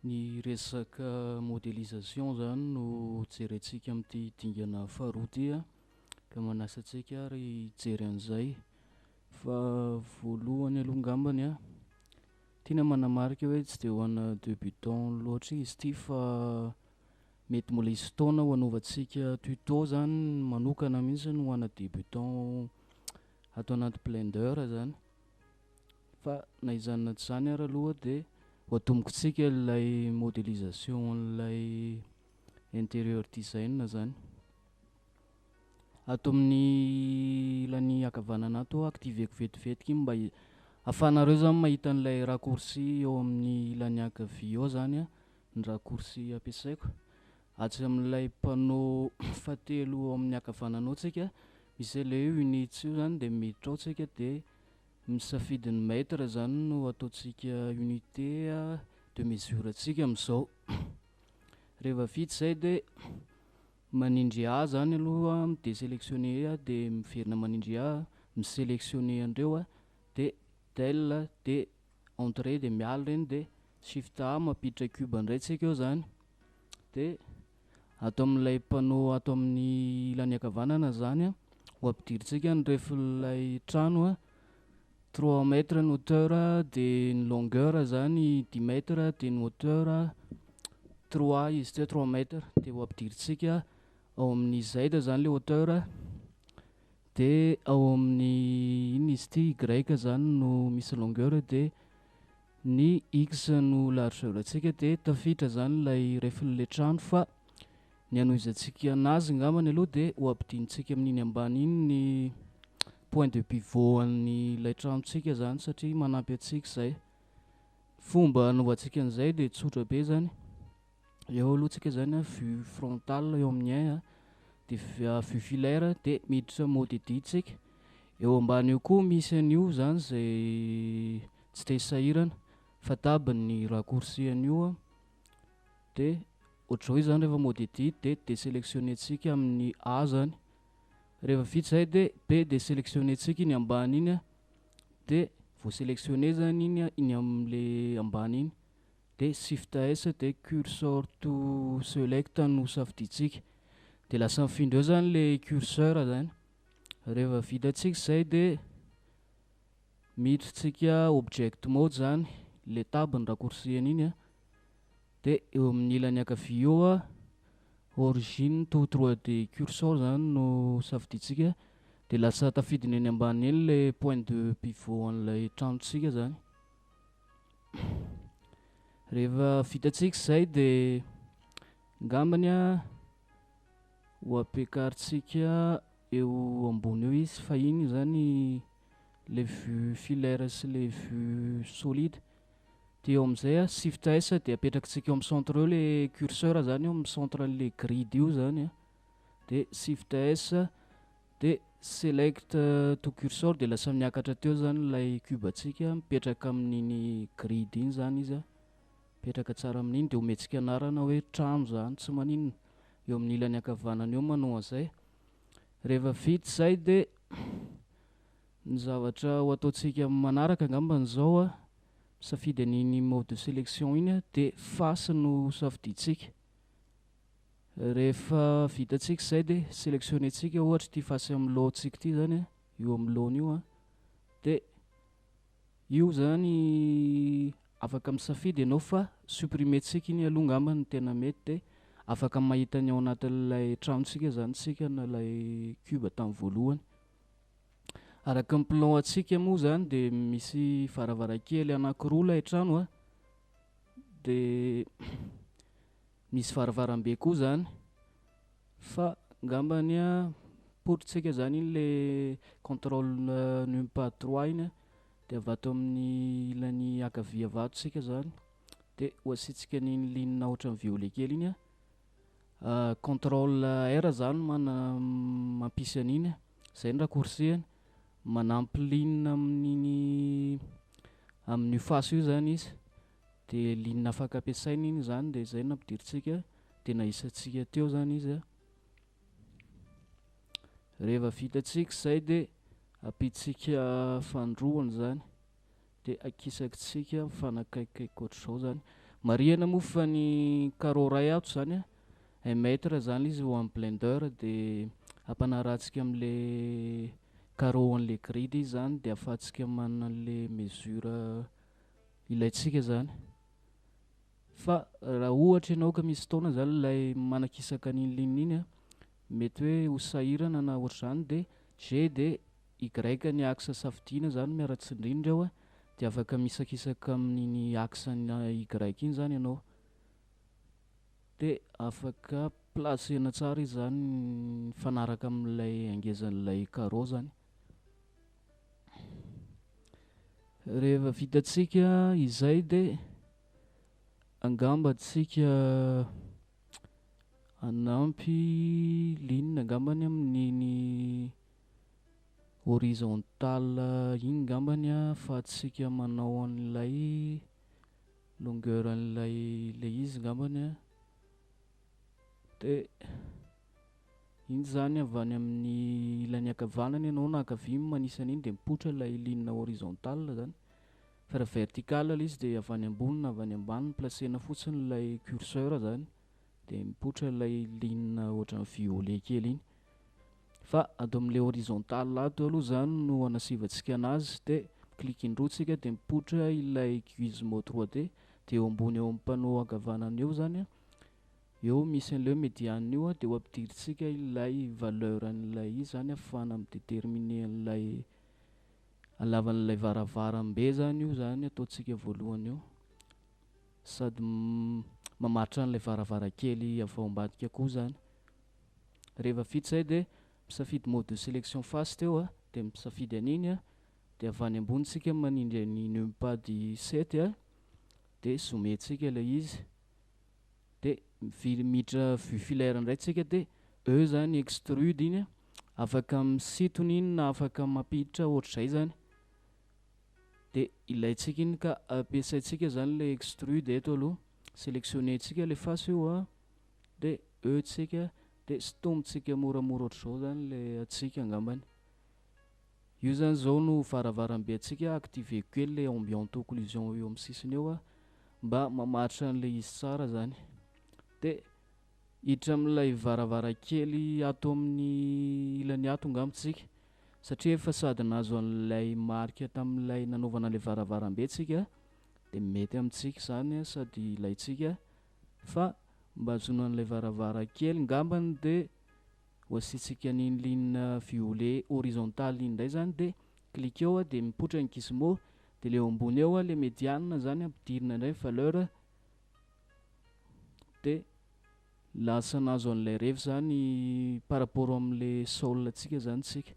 Ny resaka modélisation zany no jerentsika amin'ity dingana faharoa ity a, ka manasa antsika ary hijery an'izay. Fa voalohany aloha angambany a, tiana manamarika hoe tsy dia ho ana débutant loatra izy ity, fa mety mbola hisy fotoana ho anaovantsika tuto zany manokana mihitsy ho ana débutant ato anaty Blender zany. Fa na izany na tsy izany ary aloha dia ho atombokontsika ilay modélisation an'ilay interior design zany. Ato amin'ny ilany ankavanana ato, activeko vetivetiky iny mba ahafahanareo zany mahita an'ilay raccourci eo amin'ny ilany ankavia eo zany a, ny raccourci ampiasaiko. Atsy amin'ilay panneau fahatelo eo amin'ny ankavanana ao tsika, misy an'ilay hoe units io zany, dia miditra ao tsika dia misafidy ny mètre zany no ataontsika unité de mesure antsika amin'izao. Rehefa vita izay dia manindry A zany aloha, mi-désélectionner A, dia miverina manindry A, mi-sélectionner an'ireo a, dia del, dia entrée, dia miala ireny, dia Shift A mampiditra cube indray tsika eo zany. Dia ato amin'ilay panneau ato amin'ny ilany ankavanana zany a, ho ampidirintsika ny refin'ilay trano a, 3 mètres ny hauteur, dia ny longueur zany 10 mètres, dia ny hauteur 3 izy teo, 3 mètres. Dia ho ampidirintsika ao amin'ny Z zany le hauteur, dia ao amin'ny inona izy ity, Y zany no misy longueur, dia ny X no largeur antsika. Dia tafiditra zany ilay refin'ilay trano, fa ny anohizantsika anazy angambany aloha dia ho ampidinitsika amin'iny ambany iny ny point de pivot an'ilay tranontsika zany, satria manampy antsika izay. Fomba anaovantsika an'izay dia tsotra be zany. Eo aloha tsika zany a, vue frontale eo amin'ny un a, dia vue filaire, dia miditra mode edit tsika. Eo ambany eo koa misy an'io zany zay tsy te hisahirana fa Tab ny raccourci an'io a. Dia ohatr'izao izy zany rehefa mode edit, dia désélectionner tsika amin'ny A zany. Rehefa vita zay dia B, désélectionner tsika iny ambany iny a, dia voasélectionner zany iny a, iny amin'le ambany iny, dia Shift S, dia cursor to select no safidintsika, dia lasa mifindra eo zany le curseur zany. Rehefa vitatsika zay dia miditra object mode zany, le Tab ny raccourci an'iny a, dia eo amin'ny ilany ankavia eo a, origin to 3D cursor zany no safidintsika, dia lasa tafidina eny ambany eny le point de pivot an'ilay tranontsika zany. Rehefa vitatsika zay dia angambany a ho ampiakarintsika eo ambony eo izy, fa iny zany le vue filaire sy le vue solide. De eo amin'izay a, Shift S, dia apetrakintsika eo amin'ny centre eo le curseur zany, eo amin'ny centre an'le grid io zany a, dia Shift S, dia select to cursor, dia lasa miakatra teo zany ilay cube antsika, mipetraka amin'iny grid iny zany izy a, mipetraka tsara amin'iny. Dia omentsika anarana hoe trano zany, tsy maninona. Eo amin'ny ilany ankavanana eo manao an'izay. Rehefa vita izay dia ny zavatra ho ataontsika manaraka angambany zao a, misafidy an'iny mode de sélection iny a, dia face no safidintsika. Rehefa vitatsika izay dia sélectionner tsika ohatra ity face amin'ny lohantsika ity zany a, io amin'ny lohany io a. Dia io zany afaka misafidy ianao, fa supprimer tsika iny aloha angamba no tena mety, dia afaka mahita ny ao anatin'ilay tranontsika zany tsika na ilay cube tamin'ny voalohany. Araka ny plan antsika moa zany dia misy varavarankely anankiroa ilay trano a, dia misy varavarambe koa zany, fa angambany a potritsika zany iny le contrôle numpad 3 iny a, dia avy ato amin'ny ilany ankavia avy ato tsika zany dia ho asiantsika an'iny ligne ohatran'ny violet kely iny a. Contrôle R zany mana mampisy an'iny a, zay ny raccourci-any, manampy ligne amin'iny, amin'io face io zany izy, dia ligne afaka ampiasaina iny zany. Dia zay no nampidirintsika, dia nahisantsika teo zany izy a. Rehefa vitatsika izay dia ampitsika fandroany zany, dia akisakitsika mifanakaikikaiky ohatr'izao zany. Marihana moa fa ny carreau iray ato zany a, un mètre zany izy ho an'ny Blender, de ampanarahantsika amin'le carreau an'le grid izy zany, de ahafahantsika manana an'le mesure ilaintsika zany. Fa raha ohatra ianao ka misy fotoana zany ilay manakisaka an'iny ligne iny a, mety hoe ho sahirana na ohatr'izany, de G de Y ny axe safidiana zany miara-tsindrina ireo a, de afaka misakisaka amin'iny axe ny Y iny zany ianao. De afaka placena tsara izy zany mifanaraka amin'ilay angezan'ilay carreau zany. Rehefa vitantsika izay de angamba tsika hanampy ligne angambany amin'iny horizontal iny angambany ahafahantsika manao an'ilay longueur an'ilay le izy angambany a. De iny zany avy any amin'ny ilany ankavanana ianao na ankavia manisa an'iny, de mipoitra ilay ligne horizontale zany. Fa raha vertical ilay izy de avy any ambony na avy any ambany placena fotsiny ilay curseur zany, de mipoitra ilay ligne ohatran'ny violet kely iny. Fa ato amin'ilay horizontal ato aloha zany no anasivantsika anazy, de clique indroa tsika de mipoitra ilay gizmo 3D, de eo ambony eo amin'ny panneau ankavanana eo zany a, eo misy an'ilay médiane io a, de ho ampidirintsika ilay valeur an'ilay izy zany ahafahana midéterminer an'ilay halavan'ilay varavarambe zany io zany ataontsika voalohany eo, sady mamaritra an'ilay varavarankely avy ao ambadika koa zany. Rehefa vita izay de misafidy mode de sélection face teo a, de misafidy an'iny a, de avy any ambony tsika manindry ny numpad 7 a, de zoomentsika ilay izy, de miditra vue filaire indray tsika, de E zany extrude iny a, afaka misintona iny na afaka mampiditra ohatr'izay zany. De ilaintsika iny ka ampiasaintsika zany le extrude eto aloha. Sélectionner-tsika le face io a, de E tsika, de sintomintsika moramora ohatr'izao zany le antsika angambany. Io zany zao no varavarambe antsika. Activer kely le ambient occlusion eo amin'ny sisiny eo a, mba mamaritra an'ilay izy tsara zany. De hiditra amin'ilay varavarankely ato amin'ny ilany ato angamba tsika, satria efa sady nahazo an'ilay marika tamin'ilay nanaovana ilay varavarambe tsika, de mety amintsika zany sady ilaintsika. Fa mba hahazoana an'ilay varavarankely angambany de ho asiantsika an'iny ligne violet horizontal iny indray zany, de clique eo a, de mipoitra ny gizmo, de le eo ambony eo a le médiane zany ampidirina indray valeur, de lasa nahazo an'ilay revy zany par rapport amin'le sol antsika zany tsika.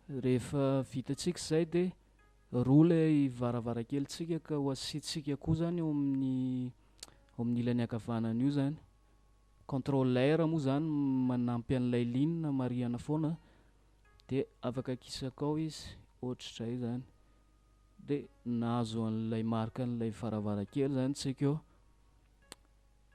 Rehefa vitantsika izay de roa ilay varavarankelintsika ka ho asiantsika koa zany eo amin'ny ilany ankavanana io zany. Contrôle R moa zany manampy an'ilay ligne marihana foana, de afaka akisaka ao izy ohatr'izay zany, de nahazo an'ilay marika an'ilay varavarankely zany tsika eo.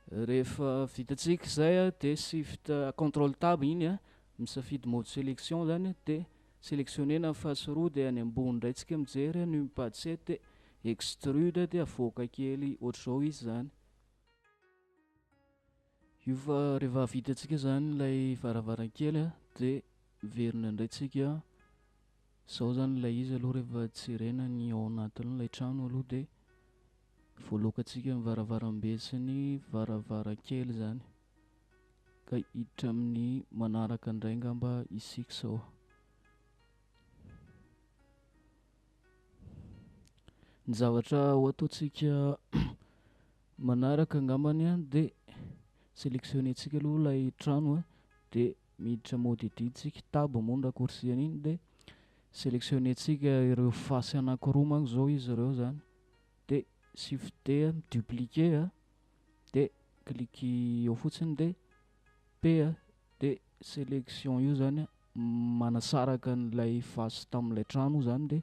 Rehefa vitantsika izay a, de shift contrôle tab iny a, misafidy mode sélection zany, de sélectionnena ny face roa, de any ambony indray tsika mijery numpad 7, de extrude, de avoaka kely ohatr'izao izy zany. Io fa rehefa vitantsika zany ilay varavarankely a, de miverina indray tsika. Zao zany ilay izy aloha rehefa jerena ny ao anatin'ilay trano aloha, de voalokantsika ny varavarambe sy ny varavarankely zany. Ka hiditra amin'ny manaraka indray angamba isika izao. Ny zavatra ho ataontsika manaraka angambany a, de sélectionner-tsika aloha ilay trano a, de miditra mode edit tsika, tab moa ny raccourci an'iny, de sélectionner-tsika ireo face anankiroa manko zao izy ireo zany, de shift D dupliquer a, de clique eo fotsiny, de P a, de sélection io zany manasaraka an'ilay face tamin'ilay trano zany, de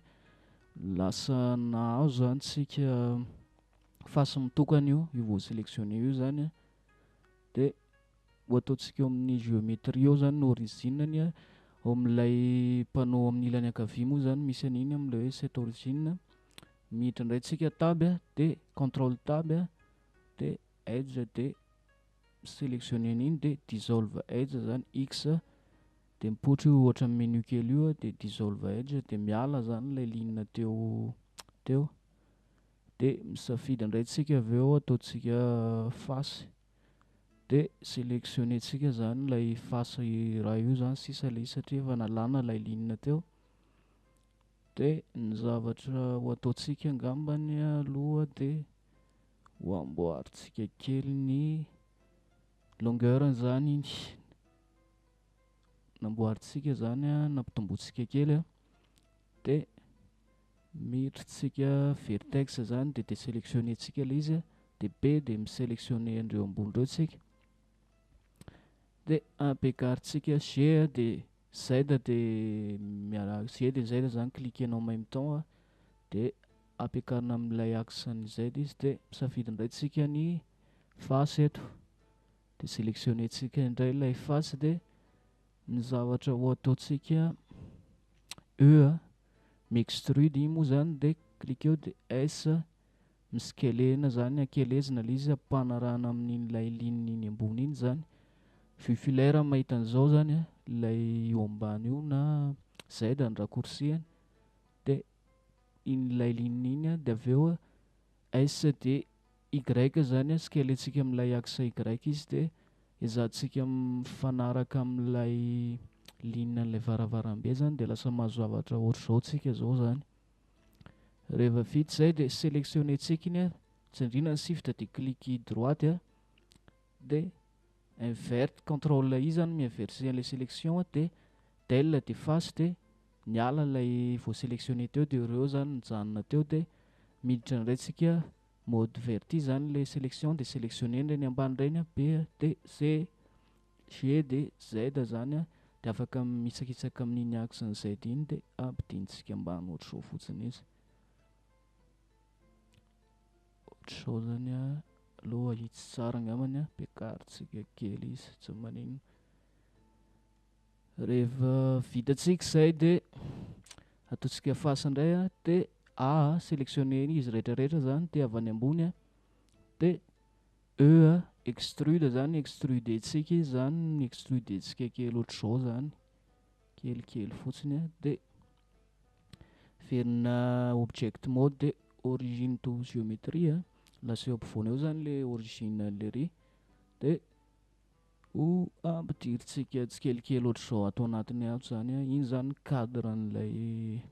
lasa nahazo zany tsika face mitokana io vao sélectionner io zany a. De ho ataontsika eo amin'ny géométrie eo zany ny origine-ny a, ao amin'ilay panneau amin'ny ilany ankavia moa zany misy an'iny amin'ilay hoe set origine. Miditra indray tsika tab a, de contrôle tab a, de edge de sélectionner an'iny de dissolve edge zany X, de mipoitra io ohatran'ny menu kely io a, de dissolve edge de miala zany ilay ligne teo teo. De misafidy indray tsika avy eo ataontsika face, de sélectionner tsika zany ilay face iray io zany sisa ilay izy satria efa nalana ilay ligne teo. De ny zavatra ho ataontsika angambany aloha de ho amboarintsika kely ny longueur zany iny. Namboarintsika zany a, nampitombointsika kely a, de midritsika vertex zany de désélectionner tsika ilay izy a, de B de misélectionner andreo ambony reo tsika. De ampiakarintsika G de Z de miala G de Z zany cliquer-nao en même temps a, de ampiakarina amin'ilay axe ny Z izy de misafidy indray tsika ny face eto. De sélectionner tsika indray ilay face de ny zavatra ho ataontsika E a, mi-extrude iny moa zany de cliquer de S miskelena zany akelezina ilay izy ampanarahana amin'ilay ligne iny ambony iny zany. Vue filaire mahita an'izao zany a, ilay eo ambany io na Z ny raccourci-any de iny ilay ligne iny a, de avy eo a S de Y zany a, skelentsika amin'ilay axe Y izy de ezahantsika mifanaraka amin'ilay ligne an'ilay varavarambe zany de lasa mahazo zavatra ohatr'izao tsika zao zany. Rehefa vita izay de sélectionner tsika iny a, tsindrina ny shift de cliquer droite a, de invert contrôle I zany mi-inverser an'ilay sélection de del de face de niala ilay voasélectionné teo de ireo zany nijanona teo de miditra indray tsika mode verti zany le sélection de sélectionner ireny ambany ireny a, B de C G de Z zany a, de afaka mitsakitsaka amin'iny axe ny Z iny de ampidintsika ambany ohatr'izao fotsiny izy. Ohatr'izao zany a, aloha ahitsy tsara angambany a, ampiakarintsika kely izy tsy maninona. Rehefa vitatsika izay de ataontsika face indray a, de A sélectionner izy rehetrarehetra zany de avy any ambony a, de E a extrude zany extrude-tsika izy zany, extrude-tsika kely ohatr'izao zany, kelikely fotsiny a, de verina object mode de origine to géométrie a, lasa eo ampovoany eo zany le origine an'le ry, de ho ampidirintsika tsikelikely ohatr'izao ato anatiny ato zany a, iny zany cadre an'ilay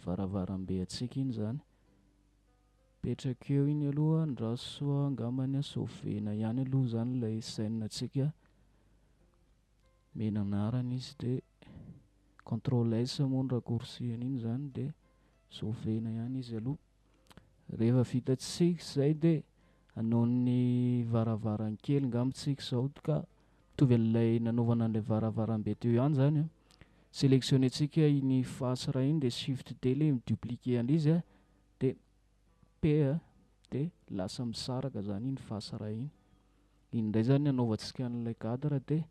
varavarambe antsika iny zany. Petraka eo iny aloha, andraso angambany a, sauvena ihany aloha zany ilay scène antsika. Mena anarana izy de contrôle S moa ny raccourci an'iny zany de sauvena ihany izy aloha. Rehefa vitatsika izay de hanao ny varavaran-kely angamba tsika izao ka mitovy an'ilay nanaovana an'ilay varavarambe teo ihany zany a. Sélectionner tsika iny face iray iny de shift D le midupliquer an'izy a, de P a, de lasa misaraka zany iny face iray iny. Iny indray zany anaovantsika an'ilay cadre de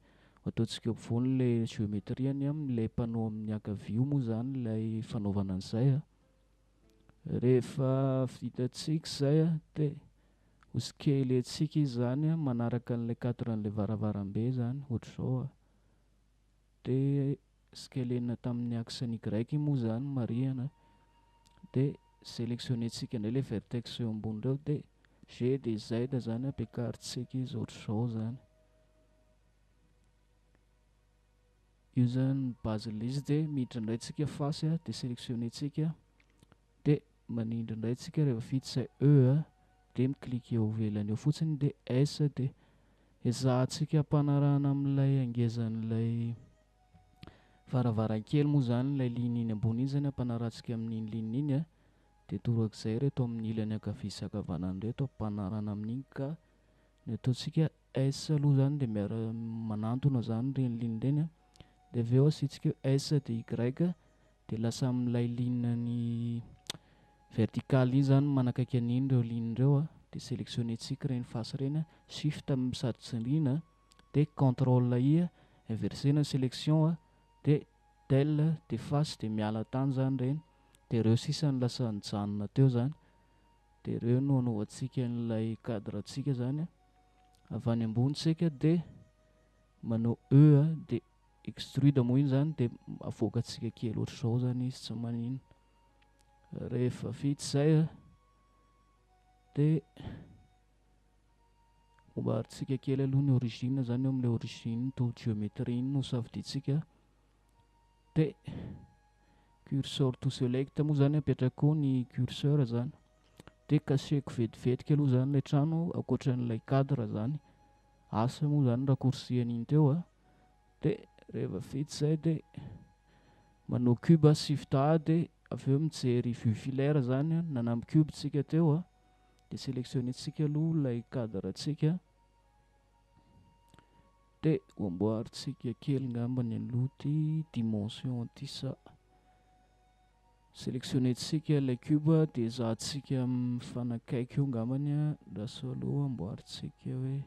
ataontsika eo ampovoany le géométrie-ny amin'ilay panneau amin'ny ankavia io moa zany ilay fanaovana an'izay a. Rehefa vitatsika izay a, de ho skelentsika izy zany a, manaraka an'ilay cadre an'ilay varavarambe zany ohatr'izao a. De skelena tamin'ny axe ny Y iny moa zany marihana, de sélectionner tsika indray le vertex eo ambony reo de G de Z zany ampiakarintsika izy ohatr'izao zany. Io zany base ilay izy de miditra indray tsika face a, de sélectionner tsika, de manindry indray tsika rehefa vita izay E a, de mi-cliquer eo ivelany eo fotsiny de S de ezahantsika ampanarahana amin'ilay angezan'ilay varavarankely moa zany ilay ligne iny ambony iny zany ampanarahantsika amin'iny ligne iny a, de torak'izay reto amin'ny ilany ankavia sy ankavanana reto ampanarahana amin'iny ka ny ataontsika S aloha zany de miara manantona zany ireny ligne ireny a, de avy eo asiantsika S de Y de lasa amin'ilay ligne ny verticale iny zany manakaiky an'iny ireo ligne ireo a, de sélectionner tsika ireny face ireny a, shift sady tsindrina de contrôle I a, inversena ny sélection a, de del de face de miala tany zany ireny, de ireo sisa no lasa nijanona teo zany. De ireo no anaovantsika an'ilay cadre antsika zany. Avy any ambony tsika de manao E de extrude moa iny zany, de avoakantsika kely ohatr'izao zany izy, tsy manino. Rehefa vita izay de ombarintsika kely aloha ny origine zany, eo amin'ilay origine to géométrie iny no safidintsika. De cursor to select moa zany apetraka koa ny curseur zany. De kaseko vetivetika aloha zany ilay trano ankoatran'ilay cadre zany. Asa moa zany raccourci an'iny teo. De rehefa vita izay de manao cube shift A, de avy eo mijery vue filaire zany, nanampy cube tsika teo de sélectionner-tsika aloha ilay cadre antsika. De amboarintsika kely ngambany aloha ty dimension ty, sa sélectionner-tsika ilay cube de ezahantsika mifanakaiky eo ngambany. Lasa aloha amboarintsika hoe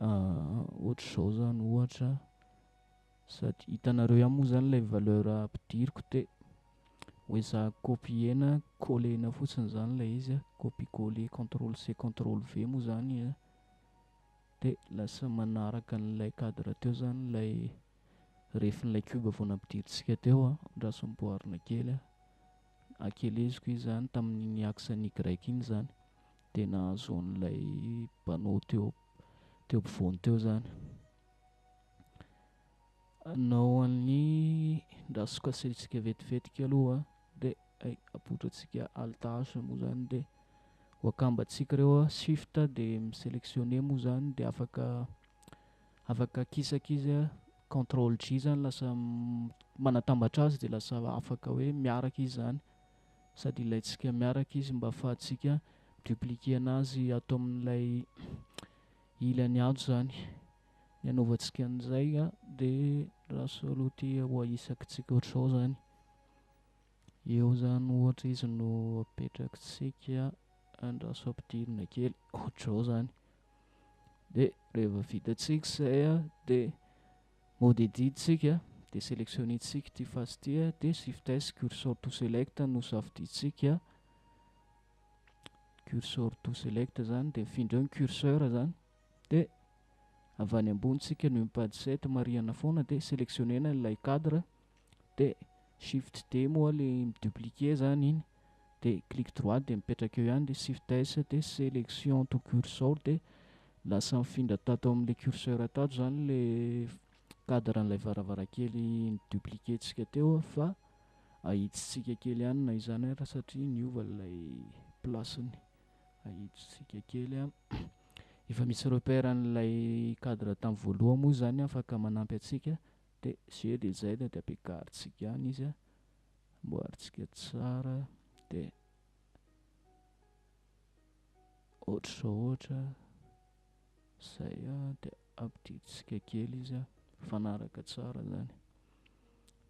ohatr'izao zany ohatra, sady hitanareo ihany moa zany ilay valeur ampidiriko, de ho ezahako copier-na coller-na fotsiny zany ilay izy, copier coller contrôle C contrôle V moa zany, de lasa manaraka an'ilay cadre teo zany ilay refin'ilay cube vao nampidirintsika teo. Andraso amboarina kely, akeleziko izy zany tamin'iny axe ny Y iny zany, de nahazo an'ilay panneau teo ampovoany teo zany. Anao an'ny andraso kasentsika vetivetika aloha, de apoitrantsika alt H moa zany, de ho akambantsika ireo shift de misélectionner moa zany, de afaka akisaka izy, contrôle J zany lasa manatambatra azy, de lasa afaka hoe miaraka izy zany, sady ilaintsika miaraka izy mba ahafahantsika dupliquer anazy ato amin'ilay ilany ato zany. Ny anaovantsika an'izay de lasa aloha ty ho ahisakitsika ohatr'izao zany. Eo zany ohatra izy no apetrakitsika, andraso ampidirina kely ohatr'izao zany. De rehefa vitatsika izay de mode edit tsika, de sélectionner-tsika ty face ty, de shift S cursor to select no safidintsika. Cursor to select zany de mifindra eo ny curseur zany, de avy any ambony tsika numpad 7 marihana foana, de sélectionner-na ilay cadre, de shift D moa le midupliquer zany iny, de clic droit de mipetraka eo ihany, de shift S de sélection to cursor, de lasa mifindra tato amin'ilay curseur tato zany le cadre an'ilay varavarankely nidupliquer-tsika teo, fa ahitsitsika kely ihany na izany ara satria niova ilay place-ny. Ahitsitsika kely. Efa misy repère an'ilay cadre tamin'ny voalohany moa zany afaka manampy antsika, de G de Z de ampiakarintsika ihany izy, amboarintsika tsara, de ohatr'izao ohatra zay, de ampidintsika kely izy mifanaraka tsara zany.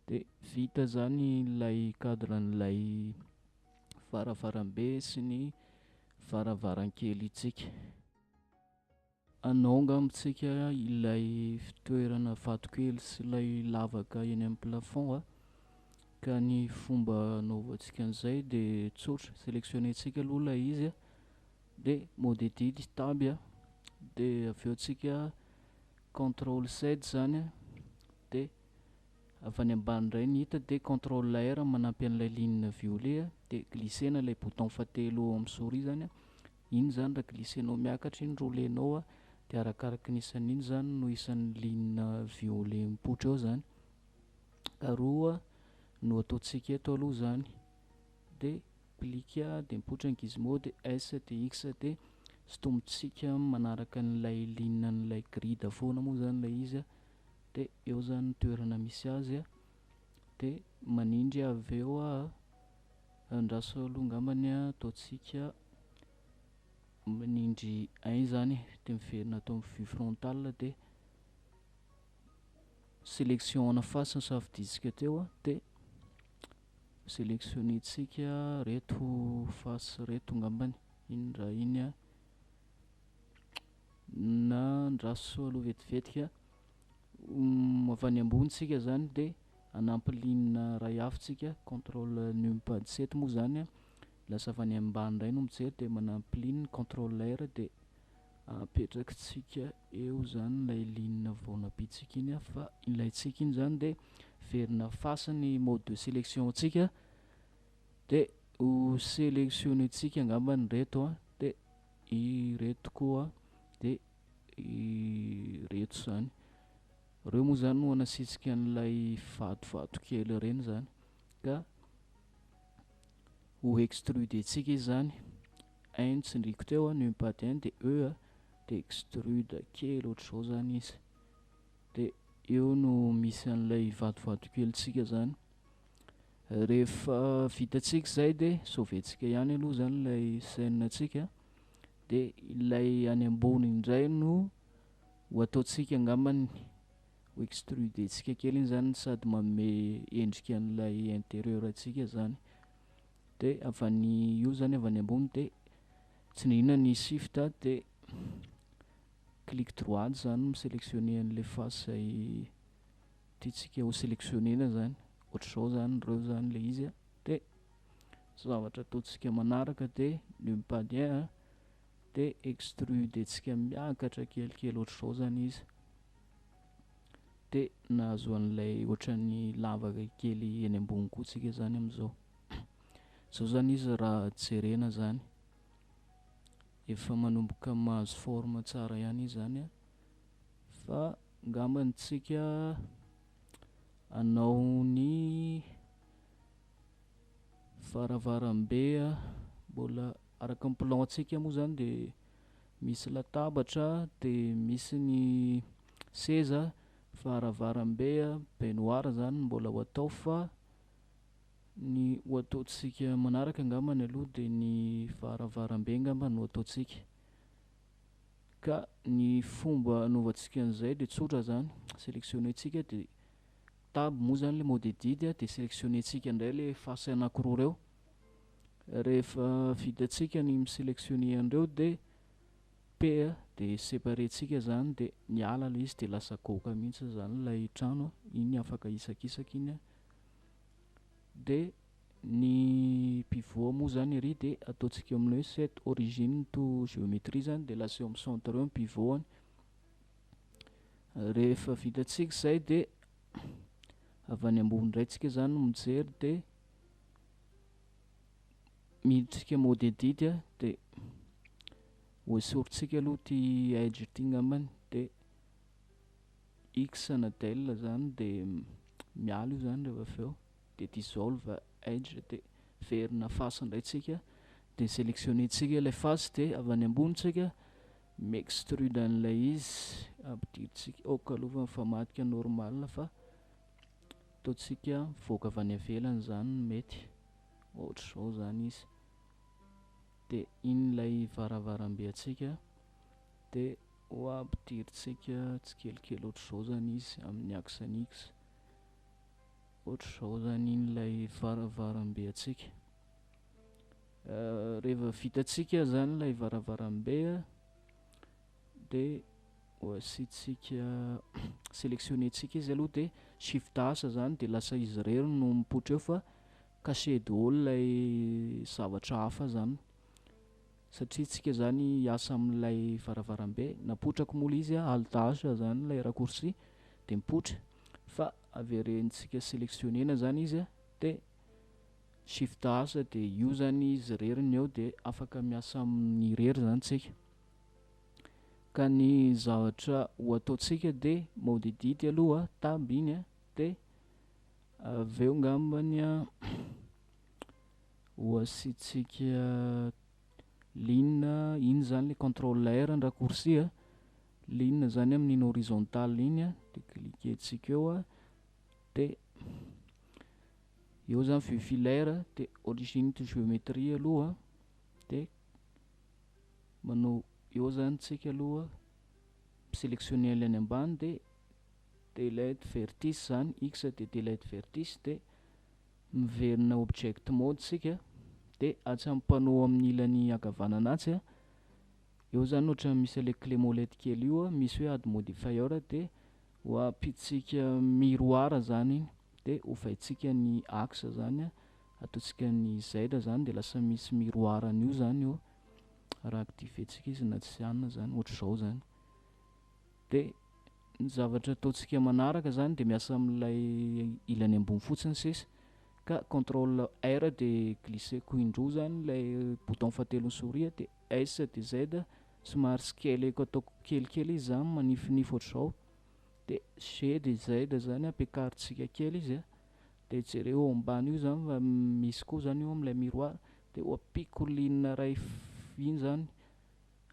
De vita zany ilay cadre an'ilay varavarambe sy ny varavarankely itsika. Anao angamba tsika ilay fitoerana vatokely sy ilay lavaka eny amin'ny plafond, ka ny fomba anaovantsika an'izay de tsotra, sélectionner-tsika aloha ilay izy, de mode edit tab, de avy eo tsika contrôle C zany, de avy any ambany indray ny hita, de contrôle R manampy an'ilay ligne violet, de glisser-na ilay bouton fahatelo amin'ny souris zany. Iny zany raha glisser-nao miakatra iny, rouler-nao, de arakaraky ny isan'iny zany no isan'ny ligne violet mipoitra eo zany. Ka roa no ataontsika eto aloha zany, de clic de mipoitra ny gizmo, de S de X, de sintomintsika manaraka an'ilay ligne an'ilay grid foana moa zany ilay izy, de eo zany ny toerana misy azy, de manindry avy eo. Andraso aloha ngambany ataontsika manindry 1 zany, de miverina atao amin'ny vue frontale, de sélection ana face ny safidintsika teo, de sélectionner-tsika reto face reto ngambany iny raha iny, na andraso aloha vetivetika. Avy any ambony tsika zany de Hanampy ligne iray hafa tsika, contrôle numpad 7 moa zany, lasa avy any ambany indray no mijery, dia manampy ligne contrôle R, dia apetrakitsika eo zany ilay ligne vao nampitsika iny, fa ilaintsika iny zany. Dia verina face ny mode de sélection antsika, dia ho sélectionner-tsika angambany ireto, dia ireto koa, dia ireto zany. Ireo moa zany no anasiantsika an'ilay vatovato kely ireny zany, ka ho extruder-tsika izy zany. 1 tsindriko teo, numpad 1, dia E, dia extrude kely ohatr'izao zany izy. Dia eo no misy an'ilay vatovato kelintsika zany. Rehefa vitantsika izay, dia sauver-tsika ihany aloha zany ilay scène-ntsika. Dia ilay any ambony indray no ho ataontsika angambany, ho extruder-tsika kely iny zany, sady manome endrika an'ilay intérieur antsika zany. Dia avy any io zany, avy any ambony, dia tsindrina ny shift, dia clic droit zany misélectionner an'ilay face izay tiantsika ho sélectionnena zany. Ohatr'izao zany ireo zany ilay izy. Dia zavatra ataontsika manaraka, dia numpad 1, dia extruder-tsika miakatra kelikely ohatr'izao zany izy. Dia nahazo an'ilay ohatran'ny lavaka kely eny ambony koa tsika zany amin'izao. Izao zany izy raha jerena zany, efa manomboka mahazo forme tsara ihany izy zany. Fa angambany tsika hanao ny varavarambe, mbola araka ny plan antsika moa zany, dia misy latabatra, dia misy ny seza, varavarambe, baignoire zany mbola ho atao. Fa ny ho ataontsika manaraka angambany aloha dia ny varavarambe angamba no ataontsika. Ka ny fomba anaovantsika an'izay dia tsotra zany: sélectionner-tsika, dia tab moa zany le mode edit, dia sélectionner-tsika indray le face anankiroa ireo. Rehefa vitantsika ny misélectionner an'ireo, dia P, dia séparer-tsika zany, dia miala ilay izy, dia lasa goaka mihitsy zany ilay trano iny, afaka isakisaka iny. Dia ny pivot moa zany ary dia ataontsika amin'ny hoe set origin to geometry zany, dia lasa eo amin'ny centre eo ny pivot-ny. Rehefa vitantsika izay, dia avy any ambony indray tsika zany no mijery, dia miditsika mode edit, dia ho esorintsika aloha ty edge ty angambany, dia X na del zany, dia miala io zany rehefa avy eo, dia dissolve edge. Dia verina face indray tsika, dia sélectionner-tsika ilay face, dia avy any ambony tsika mi-extrude an'ilay izy, ampidiritsika ok aloha fa mifamadika normal, fa ataontsika mivoaka avy any ivelany zany no mety. Ohatr'izao zany izy. Dia iny ilay varavarambe antsika, dia ho ampidiritsika tsikelikely ohatr'izao zany izy amin'ny axe ny X. Ohatr'izao zany iny ilay varavarambe antsika. Rehefa vitantsika zany ilay varavarambe, dia ho asiantsika, sélectionner-tsika izy aloha, dia shift H zany, dia lasa izy irery no mipoitra eo, fa caché daholo ilay zavatra hafa zany, satria tsika zany hiasa amin'ilay varavarambe. Napotrako moa ilay izy, alt H zany ilay raccourci, dia mipoitra. Fa averentsika sélectionnena zany izy, dia shift H, dia io zany izy irery eo, dia afaka miasa amin'ny irery zany tsika. Ka ny zavatra ho ataontsika, dia mode edit aloha, tab iny, dia avy eo angambany ho asiantsika ligne iny zany, le contrôle R ny raccourci, ligne zany amin'iny horizontal iny, dia cliquer-tsika eo, dia eo zany vue filaire, dia origine to géométrie aloha, dia manao eo zany tsika aloha, sélectionner ilay any ambany, dia delete vertice zany, X, dia delete vertice. Dia miverina object mode tsika, dia atsy amin'ny panneau amin'ny ilany ankavanana atsy, eo zany ohatra misy ilay clé molette kely io, misy hoe add modifier, dia ho ampitsika miroir zany iny. De ovaintsika ny axe zany a, ataontsika ny Z zany, de lasa misy miroir an'io zany eo raha activer-ntsika izy na tsy hanina zany, ohatr'izao zany. De ny zavatra ataontsika manaraka zany de miasa amin'ilay ilany ambony fotsiny sisa, ka contrôle R de glisseko indroa zany lay bouton fahatelon'ny souris, de S de Z, somary scaleko ataoko kelikely izy zany, manifinify ohatr'izao. De G de Z zany ampiakarintsika kely izy a, de jereo ao ambany io zany fa misy koa zany io amin'ilay miroir. De ho ampiako ligne ray iny zany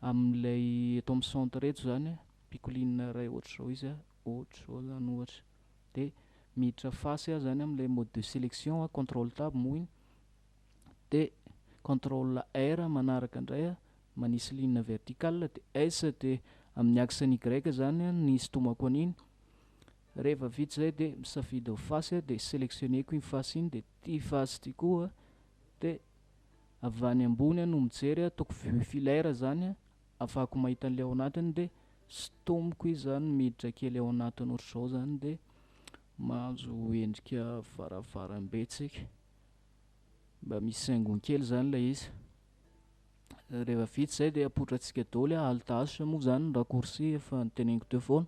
amin'ilay eto amin'ny centre eto zany a, ampiako ligne ray ohatr'izao izy a, ohatr'izao zany ohatra. De miditra face aho zany amin'ilay mode de sélection, contrôle tab moa igny, de contrôle R manaraka indray a, manisy ligne verticale, de S de amin'ny axe ny Y zany ny sintomako an'igny. Rehefa vita zay de misafidy face, de sélectionneko iny face iny, de ty face ty koa, de avy any ambony no mijery, ataoko vue filaire zany ahafahako mahita an'ilay ao anatiny, de sintomiko izy zany miditra kely ao anatiny ohatr'izao zany, de mahazo endrika varavarambe tsika, mba misy haingony kely zany lay izy. Rehefa vita zay de apoitrantsika daholo, alt H moa zany raccourci efa noteneniko teo foana.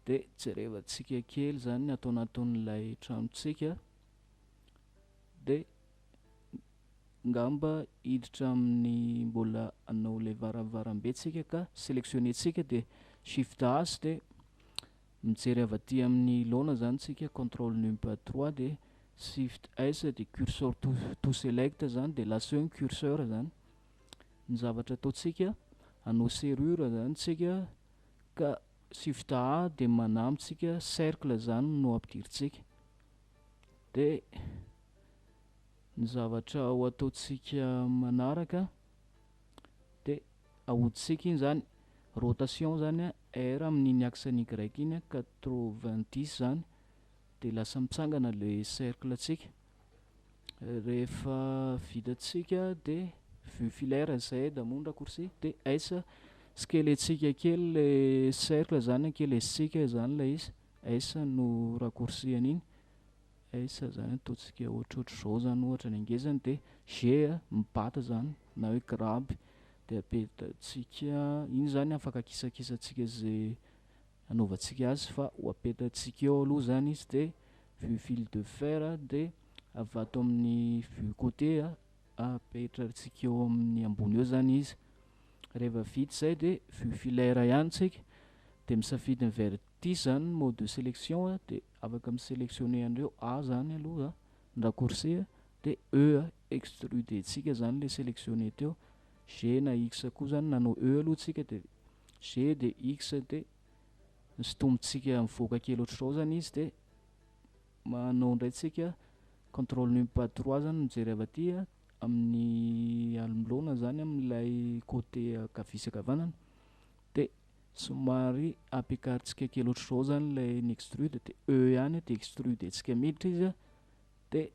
De jerevantsika kely zany atao anatin'ilay tranontsika, de ngamba hiditra amin'ny mbola hanao ilay varavarambe tsika, ka sélectionner-tsika de shift H, de mijery avy aty amin'ny laona zany tsika, contrôle numpad 3 de shift S de curseur to select zany, de lasa eo ny curseur zany. Ny zavatra ataontsika, hanao serrure zany tsika, ka shift A de manampy tsika, cercle zany no ampidirintsika. De ny zavatra ho ataontsika manaraka de ahodintsika iny zany, rotation zany R amin'iny axe ny Y iny 90 zany, de lasa mitsangana le cercle tsika. Rehefa vitatsika de vue filaire Z moa ny raccourci, de S scalentsika kely le cercle zany, ankelezintsika zany lay izy, S no raccourci an'igny. S zany ataontsika ohatrohatr'izao zany ohatra ny angezany, de G mibata zany na hoe grab, de apetatsika iny zany, afaka akisakisantsika zay anaovantsika azy, fa ho apetatsika eo aloha zany izy. De vue fil de fer, de avy ato amin'ny vue côté apetratsika eo amin'ny ambony eo zany izy. Rehefa vita zay de vue filaire ihany tsika, de misafidy ny vertice zany mode de sélection, de afaka misélectionner an'ireo, A zany aloha ny raccourci, de E extruder-tsika zany le sélectionner teo, G na X koa zany, nanao E aloha tsika, de G de X, de sintomintsika mivoaka kely ohatr'izao zany izy. De manao indray tsika contrôle numpad 3 zany, mijery avy aty amin'ny anoloana zany, amin'ilay côté ankavia sy ankavanana, de somary ampiakarintsika kely ohatr'izao zany lay ny extrude, de E ihany de extrude-ntsika miditra izy. De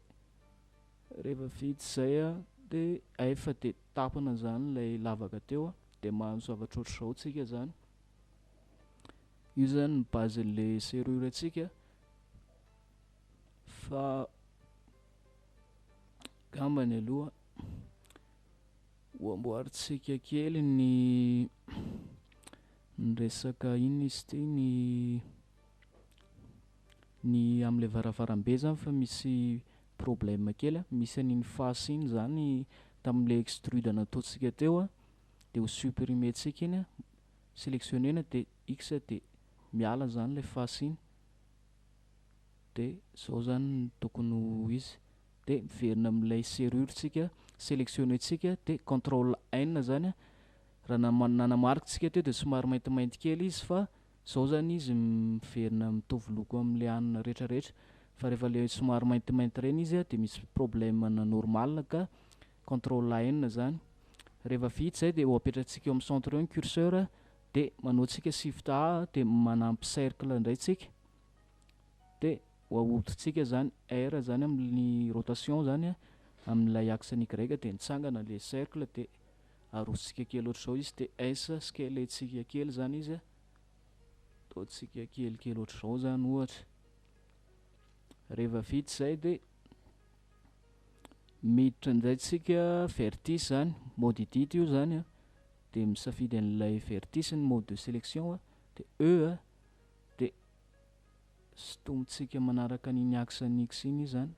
rehefa vita zay de F, de tapana zany lay lavaka teo, de mahazo zavatra ohatr'izao tsika zany. Io zany ny base-n'le serrure antsika. Fa gambany aloha ho amboarintsika kely ny resaka inona izy ty, ny amin'ilay varavarambe zany, fa misy problème kely a, misy an'iny face iny zany tamin'ilay extrude nataontsika teo a, de ho supprimer-tsika iny a, sélectionnena de X, de miala zany lay face iny. De zao zany no tokony ho izy. De miverina amin'ilay serrure tsika, sélectionner-tsika de contrôle N zany. Raha nanamarika tsika teo de somary maintimainty kely izy, fa zao zany izy miverina mitovy loko amin'ilay hanina rehetrarehetra, fa rehefa le somary maintimainty reny izy de misy problème na normal, ka contrôle N zany. Rehefa vita zay de ho apetratsika eo amin'ny centre eo ny curseur, de manao tsika shift A, de manampy cercle indray tsika, de ho ahodintsika zany R zany amin'ny rotation zany amin'ilay axe ny Y, de nitsangana le cercle, de arositsika kely ohatr'izao izy, de S scalentsika kely zany izy, ataontsika kelikely ohatr'izao zany ohatra. Rehefa vita izay dia miditra indray tsika vertice zany, mode edit io zany a, dia misafidy an'ilay vertice ny mode de sélection a, dia E a, dia sintomintsika manaraka an'iny axe ny X iny izy zany.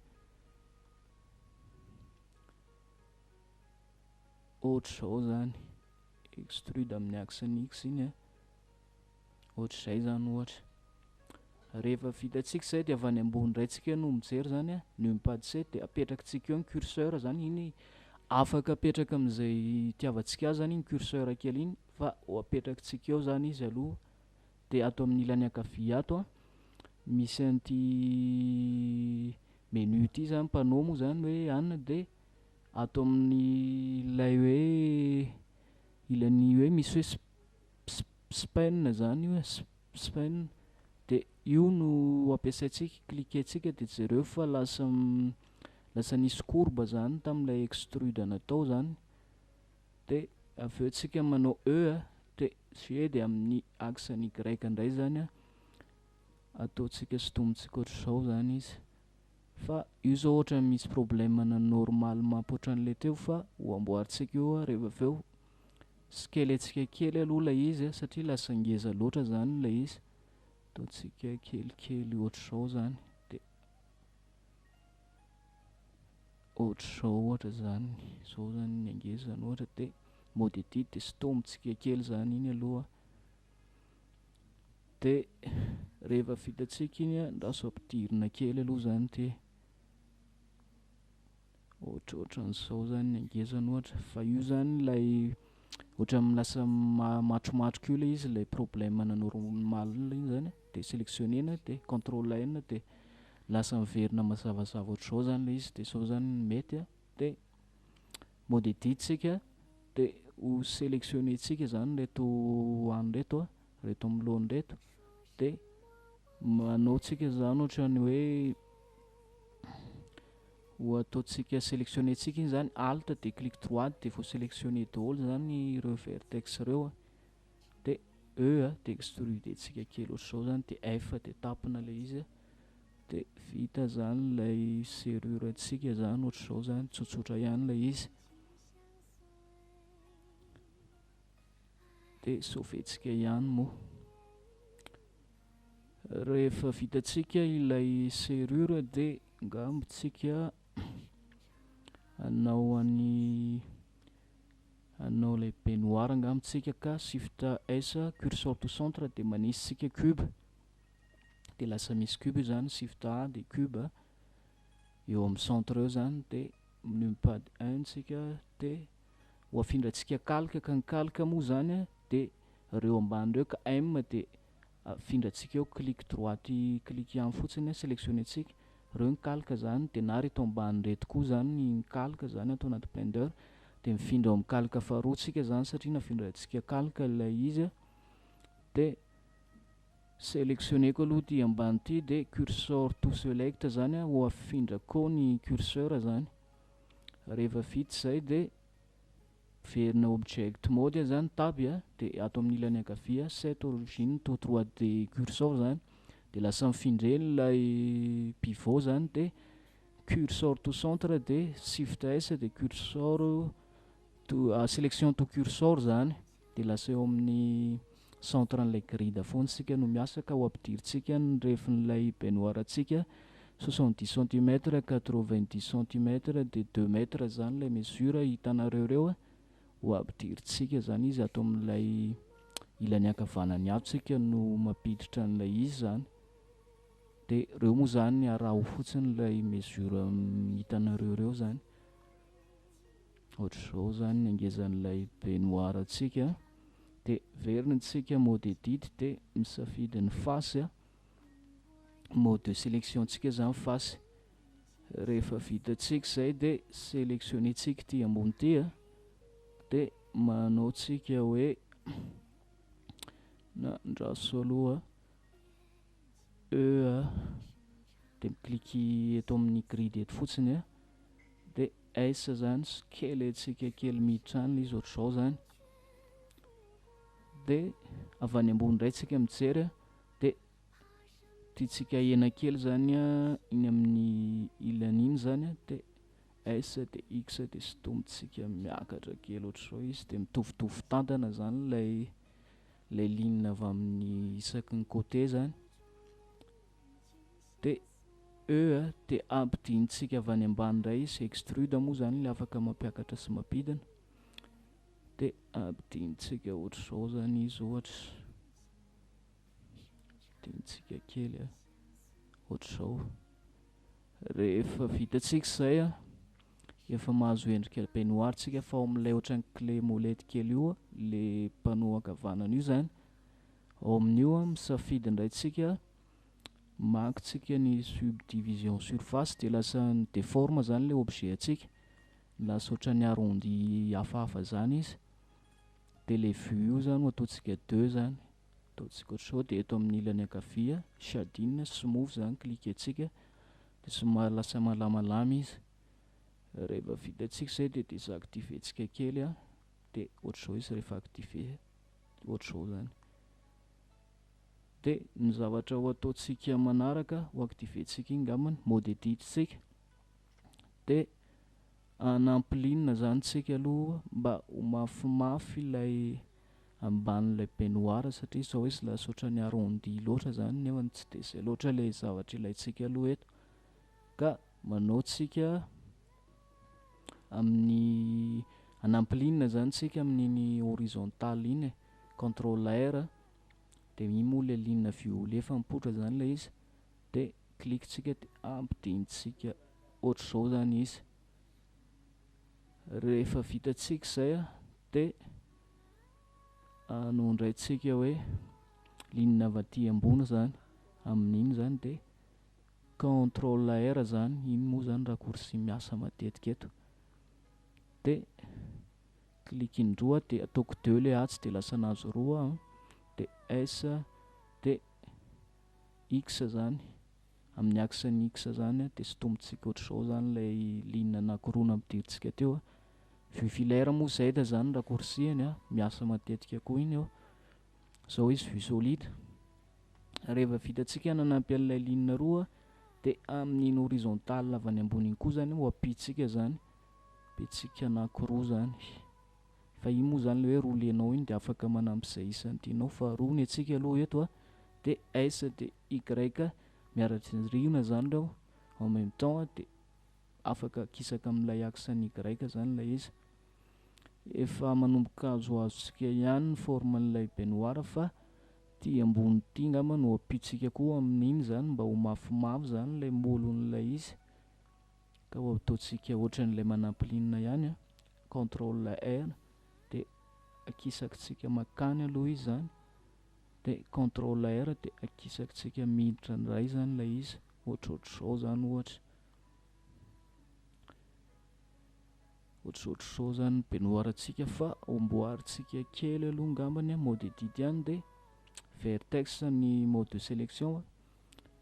Ohatr'izao zany, extrude amin'ny axe ny X iny a, ohatr'izay zany ohatra. Rehefa vitantsika izay dia avy any ambony indray tsika no mijery zany a, numpad 7 dia apetrakitsika eo ny curseur zany, iny afaka apetraka amin'izay itiavantsika azy zany iny curseur kely iny, fa ho apetrakitsika eo zany izy aloha. Dia ato amin'ny ilany ankavia ato a, misy an'ity menu ity zany, panneau moa zany hoe anona, dia ato amin'ilay hoe ilany hoe misy hoe spin zany io e, spin, dia io no ampiasaintsika, cliquer-tsika dia jereo fa lasa lasa nisy courbe zany tamin'ilay extrude natao zany. Dia avy eo tsika manao E a, dia G, dia amin'ny axe ny Y indray zany a, ataontsika sintomintsika ohatr'izao zany izy. Fa io zao ohatra misy problème na normal mampoatra an'ilay teo, fa ho amboarintsika io a rehefa avy eo. Scalentsika kely aloha ilay izy a, satria lasa ngeza loatra zany ilay izy. Ataontsika kelikely ohatr'izao zany, dia ohatr'izao ohatra zany, izao zany ny angezany ohatra, dia mode edit dia sintomintsika kely zany iny aloha. Dia rehefa vitantsika iny a, andraso ampidirina kely aloha zany ity, ohatrohatran'izao zany ny angezany ohatra. Fa io zany ilay ohatra lasa matromatroka io ilay izy, ilay problème na normal iny zany, dia sélectionnena dia contrôle N, dia lasa miverina mazavazava ohatr'izao zany ilay izy, dia izao zany no mety a. Dia mode edit tsika, dia ho sélectionner-tsika zany reto any reto a, reto amin'ny lohany reto, dia manao tsika zany ohatrany hoe ho ataontsika sélectionner-tsika iny zany, alt dia clic droit dia vao sélectionner daholo zany ireo vertex ireo a, dia E a, dia extruder-tsika kely ohatr'izao zany, dia F dia tapina ilay izy a, dia vita zany ilay serrure antsika zany ohatr'izao zany, tsotsotra ihany ilay izy. Dia sauver-tsika ihany moa. Rehefa vitantsika ilay serrure dia angambontsika hanao any hanao ilay baignoire angambontsika, ka shift S cursor to centre dia manisy tsika cube, dia lasa misy cube io zany, shift A dia cube eo amin'ny centre eo zany, dia numpad 1 tsika dia ho afindrantsika calque, ka ny calque moa zany a dia reo ambany reo, ka M dia afindrantsika eo, clic droite clic ihany fotsiny sélectionner-tsika reo ny calque zany, dia na reto ambany reto koa zany ny calque zany atao anaty Blender, dia mifindra ao amin'ny calque faharoa tsika zany satria nafindrantsika calque ilay izy a. Dia sélectionneko aloha ity ambany ity, dia cursor to select zany a, ho afindrako ao ny curseur zany. Rehefa vita izay dia verina object mode zany, tab a, dia ato amin'ny ilany ankavia set origin to 3D cursor zany, dia lasa mifindra eny ilay pivot zany, dia cursor to centre dia shift S dia cursor to selection to cursor zany, dia lasa eo amin'ny centre an'ilay grid foana isika no miasa. Ka ho ampidirintsika ny refin'ilay baignoire antsika, 70 centimètres, 90 centimètres, dia 2 mètres zany ilay mesure hitanareo ireo a, ho ampidirintsika zany izy ato amin'ilay ilany ankavanany ato tsika no mampiditra an'ilay izy zany. Dia ireo moa zany araho fotsiny ilay mesure hitanareo ireo zany, ohatr'izao zany ny angezan'ilay baignoire antsika. Dia verina tsika mode edit, dia misafidy ny face a, mode de sélection tsika zany face. Rehefa vitantsika izay dia sélectionner tsika ity ambony ity a, dia manao tsika hoe na ndraso aloha E a, dia mikliky eto amin'ny grid eto fotsiny a, dia S zany scalentsika kely miditra any izy ohatr'izao zany. Dia avy any ambony indray tsika mijery a, dia Tiantsika ahena kely zany iny amin'ny ilany iny zany, dia S dia X dia sintomintsika miakatra kely ohatr'izao izy, dia mitovitovy tantana zany ilay ligne avy amin'ny isaky ny côté zany. Dia E dia ampidinintsika avy any ambany indray izy, extrude moa zany ilay afaka mampiakatra sy mampidina. Dia ampidinintsika ohatr'izao zany izy ohatra. Ampidinintsika kely ohatr'izao. Rehefa vitantsika izay, efa mahazo endrika baignoire tsika, fa ao amin'ilay ohatran'ny clé molette kely io, le panneau ankavanana io zany. Ao amin'io misafidy indray tsika, maka tsika ny subdivision surface, dia lasa ny déforme zany le objet antsika, lasa ohatran'ny arrondi hafahafa zany izy. Dia le vue io zany ho ataontsika 2 zany, ataontsika ohatr'izao. Dia eto amin'ny ilany ankavia shading smooth zany cliquer-tsika, dia somary lasa malamalama izy. Rehefa vitantsika izay dia désactiver-tsika kely, dia ohatr'izao izy rehefa activé, ohatr'izao zany. Dia ny zavatra ho ataontsika manaraka, ho activer-tsika iny angambany, mode edit tsika, dia hanampy ligne zany tsika aloha mba ho mafimafy ilay ambanin'ilay baignoire, satria izao izy lasa ohatran'ny arrondi loatra zany, nefa tsy dia izay loatra ilay zavatra ilaintsika aloha eto. Ka manao tsika amin'ny hanampy ligne zany tsika amin'iny horizontal iny, contrôle R, dia iny moa ilay ligne violet efa mipoitra zany ilay izy, dia clique tsika dia ampidintsika ohatr'izao zany izy. Rehefa vitantsika izay, dia hanao indray tsika hoe ligne avy aty ambony zany amin'iny zany, dia contrôle R zany, iny moa zany raccourci miasa matetika eto. Dia clique indroa dia ataoko 2 ilay atsy, dia lasa nahazo 2, dia S dia X zany amin'ny axe ny X zany, dia sintomintsika ohatr'izao zany ilay ligne anankiroa nampidirintsika teo. Vue filaire moa Z zany raccourci-ny, miasa matetika koa iny eo. Zao izy vue solide. Rehefa vitantsika nanampy an'ilay ligne 2, dia amin'iny horizontal avy any ambony iny koa zany ho ampitsika zany, ampitsika anankiroa zany. Fa iny moa zany ilay hoe roulenao iny dia afaka manampy izay isan'ny tianao, fa 2 ny antsika aloha eto, dia S dia Y miara-tsindriana zany ireo en même temps, dia afaka akisaka amin'ilay axe ny Y zany ilay izy. Efa manomboka azoazontsika ihany ny forme an'ilay baignoire, fa ty ambony ty angamba no ampitsika koa amin'iny zany mba ho mafimafy zany ilay molon'ilay izy. Ka ho ataontsika ohatran'ilay manampy ligne ihany, contrôle R, dia akisakitsika makany aloha izy zany, dia contrôle R dia akisakitsika miditra indray zany ilay izy, ohatrohatr'izao zany ohatra. Ohatrohatr'izao zany ny baignoire-ntsika, fa amboarintsika kely aloha angambany, mode edit ihany, dia vertex ny mode de sélection,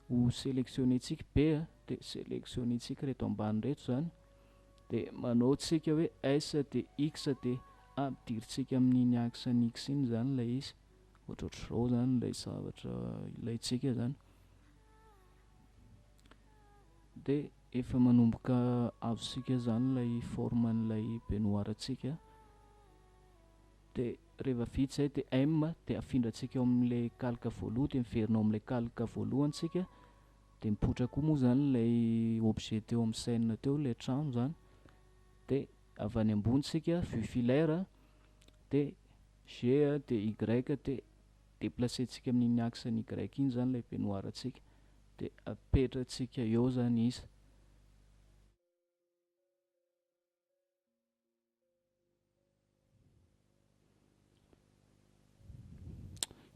ho sélectionner-tsika B, dia sélectionner-tsika reto ambany reto zany, dia manao tsika hoe S dia X dia ampidirintsika amin'iny axe ny X iny zany ilay izy, ohatrohatr'izao zany ilay zavatra ilaintsika zany. Dia efa manomboka azontsika zany ilay forme an'ilay baignoire-ntsika. Dia rehefa vita izay dia M dia afindrantsika eo amin'ilay calque voalohany, dia miverina ao amin'ilay calque voalohany tsika, dia mipoitra koa moa zany ilay objet teo amin'ny scène teo, ilay trano zany. Dia avy any ambony tsika vue filaire, dia G dia Y dia déplacer-tsika amin'iny axe ny Y iny zany ilay baignoire-ntsika, dia apetratsika eo zany izy.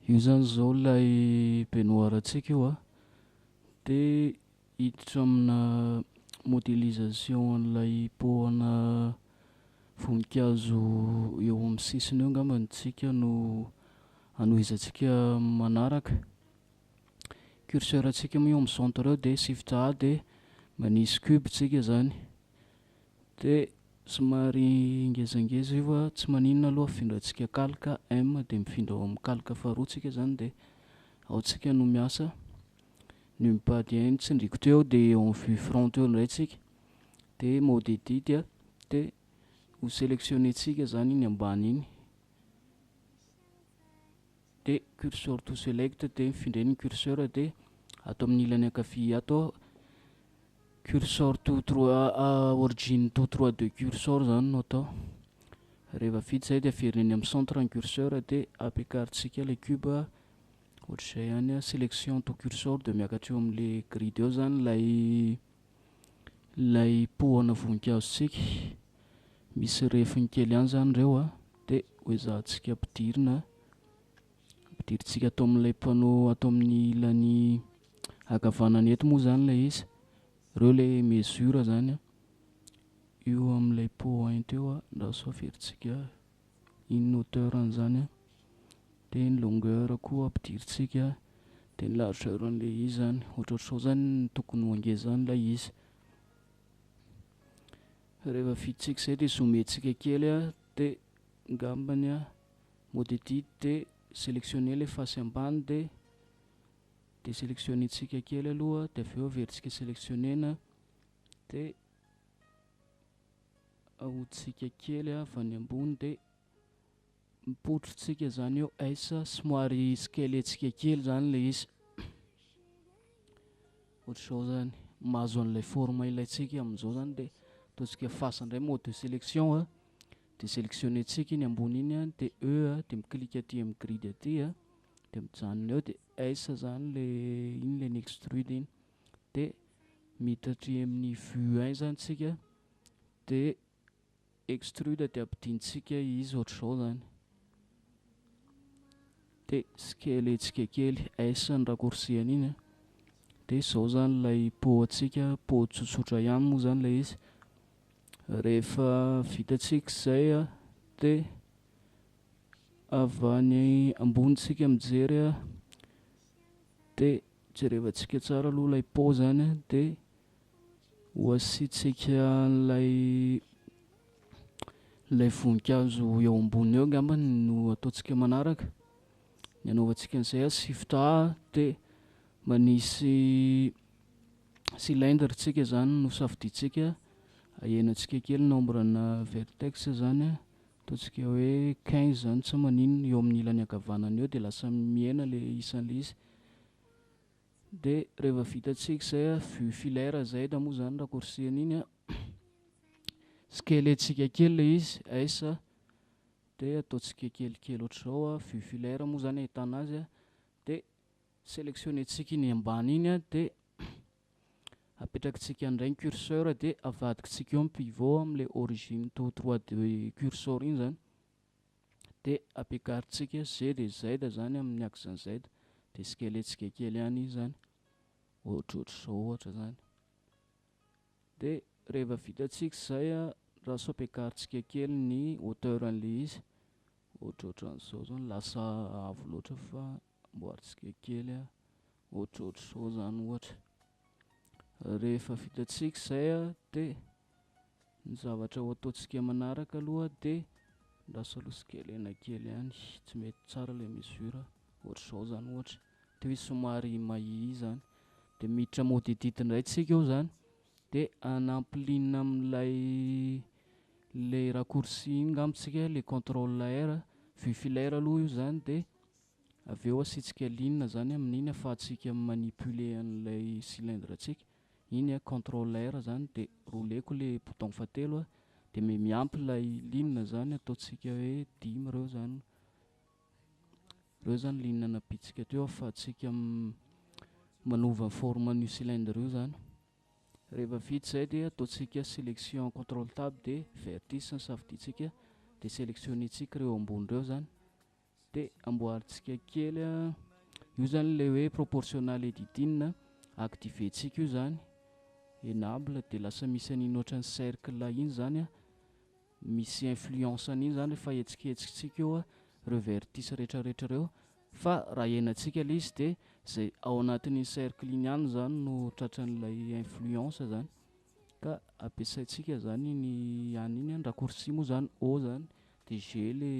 Io zany zao ilay baignoire-ntsika io, dia hiditra amina modélisation an'ilay pot-ana voninkazo eo amin'ny sisiny eo angamba tsika no hanohizantsika manaraka. Curseur antsika moa eo amin'ny centre eo, dia shift A dia manisy cube tsika zany, dia somary ngezangeza io fa tsy maninona aloha, afindrantsika calque M dia mifindra ao amin'ny calque faharoa tsika zany, dia ao tsika no miasa. Numpad ihany tsindriko teo, dia en vue front teo indray tsika, dia mode edit a, dia ho sélectionner-tsika zany iny ambany iny, dia cursor to select, dia mifindray ny curseur, dia ato amin'ny ilany ankavia ato cursor to trois, origine to trois de cursor zany no atao. Rehefa vita izay dia averina eny amin'ny centre ny curseur, dia ampiakarintsika ilay cube ohatr'izay ihany, sélection to cursor, dia miakatra eo amin'ilay grid eo zany ilay pohana voninkazontsika. Misy refiny kely ihany zany ireo a, dia hoezahantsika ampidirina, ampidirintsika ato amin'ilay panneau ato amin'ny ilany ankavanana eto moa zany ilay izy. Ireo ilay mesure zany a, io amin'ilay point eo a, andraso averintsika iny hauteur-ny zany a, dia ny longueur koa ampidirintsika, dia ny largeur an'ilay izy zany ohatrohatr'izao zany no tokony ho angezany ilay izy. Rehefa vitatsika izay dia zoomentsika kely a, dia angambany a mode edit, dia sélectionner ilay face ambany, dia sélectionner-tsika kely aloha, dia avy eo averintsika sélectionnena, dia ahoditsika kely avy any ambony, dia mipotrotsika zany eo S, somary scalentsika kely zany ilay izy ohatr'izao zany, mahazo an'ilay forme ilaintsika amin'izao zany. Dia ataontsika face indray, mode de sélection a, dia sélectionner-tsika iny ambony iny a, dia E a, dia mi-clique aty amin'ny grid aty a, dia mijanona eo, dia S zany le iny le ny-extrude iny, dia miditra aty amin'ny vue 1 zany tsika, dia extrude, dia ampidintsika izy ohatr'izao zany, dia scalentsika kely, S ny raccourci an'iny a. Dia izao zany ilay pot antsika, pot tsotsotra ihany moa zany ilay izy. Rehefa vitatsika izay a, dia avy any ambony tsika mijery a, dia jerevantsika tsara aloha ilay pot zany a, dia ho asiantsika an'ilay ilay voninkazo eo ambony eo angambany no ataontsika manaraka. Ny anaovantsika an'izay a, Shift A, dia manisy cylindre tsika zany no safidintsika, ahenantsika kely nombre na vertex zany a, ataontsika hoe 15 zany, tsy maninona, eo amin'ny ilany ankavanana eo dia lasa mihena le isan'le izy. Dia rehefa vitatsika izay a, vue filaire zay da moa zany raccourci an'iny a, scalentsika kely le izy, S, dia ataontsika kelikely ohatr'izao a, vue filaire moa zany ahitana azy a, dia sélectionner-tsika iny ambany iny a, dia apetrakitsika indray ny curseur, dia avadikitsika eo amin'ny pivot amin'ilay origine to 3 de cursor iny zany, dia ampiakarintsika Z dia Z zany amin'ny axe Z, dia scalentsika kely ihany izy zany ohatrohatr'izao ohatra zany. Dia rehefa vitatsika izay a, raha sao ampiakarintsika kely ny hauteur an'ilay izy ohatrohatran'izao zany, lasa avo loatra fa amboarintsika kely a, ohatrohatr'izao zany ohatra. Rehefa vitatsika izay a, dia ny zavatra ho ataontsika manaraka aloha, dia lasa aloha scalena kely ihany, tsy mety tsara ilay mesure, ohatr'izao zany ohatra, teo izy somary mahia zany. Dia miditra mode edit indray tsika eo zany, dia hanampy ligne amin'ilay le raccourci iny angamba tsika, le contrôle R, vue filaire aloha io zany, dia avy eo asiantsika ligne zany amin'iny ahafahantsika manipuler an'ilay cylindre antsika iny a, contrôle R zany, dia rouleko le bouton fahatelo a, dia miampy ilay ligne zany, ataontsika hoe 5 ireo zany, ireo zany ligne nampitsika teo ahafahantsika manova forme an'io cylindre io zany. Rehefa vita izay dia ataontsika sélection, contrôle tab, dia vertice ny safidintsika, dia sélectionner-tsika ireo ambony ireo zany, dia amboarintsika kely a io zany ilay hoe proportional editing, activer-tsika io zany, enable, dia lasa misy an'iny ohatran'ny cercle iny zany a, misy influence an'iny zany rehefa hetsiketsitsika eo a ireo vertice rehetrarehetra ireo. Fa raha henantsika ilay izy dia zay ao anatin'iny cercle iny ihany zany no tratran'ilay influence zany, ka ampiasaintsika zany iny any iny raccourci moa zany O zany, dia G le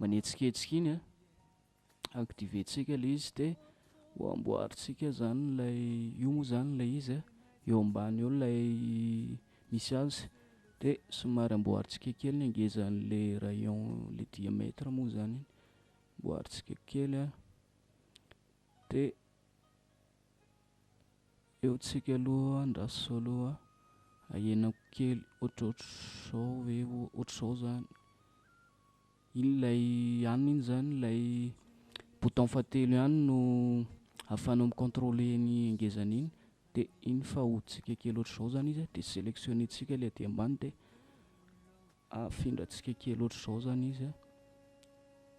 manetsiketsika iny a, activer-tsika ilay izy, dia Ho amboarintsika zany ilay io moa zany ilay izy a, eo ambany eo ilay misy azy. Dia somary amboarintsika kely ny hangezan'ilay rayon, le diamètre moa zany iny. Amboarintsika kely a. Dia eo tsika aloha, andraso aloha, ahenako kely ohatrohatr'izao ve, ohatr'izao zany. Iny ilay hanina iny zany, ilay bouton fahatelo ihany no ahafahanao mi-contrôler ny hangezany iny. Dia iny fa ahodintsika kely ohatr'izao zany izy, dia sélectionner-tsika ilay aty ambany, dia afindrantsika kely ohatr'izao zany izy.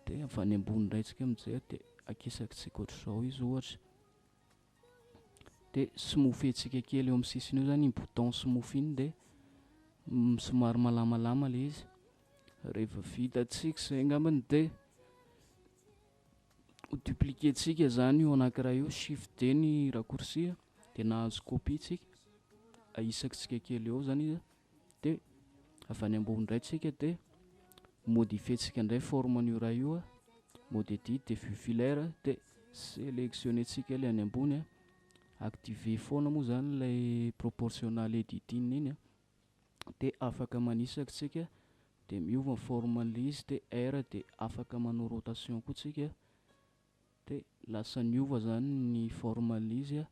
Dia avy any ambony indray tsika mijery, dia akisakitsika ohatr'izao izy ohatra. Dia smooth-ntsika kely eo amin'ny sisiny eo zany iny bouton smooth iny, dia somary malamalama ilay izy. Rehefa vitantsika izay angambany, dia ho dupliquer-tsika zany io anankiray io, Shift D ny raccourci, dia nahazo copie tsika, ahisakitsika kely eo zany izy. Dia avy any ambony indray tsika, dia modifier-tsika indray forme an'io raha io, mode edit, dia vue filaire, dia sélectionner-tsika ilay any ambony, activer foana moa zany ilay proportional editing iny, dia afaka manisaka tsika, dia miova ny forme an'ilay izy. Dia R, dia afaka manao rotation koa tsika, dia lasa niova zany ny forme an'ilay izy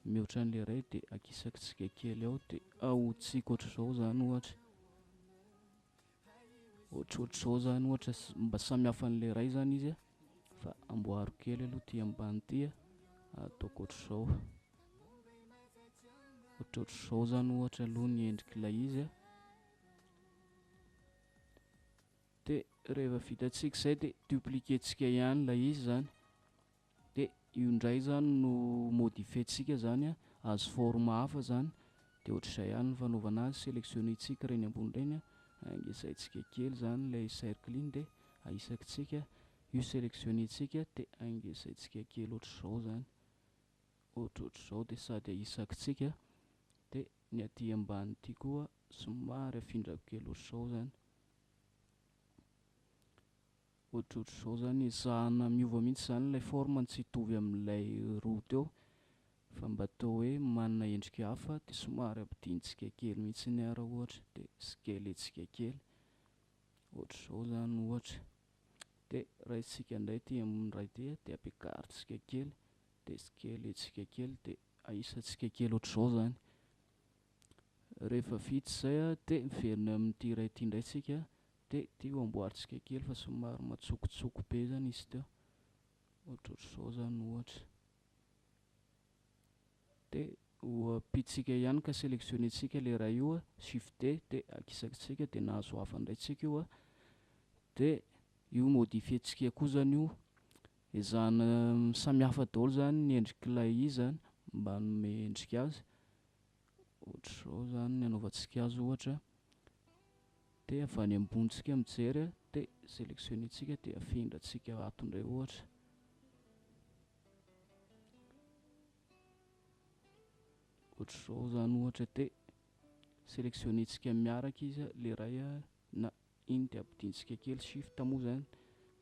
mihoatra an'ilay iray. Dia akisakitsika kely ao, dia ahodintsika ohatr'izao zany ohatra, ohatrohatr'izao zany ohatra, mba samy hafa an'ilay iray zany izy. Fa amboaro kely aloha ty ambany ty, ataoko ohatr'izao, ohatrohatr'izao zany ohatra aloha ny endrik'ilay izy. Dia rehefa vitantsika izay, dia dupliquer-tsika ihany ilay izy zany, dia io indray zany no modifier-tsika zany, azo forme hafa zany. Dia ohatr'izay ihany ny fanaovana azy, sélectionner-tsika ireny ambony ireny, angezaintsika kely zany ilay cercle iny, dia ahisakitsika io, sélectionner-tsika, dia angezaintsika kely ohatr'izao zany, ohatrohatr'izao, dia sady ahisakitsika. Dia ny aty ambany ity koa somary afindrako kely ohatr'izao zany, ohatrohatr'izao zany. Ezahana miova mihitsy zany ilay forme, tsy hitovy amin'ilay roa teo, fa mba atao hoe manana endrika hafa. Dia somary ampidintsika kely mihitsy ny ara ohatra, dia scaler-tsika kely ohatr'izao zany ohatra. Dia raisitsika indray ity amin'ny ray ity, dia ampiakarintsika kely, dia scaler-tsika kely, dia ahisantsika kely ohatr'izao zany. Rehefa vita izay, dia miverina amin'ity iray ity indray tsika, dia ity ho amboarintsika kely fa somary matsokotsoko be zany izy teo, ohatrohatr'izao zany ohatra. Dia ho ampitsika ihany ka sélectionner-tsika ilay iray io, Shift D, dia akisakitsika, dia nahazo hafa indray tsika io. Dia io modifier-tsika koa zany io, ezahana samy hafa daholo zany ny endrik'ilay izy zany mba hanome endrika azy. Ohatr'izao zany ny anaovantsika azy ohatra. Dia avy any ambony tsika mijery, dia sélectionner-tsika, dia afindrantsika ato indray ohatra, ohatr'izao zany ohatra. Dia sélectionner-tsika miaraka izy le iray na iny, dia ampidintsika kely, Shift moa zany,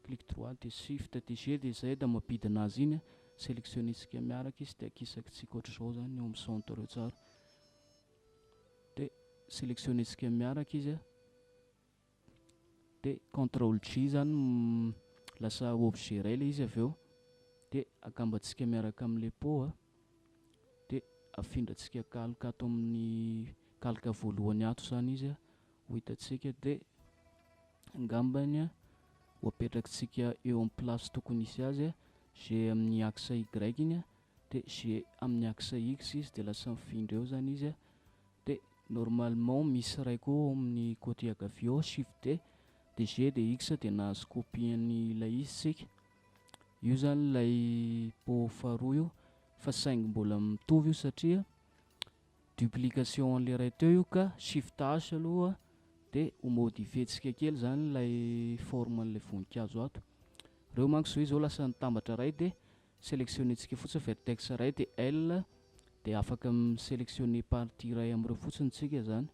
clic droit, dia Shift dia G, dia zay da mampidina azy iny. Sélectionner-tsika miaraka izy, dia akisakitsika ohatr'izao zany eo amin'ny centre eo tsara. Dia sélectionner-tsika miaraka izy, dia Contrôle J zany, lasa objet iray ilay izy avy eo. Dia akambantsika miaraka amin'ilay pot, dia afindrantsika calque ato amin'ny calque voalohany ato zany izy ho hitantsika. Dia angambany ho apetrakitsika eo amin'ny place tokony hisy azy, G amin'ny axe Y iny, dia G amin'ny axe X izy, dia lasa mifindra eo zany izy. Dia normalement misy iray koa ao amin'ny côté ankavia ao, Shift D, dia G, dia X, dia nahazo copie an'ilay izy tsika. Io zany ilay pot faharoa io, fa saingy mbola mitovy io satria duplication an'ilay iray teo io. Ka Shift H aloha, dia ho modifier-tsika kely zany ilay forme an'ilay voninkazo ato. Reo manko zao izy zao lasa nitambatra iray. Dia sélectionner-tsika fotsiny vertex iray, dia L, dia afaka mi-sélectionner partie iray amin'ireo fotsiny tsika zany.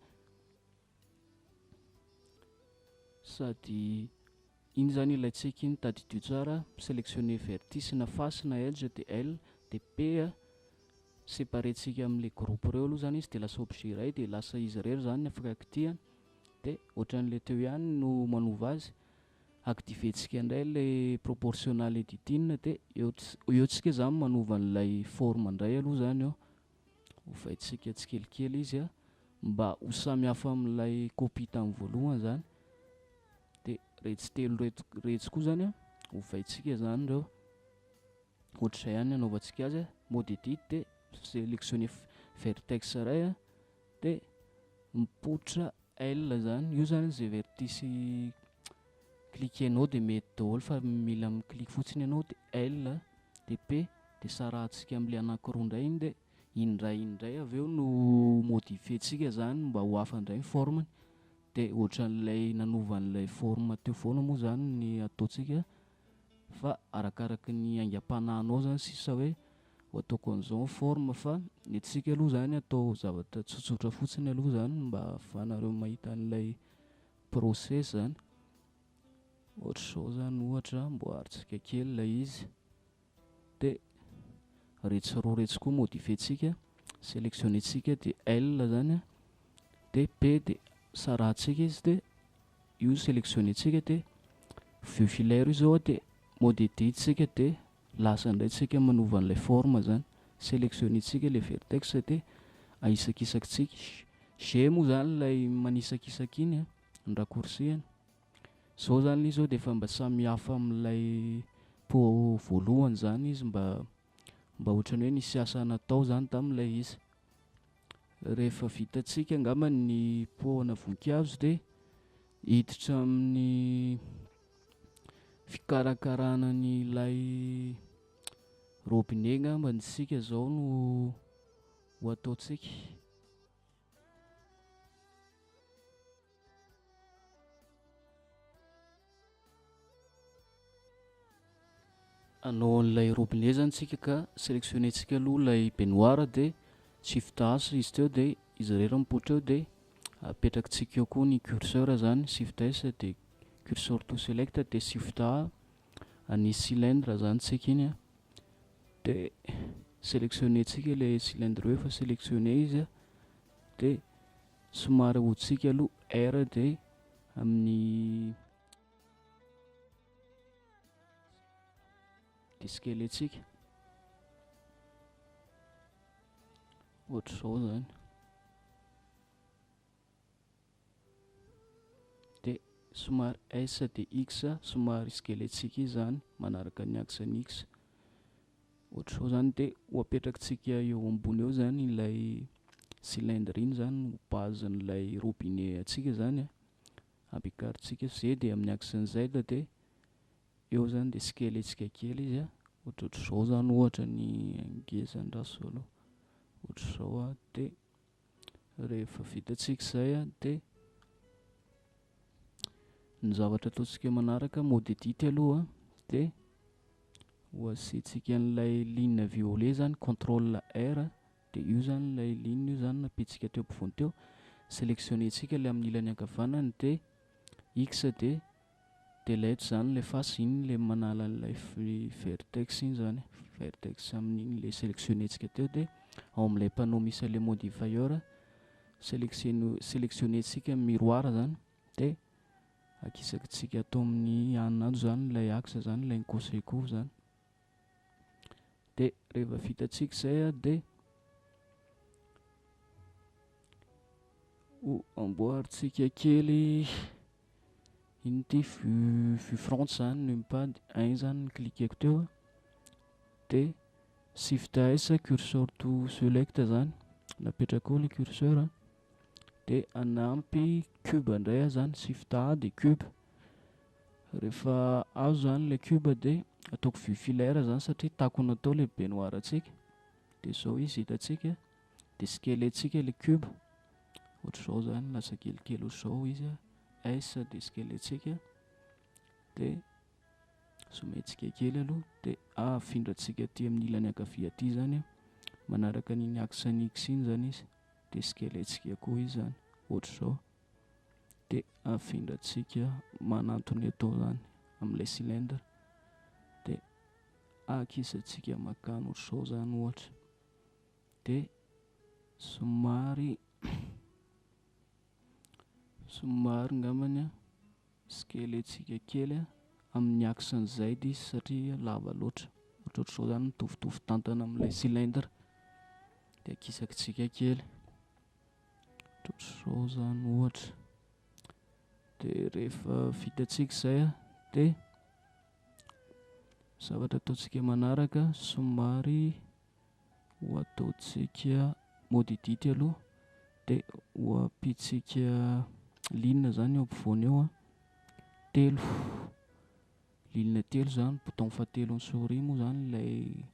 Sady iny zany ilaintsika iny, tadidio tsara, sélectionner vertice na face na edge, dia L. De P a, séparer-tsika amin'ilay groupe ireo aloha zany izy de lasa objet iray de lasa izy irery zany ny afaka kitihana. De ohatran'ilay teo ihany no manova azy. Activer-tsika indray ilay proportional editing de eo eo tsika zany manova an'ilay forme indray aloha zany eo. Ovaintsika tsikelikely izy a mba ho samy hafa amin'ilay copie tamin'ny voalohany zany. De retsy telo reto retsy koa zany a ovaintsika zany ireo. Ohatr'izay ihany ny anaovantsika azy a. Mode edit de sélectionner vertex iray a de mipoitra L zany. Io zany zay vertice cliquenao de mety daholo fa mila mi-clique fotsiny ianao de L de P de sarahantsika amin'ilay anankiroa indray iny de iny indray iny indray avy eo no modifier-tsika zany mba ho hafa indray ny forme-ny. De ohatran'ilay nanova an'ilay forme teo foana moa zany ny ataontsika fa arakaraky ny aingam-panahinao zany sisa hoe ho ataoko an'izao ny forme fa ny antsika aloha zany atao zavatra tsotsotra fotsiny aloha zany mba ahafahanareo mahita an'ilay process zany. Ohatr'izao zany ohatra amboarintsika kely ilay izy de retsy roa retsy koa modifier-tsika, sélectionner-tsika de L zany a de P de sarahantsika izy de io sélectionner-tsika de vue filaire io zao de mode edit tsika de lasa indray tsika manova an'ilay forme zany. Sélectionner-tsika le vertex de ahisakisakitsika. G moa zany ilay manisakisaka iny a, ny raccourci-ny. Zao zany izy zao de efa mba samy hafa amin'ilay pot voalohany zany izy mba ohatran'ny hoe nisy asa natao zany tamin'ilay izy. Rehefa vitantsika angamba ny pot ana voninkazo de hiditra amin'ny fikarakarana an'ilay robinet angamba isika zao no ho ataontsika. Hanao an'ilay robinet zany tsika ka sélectionner-tsika aloha ilay baignoire de shift A izy teo de izy irery mipoitra eo de apetrakitsika eo koa ny curseur zany, shift S de curseur to select de shift A anisy cylindre zany tsika iny a de sélectionner-tsika ilay cylindre eo efa sélectionner izy a de somary ahodintsika aloha R de amin'ny de scaler-tsika ohatr'izao zany de somary S de X somary scaler-tsika izy zany manaraka ny axe ny X ohatr'izao zany de ho apetrakitsika eo ambony eo zany ilay cylindre iny zany ho base-n'ilay robinet antsika zany a. Ampiakarintsika Z de amin'ny axe ny Z de eo zany de scaler-tsika kely izy a ohatrohatr'izao zany ohatra ny angezany raha aloha ohatr'izao a de rehefa vitantsika izay a de ny zavatra ataontsika manaraka mode edit aloha de ho asiantsika an'ilay ligne violet zany contrôle R de io zany ilay ligne io zany napitsika teo ampovoany teo. Sélectionner-tsika ilay amin'ny ilany ankavanany de X de delete zany ilay face iny ilay manala an'ilay vertex iny zany, vertex amin'iny ilay sélectionner-tsika teo de ao amin'ilay panneau misy an'ilay modifier sélectionner-tsika miroir zany de akisakitsika atao amin'ny anina ato zany ilay axe zany ilay nikoseko zany. De rehefa vitantsika izay a de ho amboarintsika kely iny ity vue front zany numpad 1 zany ny cliqueko teo a de shift S curseur to select zany napetraka eo ilay curseur de anampy cube indray aho zany shift A de cube. Rehefa azo zany ilay cube de ataoko vue filaire zany satria takona tao ilay baignoire antsika de zao izy hitantsika de scaler-tsika ilay cube ohatr'izao zany lasa kelikely ohatr'izao izy a S de scaler-tsika de somentsika kely aloha de afindrantsika aty amin'ny ilany ankavia aty zany manaraka an'iny axe ny X iny zany izy de scaler-tsika koa izy zany ohatr'izao de afindrantsika manantona eto zany amin'ilay cylindre de Akisantsika makany ohatr'izao zany ohatra. Dia somary somary ngambany scalentsika kely amin'ny axe ny Z izy satria lava loatra. Ohatrohatr'izao zany, mitovitovy tantana amin'ilay cylindre. Dia akisakitsika kely. Ohatrohatr'izao zany ohatra. Dia rehefa vitantsika izay, dia zavatra ataontsika manaraka, somary ho ataontsika mode edit aloha, dia ho ampitsika ligne zany eo ampovoany eo, telo ligne telo zany, bouton fahatelo ny souris moa zany ilay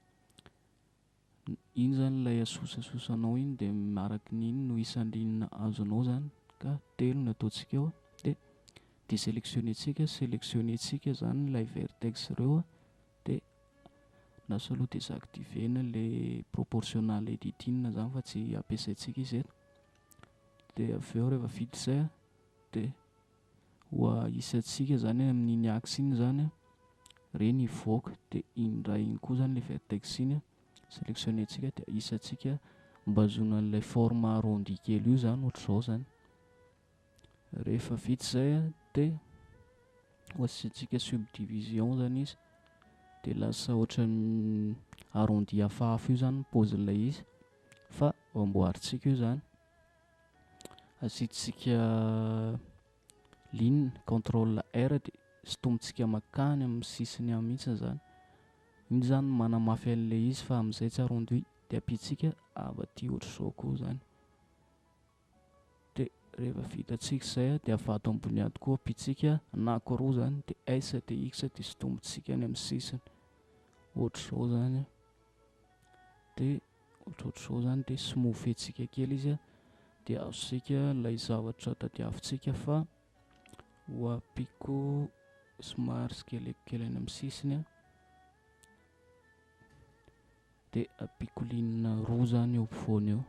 iny zany, ilay asosasosanao iny, dia araky ny iny no isan'ny ligne azonao zany, ka telo no ataontsika eo. Dia désélectionner-tsika, sélectionner-tsika zany ilay vertex ireo, dia lasa aloha désactiver-na le proportional editing zany fa tsy ampiasaintsika izy eto. Dia avy eo rehefa vita izay, dia ho ahisantsika zany amin'iny axe iny zany reny hivoaka, dia iny indray iny koa zany le vertex iny sélectionner-tsika, dia ahisantsika mba ahazoana an'ilay forme arrondi kely io zany, ohatr'izao zany. Rehefa vita izay, dia ho asiantsika subdivision zany izy, dia lasa ohatran'ny arrondi hafahafa io zany ny paozin'ilay izy, fa amboarintsika io zany. Asiantsika ligne, contrôle R, dia sintomintsika makany amin'ny sisiny any mihitsy zany. Iny zany manamafy an'ilay izy fa amin'izay tsy arrondi, dia ampiantsika avy aty ohatr'izao koa zany. Dia rehefa vitantsika izay, dia avy ato ambony ato koa ampiantsika anankiroa zany, dia S dia X, dia sintomintsika any amin'ny sisiny ohatr'izao zany, dia ohatrohatr'izao zany, dia smooth-ntsika kely izy, dia azontsika ilay zavatra tadiavintsika, fa ho ampiako somary skeleko kely any amin'ny sisiny, dia ampiako ligne roa zany eo ampovoany eo,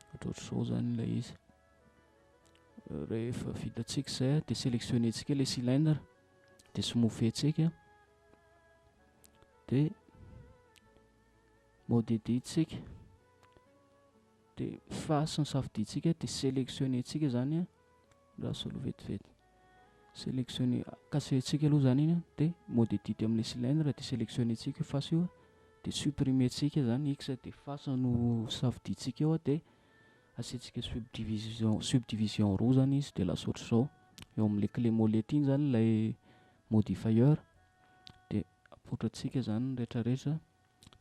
ohatrohatr'izao zany ilay izy. Rehefa vitantsika izay, dia sélectionner-tsika ilay cylindre, dia smooth-ntsika, dia mode edit-tsika, dia face ny safidintsika, dia sélectionner-tsika zany, lasa aloha vetivety sélectionner, casser-tsika aloha zany iny, dia mode edit amin'ilay cylindre, dia sélectionner-tsika io face io, dia supprimer-tsika zany X, dia face no safidintsika eo, dia asiantsika subdivision roa zany izy, dia lasa ohatr'izao eo amin'ilay clé molette iny zany ilay modifier, dia apoitrantsika zany ny rehetrarehetra.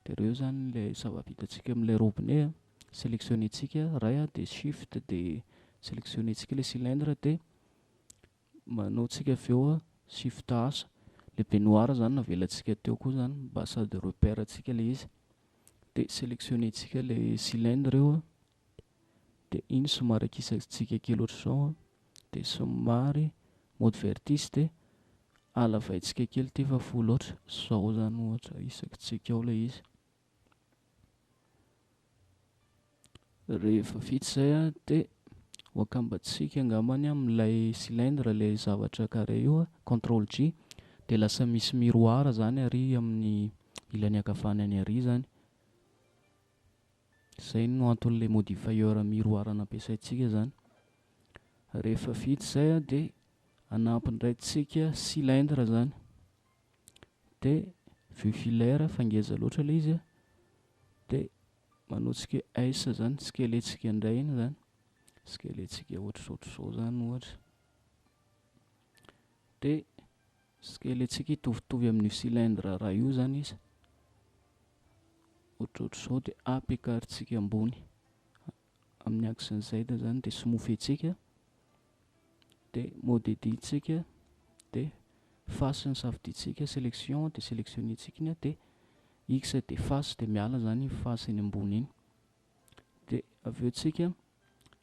Dia ireo zany ilay zava-bitantsika amin'ilay robinet. Sélectionner-tsika ray, dia shift, dia sélectionner-tsika ilay cylindre, dia manao tsika avy eo shift H, le baignoire zany navelantsika teo koa zany mba sady repère antsika ilay izy, dia sélectionner-tsika ilay cylindre eo, dia iny somary akisantsika kely ohatr'izao, dia somary mode vertice, dia alavaintsika kely ty fa fohy loatra zao zany ohatra, isakitsika ao ilay izy. Rehefa vita izay, dia ho akambantsika angambany amin'ilay cylindre ilay zavatra carré io, contrôle J, dia lasa misy miroir zany ary amin'ny ilany ankavanany ary zany. Izay no anton'ilay modifier miroir nampiasaintsika zany. Rehefa vita izay, dia hanampy indray tsika cylindre zany, dia vue filaire fa ngeza loatra ilay izy, dia manao tsika S zany, scalentsika indray iny zany, scalentsika ohatrohatr'izao zany ohatra, dia scalentsika hitovitovy amin'io cylindre raha io zany izy, ohatrohatr'izao, dia ampiakarintsika ambony amin'ny axe ny Z zany, dia smooth-ntsika, dia mode edit-tsika, dia face ny safidintsika, sélection, dia sélectionner-tsika iny, dia X dia face, dia miala zany iny face eny ambony iny. Dia avy eo tsika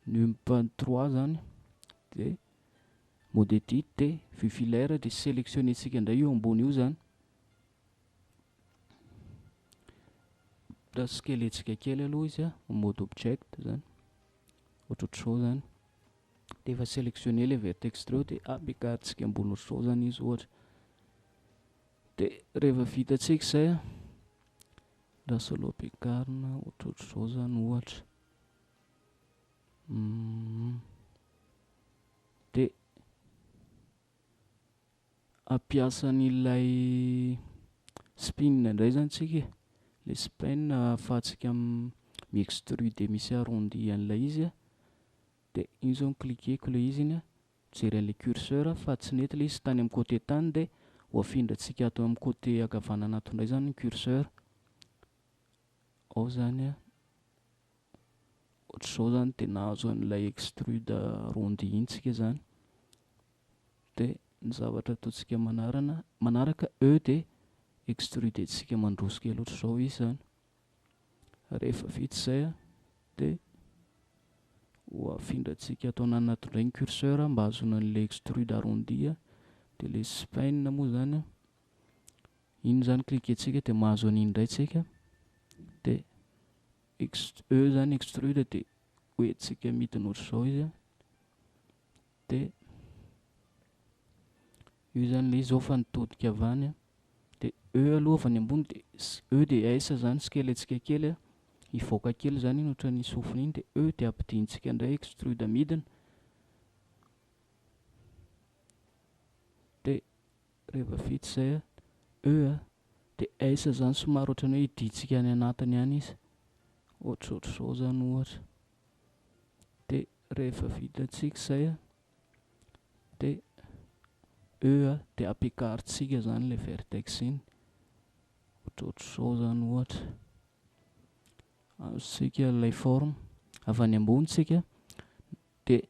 numpad 3 zany, dia mode edit, dia vue filaire, dia sélectionner-tsika indray io ambony io zany, da scalentsika kely aloha izy mode object zany, ohatrohatr'izao zany. Dia efa sélectionner le vertex reo, dia ampiakarintsika ambony ohatr'izao zany izy ohatra. Dia rehefa vitantsika izay. Lasa aloha ampiakarina ohatrohatr'izao zany ohatra. Dia hampiasa an'ilay spin indray zany tsika e. Ilay spin ahafahantsika mi-extruder misy arrondi an'ilay izy a. Dia iny zao ni-cliquer-ko ilay izy iny a, mijery an'ilay curseur fa tsy nety ilay izy tany amin'ny côté tany dia ho afindrantsika ato amin'ny côté ankavanana ato indray zany ny curseur. Ao zany a, ohatr'izao zany dia nahazo an'ilay extrude arrondi iny tsika zany. Dia ny zavatra ataontsika manarana manaraka E dia extruder-ntsika mandroso kely ohatr'izao izy zany. Rehefa vita izay a, dia ho afindrantsika ato anaty indray ny curseur mba hahazoana an'ilay extrude arrondi a. Dia ilay spin moa zany a, iny zany cliquer-ntsika dia mahazo an'iny indray tsika. Dia E zany extrude dia hoentintsika midina ohatr'izao izy a. Dia io zany ilay izy zao fa nitodika avy any a. Dia E aloha avy any ambony dia E dia S zany skelentsika kely a, hivoaka kely zany iny ohatran'ny sofina iny, dia E dia ampidintsika indray extrude midina. Dia rehefa vita izay a, E a, dia S zany somary ohatran'ny hoe hidintsika any anatiny any izy, ohatrohatr'izao zany ohatra. Dia rehefa vitantsika izay a, dia E a, dia ampiakarintsika zany ilay vertex iny, ohatrohatr'izao zany ohatra. Azontsika ilay forme avy any ambony tsika, dia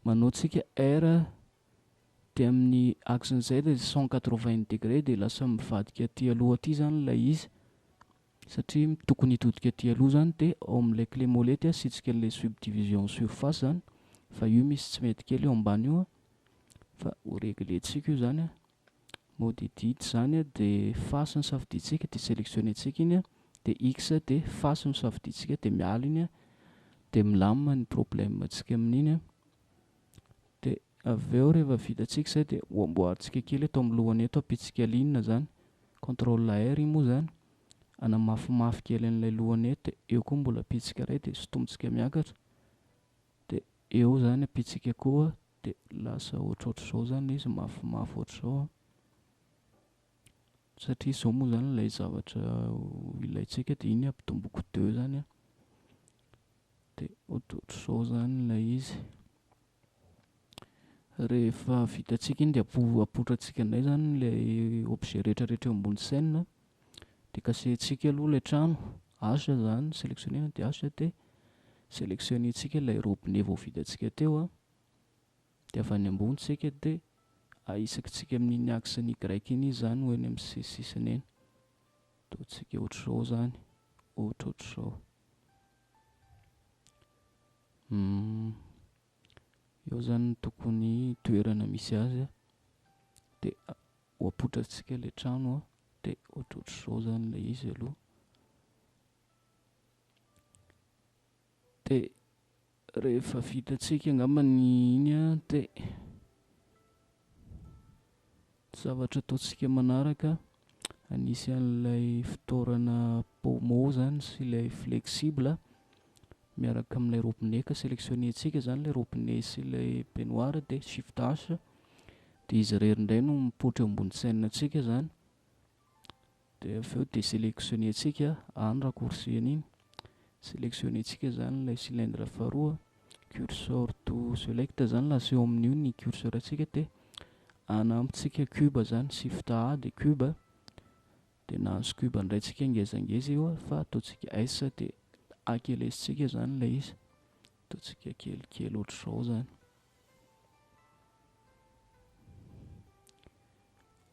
manao tsika R dia amin'ny axe Z dia 180 degré dia lasa mivadika aty aloha aty zany ilay izy, satria tokony hitodika aty aloha zany. Dia ao amin'ilay clé molette asiantsika an'ilay subdivision surface zany, fa io misy tsy mety kely eo ambany io a, fa ho régler-ntsika io zany a. Mode edit zany a, dia face no safidintsika, dia sélectionner-ntsika iny a, dia X dia face no safidintsika, dia miala iny a, dia milamina ny problème antsika amin'iny a. Dia avy eo rehefa vitantsika izay dia ho amboarintsika kely eto amin'ny lohany eto, ampitsika ligne zany, contrôle R iny moa zany, hanamafimafy kely an'ilay lohany eto, dia eo koa mbola ampitsika iray dia sintomintsika miakatra, dia eo zany ampitsika koa, dia lasa ohatrohatr'izao zany ilay izy, mafimafy ohatr'izao a. Satria izao moa zany ilay zavatra ilaintsika, dia iny ampitomboko 2 zany a, dia ohatrohatr'izao zany ilay izy. Rehefa vitantsika iny dia apoitrantsika indray zany ilay objet rehetrarehetra eo ambony scène, dia kasentsika aloha ilay trano, H zany sélectionner dia H, dia sélectionner-ntsika ilay robinet vao vitantsika teo a, dia avy any ambony tsika dia ahisakitsika amin'iny axe ny Y iny izy zany ho eny amin'ny sisisisiny eny, ataontsika ohatr'izao zany, ohatrohatr'izao. Eo zany no tokony toerana misy azy a, dia ho apoitrantsika ilay trano a, dia ohatrohatr'izao zany ilay izy aloha. Dia rehefa vitantsika angamba ny iny a, dia zavatra ataontsika manaraka, anisy an'ilay fitaorana pommeau zany sy ilay flexible miaraka amin'ilay robinet, ka sélectionner-ntsika zany ilay robinet sy ilay baignoire, dia shift H, dia izy irery indray no mipoitra eo ambony scène antsika zany. Dia avy eo dia sélectionner-ntsika any raccourci an'iny, sélectionner-ntsika zany ilay cylindre faharoa, cursor to select zany lasa eo amin'io ny curseur antsika, dia anampitsika cube zany, shift A dia cube, dia nahazo cube indray tsika ngezangeza io a, fa ataontsika S dia akelesintsika zany ilay izy, ataontsika kelikely ohatr'izao zany,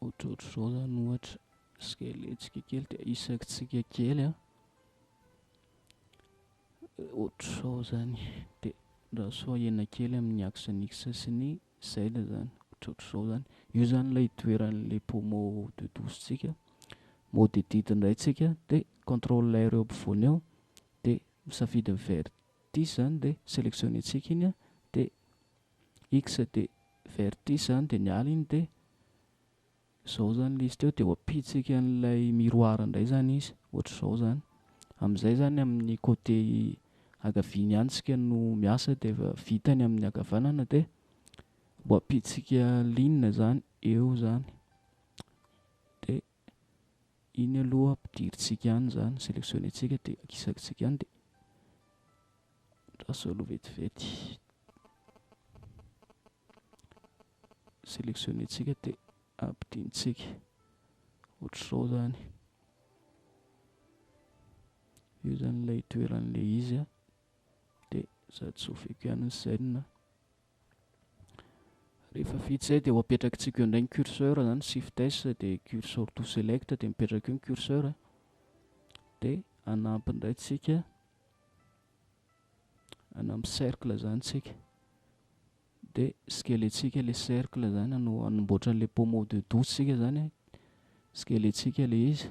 ohatrohatr'izao zany ohatra, skelentsika kely dia isakitsika kely a, ohatr'izao zany, dia raha soa ahena kely amin'ny axe ny X sy ny Z zany, ohatrohatr'izao zany. Io zany ilay toeran'ilay pommeau de douche-tsika. Mode edit indray tsika, dia contrôle R eo ampovoany eo, dia misafidy ny vertice zany, dia sélectionner-ntsika iny a, dia X dia vertice zany dia miala iny, dia Zao zany le izy teo, de ho ampiditsika an'ilay miroir indray zany izy, ohatr'izao zany. Amin'izay zany amin'ny côté ankaviany ihany tsika no miasa de efa vita ny amin'ny ankavanana, de ho ampiditsika ligne zany eo zany. De iny aloha ampidirintsika any zany, sélectionner-tsika de akisakitsika any, de andraso aloha vetivety. Sélectionner-tsika de ampidintsika ohatr'izao zany. Io zany ilay toeran'ilay izy a. De sady sofiko ihany ny scène. Rehefa vita izay de ho apetrakitsika eo indray ny curseur zany, shift S de cursor to select, de mipetraka eo ny curseur. De hanampy indray tsika, hanampy cercle zany tsika. De scaler-tsika le cercle zany, hanamboatra an'le pommeau de douche tsika zany, scaler-tsika le izy.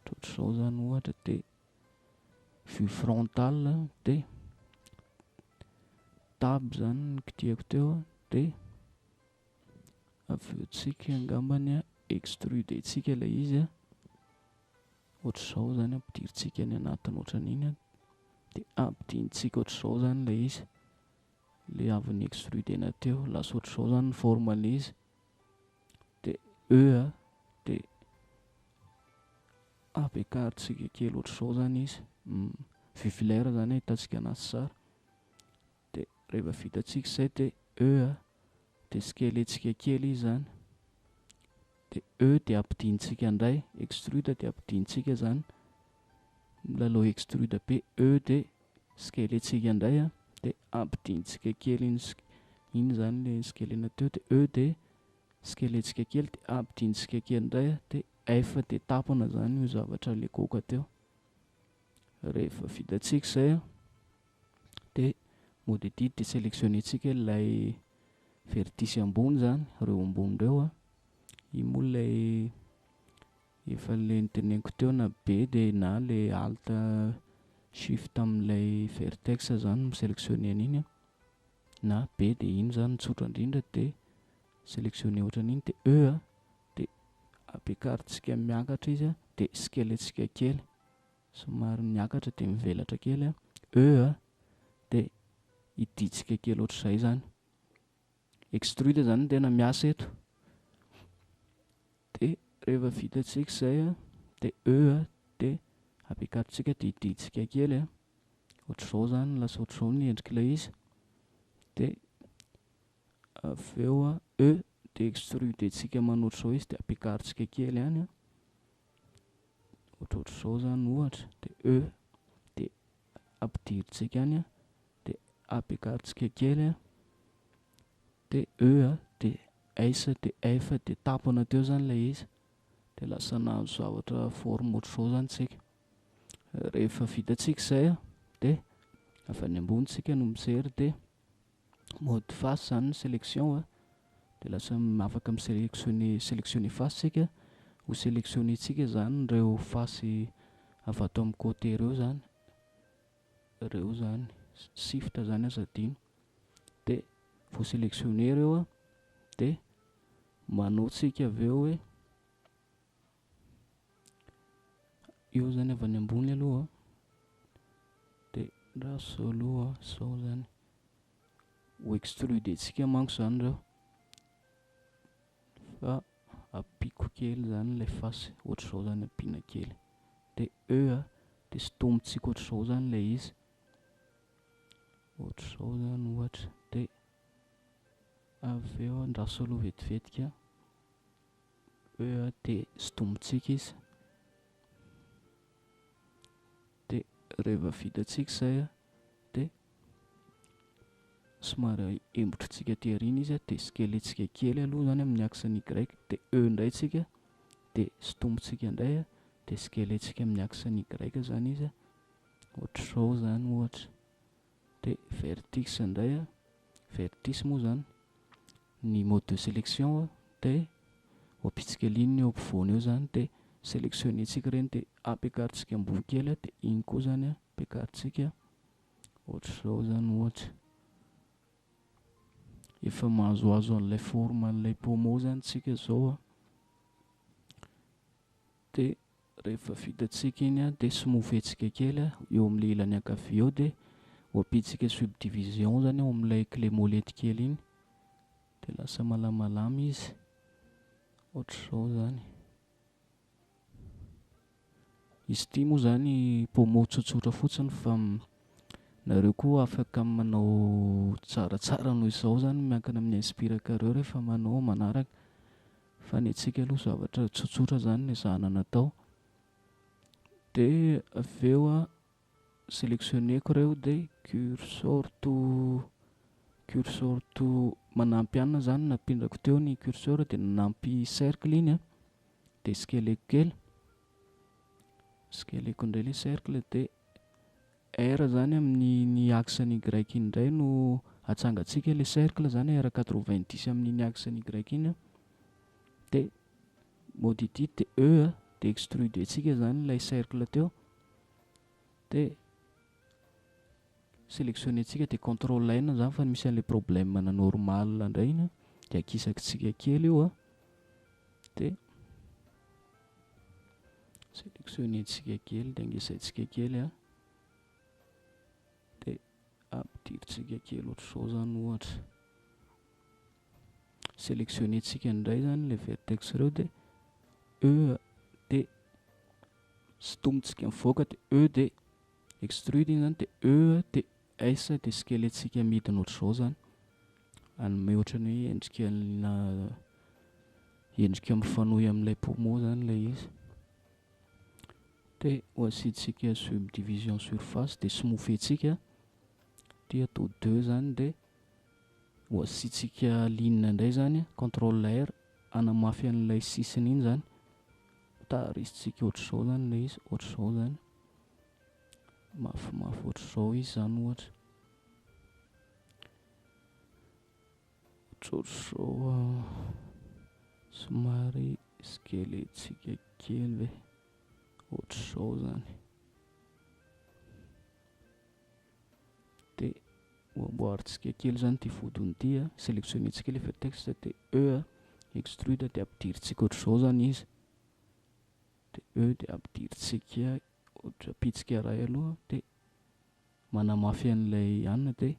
Ohatrohatr'izao zany ohatra, de vue frontale, de tab zany no kitihako teo, de avy eo tsika angambany extruder-tsika ilay izy a. Ohatr'izao zany ampidirintsika any anatiny ohatran'iny a, de ampidintsika ohatr'izao zany ilay izy, le avy ny extruder-na teo, lasa ohatr'izao zany ny forme an'ilay izy. De E a, de ampiakarintsika kely ohatr'izao zany izy, vue filaire zany ahitantsika anazy tsara. De rehefa vitantsika izay de E a, de scaler-tsika kely izy zany, de E de ampidintsika indray, extrude de ampidintsika zany, milalao extrude be, E de scaler-tsika indray a, de ampidintsika kely iny iny zany le scaler-na teo, de E de scaler-tsika kely, de ampidintsika kely indray a, de F de tapana zany io zavatra le goaka teo. Rehefa vitantsika izay a, de mode edit de sélectionner-tsika ilay vertice ambony zany, ireo ambony ireo a. Iny moa ilay efa le noteneniko teo, na B de na le alt shift amin'ilay vertex zany mi-sélectionner an'iny a, na B de iny zany tsotra indrindra, de sélectionner ohatran'iny, de E a, de ampiakarintsika miakatra izy a, de scaler-tsika kely, somary miakatra de mivelatra kely a, E a, de hidintsika kely ohatr'izay zany. Extrude zany no tena miasa eto. De rehefa vitantsika izay a, de E a, de ampiakarintsika de hidintsika kely a, ohatr'izao zany, lasa ohatr'izao ny endrik'ilay izy. De avy eo a, E de extrude-tsika manao ohatr'izao izy, de ampiakarintsika kely ihany a, ohatrohatr'izao zany ohatra, de E de ampidirintsika any a, de ampiakarintsika kely a, de E a, de S de F de tapana teo zany ilay izy, de lasa nahazo zavatra forme ohatr'izao zany tsika. Rehefa vitantsika izay a, de avy any ambony tsika no mijery, de mode face zany ny sélection a, de lasa afaka mi-sélectionner, sélectionner face tsika, ho sélectionner-tsika zany ireo face avy ato amin'ny côté ireo zany, ireo zany, shift zany aza adino. De vao sélectionner ireo a, de manao tsika avy eo hoe io zany avy any ambony aloha, de raso aloha zao zany, ho extruder-tsika manko zany ireo, fa ampiako kely zany ilay face, ohatr'izao zany ampiana kely, de E a, de sintomintsika ohatr'izao zany ilay izy, ohatr'izao zany ohatra, de avy eo andraso aloha vetivetika, E a, de sintomintsika izy, de rehefa vitantsika izay a, de somary embotritsika aty aoriana izy a, de scaler-tsika kely aloha zany amin'ny axe ny Y, de E indray tsika, de sintomintsika indray a, de scaler-tsika amin'ny axe ny Y zany izy a, ohatr'izao zany ohatra. De vertex indray a, vertice moa zany ny mode de sélection a, de ho ampitsika ligne eo ampovoany eo zany, de sélectionner-tsika ireny, de ampiakarintsika ambony kely a, de iny koa zany a ampiakarintsika ohatr'izao zany ohatra. Efa mahazoazo an'ilay forme an'ilay pommeau zany tsika zao a. Dia rehefa vitantsika iny dia smooth-ntsika kely eo amin'ilay ilany ankavia eo, dia ho ampiantsika subdivision zany eo amin'ilay clé molette kely iny, dia lasa malamalama izy ohatr'izao zany. Izy ity moa zany pommeau tsotsotra fotsiny, fa nareo koa afaka manao tsaratsara noho izao zany, miankina amin'ny inspirakareo rehefa manao manaraka. Fa ny antsika aloha zavatra tsotsotra zany ny ezahana natao. Dia avy eo sélectionneko ireo, dia cursor to cursor to manampy anina zany, nampindrako teo ny curseur dia nanampy cercle iny dia scaleko kely, scaleko indray ilay cercle, dia R zany amin'ny ny axe ny Y iny indray no atsangantsika ilay cercle zany, R 90 amin'iny axe ny Y iny dia mode edit, dia E dia extrude-ntsika zany ilay cercle teo, dia sélectionner-ntsika, dia contrôle N zany fa misy an'ilay problème na normal indray iny dia akisakitsika kely io dia sélectionner-ntsika kely, dia angezaintsika kely dia ampidirintsika kely ohatr'izao zany ohatra. Sélectionner-ntsika indray zany ilay vertex ireo, dia E dia sintomintsika mivoaka, dia E dia extrude iny zany, dia E dia S dia scalentsika midina ohatr'izao zany, hanome ohatran'ny hoe endrika na endrika mifanohy amin'ilay pommeau zany ilay izy. Dia ho asiantsika subdivision surface, dia smooth-ntsika, dia atao 2 zany, dia ho asiantsika ligne indray zany, contrôle R hanamafy an'ilay sisiny iny zany, tarisitsika ohatr'izao zany ilay izy, ohatr'izao zany, mafimafy ohatr'izao izy zany ohatra, ohatrohatr'izao somary scalentsika kely ve, ohatr'izao zany. Dia ho amboarintsika kely zany ity vodiny ity sélectionner-ntsika ilay vertex, dia E extrude, dia ampidirintsika ohatr'izao zany izy, dia E dia ampidirintsika ohatra pitsika iray aloha, dia manamafy an'ilay anina, dia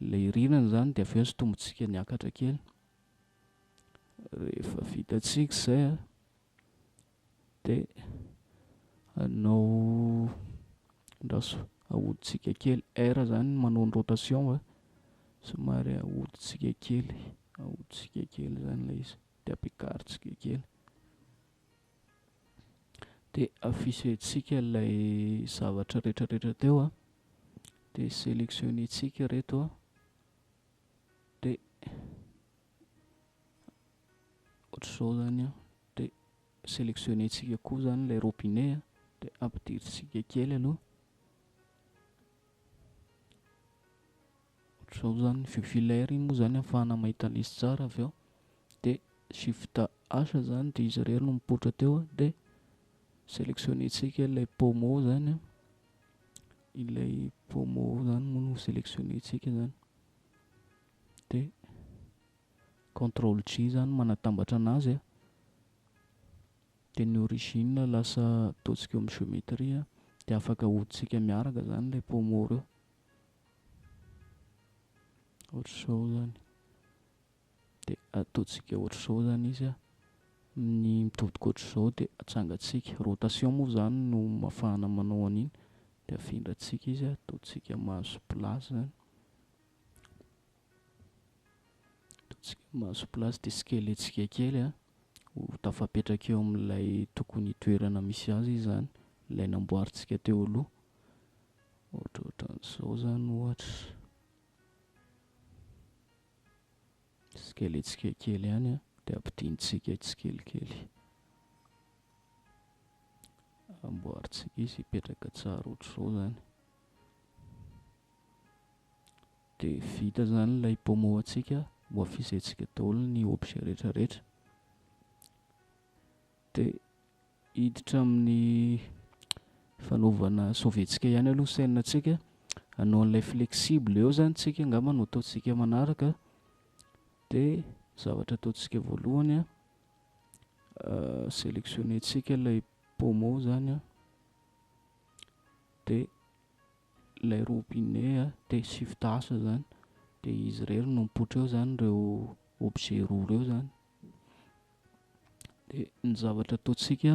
ilay rirany zany, dia avy eo sintomintsika niakatra kely. Rehefa vitantsika izay dia hanao andraso ahodintsika kely R zany manao ny rotation somary ahodintsika kely, ahodintsika kely zany ilay izy, dia ampiakarintsika kely, dia afficher-ntsika ilay zavatra rehetrarehetra teo dia sélectionner-ntsika ireto dia ohatr'izao zany dia sélectionner-ntsika koa zany ilay robinet dia ampidirintsika kely aloha ohatr'izao zany. Vue filaire iny moa zany ahafahana mahita an'izy tsara avy eo, dia shift H zany dia izy irery no mipoitra teo dia sélectionner-ntsika ilay pommeau zany ilay pommeau zany moa no sélectionner-ntsika zany, dia contrôle J zany manatambatra anazy dia ny origine lasa ataontsika eo amin'ny géométrie dia afaka ahodintsika miaraka zany ilay pommeau ireo ohatr'izao zany, dia ataontsika ohatr'izao zany izy ny mitodika ohatr'izao, dia atsangantsika rotation moa zany no ahafahana manao an'iny, dia afindrantsika izy ataontsika mahazo place zany, ataontsika mahazo place, dia scalentsika kely ho tafapetraka eo amin'ilay tokony toerana misy azy izy zany, ilay namboarintsika teo aloha, ohatrohatran'izao zany ohatra, scalentsika kely ihany dia ampidintsika tsikelikely, amboarintsika izy hipetraka tsara ohatr'izao zany. Dia vita zany ilay pommeau antsika, ho afficher-ntsika daholo ny objet rehetrarehetra. Dia hiditra amin'ny fanaovana sauver-ntsika ihany aloha scène antsika, hanao an'ilay flexible eo zany tsika angamba no ataontsika manaraka. Dia zavatra ataontsika voalohany sélectionner-ntsika ilay Pommeau zany a, dia ilay robinet a, dia shift H zany, dia izy irery no mipoitra eo zany ireo objet roa ireo zany. Dia ny zavatra ataontsika,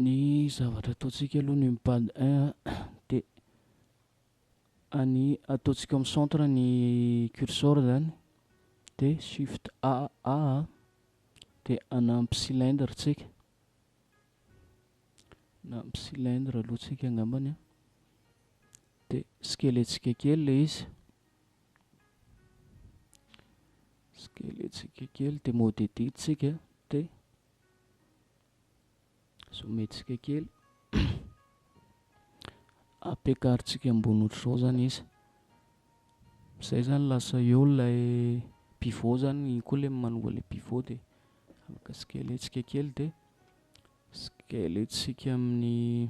ny zavatra ataontsika aloha numpad 1 dia any ataontsika amin'ny centre ny curseur zany, dia shift A A dia hanampy cylindre tsika, hanampy cylindre aloha tsika angambany a, dia scalentsika kely ilay izy, scalentsika kely dia mode edit tsika dia zoomentsika kely, ampiakarintsika ambony ohatr'izao zany izy. Izay zany lasa eo ilay pivot zany, iny koa ilay manova ilay pivot dia afaka scalentsika kely dia scalentsika amin'ny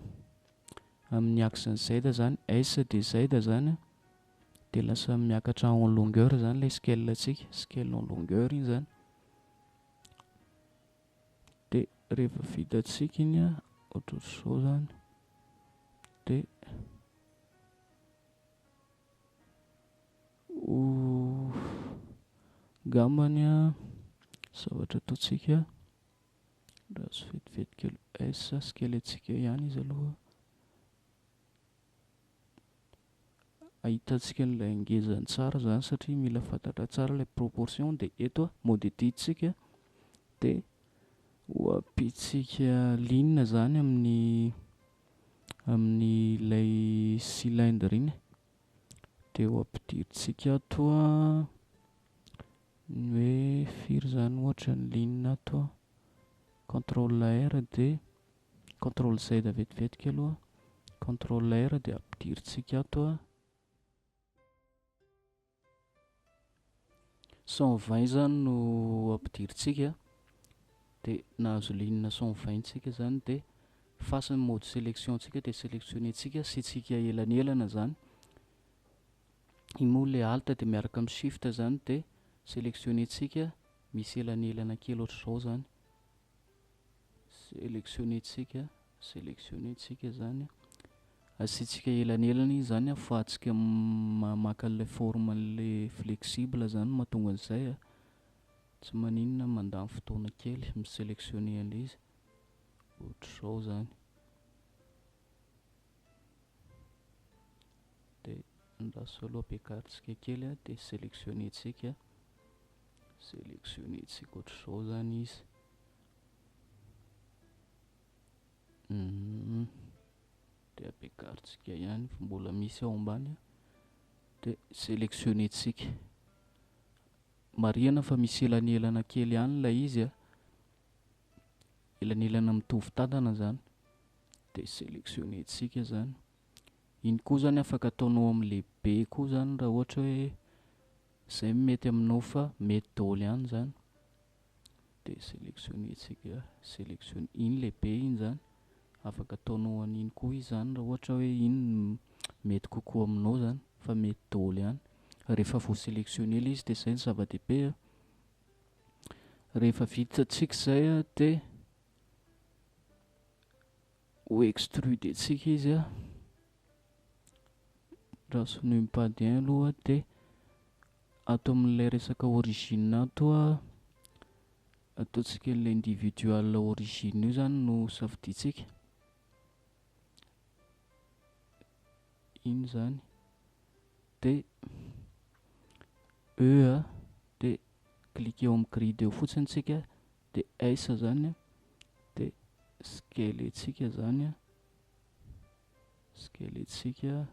amin'ny axe ny Z zany, S dia Z zany dia lasa miakatra en longueur zany ilay scale-ntsika, scale en longueur iny zany. Dia rehefa vitantsika iny a, ohatrohatr'izao zany, dia angambany a, zavatra ataontsika, raha vetivety kely S, scalentsika ihany izy aloha, ahitantsika an'ilay ngezany tsara zany satria mila fantatra tsara ilay proportion. Dia eto a, mode edit tsika dia ho ampitsika ligne zany amin'ny amin'ilay cylindre iny, dia ho ampidiritsika ato a ny hoe firy zany ohatra ny ligne ato a, contrôle R dia contrôle Z vetivetika aloha, contrôle R dia ampidiritsika ato a 120 zany no ampidiritsika, dia nahazo ligne 120 tsika zany. Dia face ny mode sélection tsika dia sélectionner-tsika asiantsika elanelana zany, iny moa ilay alt dia miaraka amin'ny shift zany, dia sélectionner-tsika misy elanelana kely ohatr'izao zany, sélectionner-tsika, sélectionner-tsika zany, asiantsika elanelana izy zany ahafahantsika maka an'ilay forme an'ilay flexible zany mahatonga an'izay a. Tsy maninona mandany fotoana kely mi-sélectionner an'ilay izy ohatr'izao zany. Dia andraso aloha ampiakarintsika kely a, dia sélectionner-tsika, sélectionner-tsika ohatr'izao zany izy. Dia ampiakarintsika ihany fa mbola misy ao ambany a, dia sélectionner-tsika. Marihana fa misy elanelana kely ihany ilay izy a, elanelana mitovy tantana zany, dia sélectionner-tsika zany. Iny koa zany afaka ataonao amin'ny lehibe koa zany raha ohatra hoe zay mety aminao fa mety daholo ihany zany. Dia sélectionner-tsika, sélectionner iny lehibe iny zany, afaka ataonao an'iny koa izy zany raha ohatra hoe iny mety kokoa aminao zany fa mety daholo ihany. Rehefa voasélectionner ilay izy dia zay ny zava-dehibe a. Rehefa vitantsika izay a, dia ho extruder-tsika izy a, raha numpad 1 aloha, dia ato amin'ilay resaka origine ato a, ataontsika ilay individual origine io zany no safidintsika, iny zany, dia E a, dia cliquer eo amin'ny grid eo fotsiny tsika, dia S zany a, dia scaler-tsika zany a, scaler-tsika,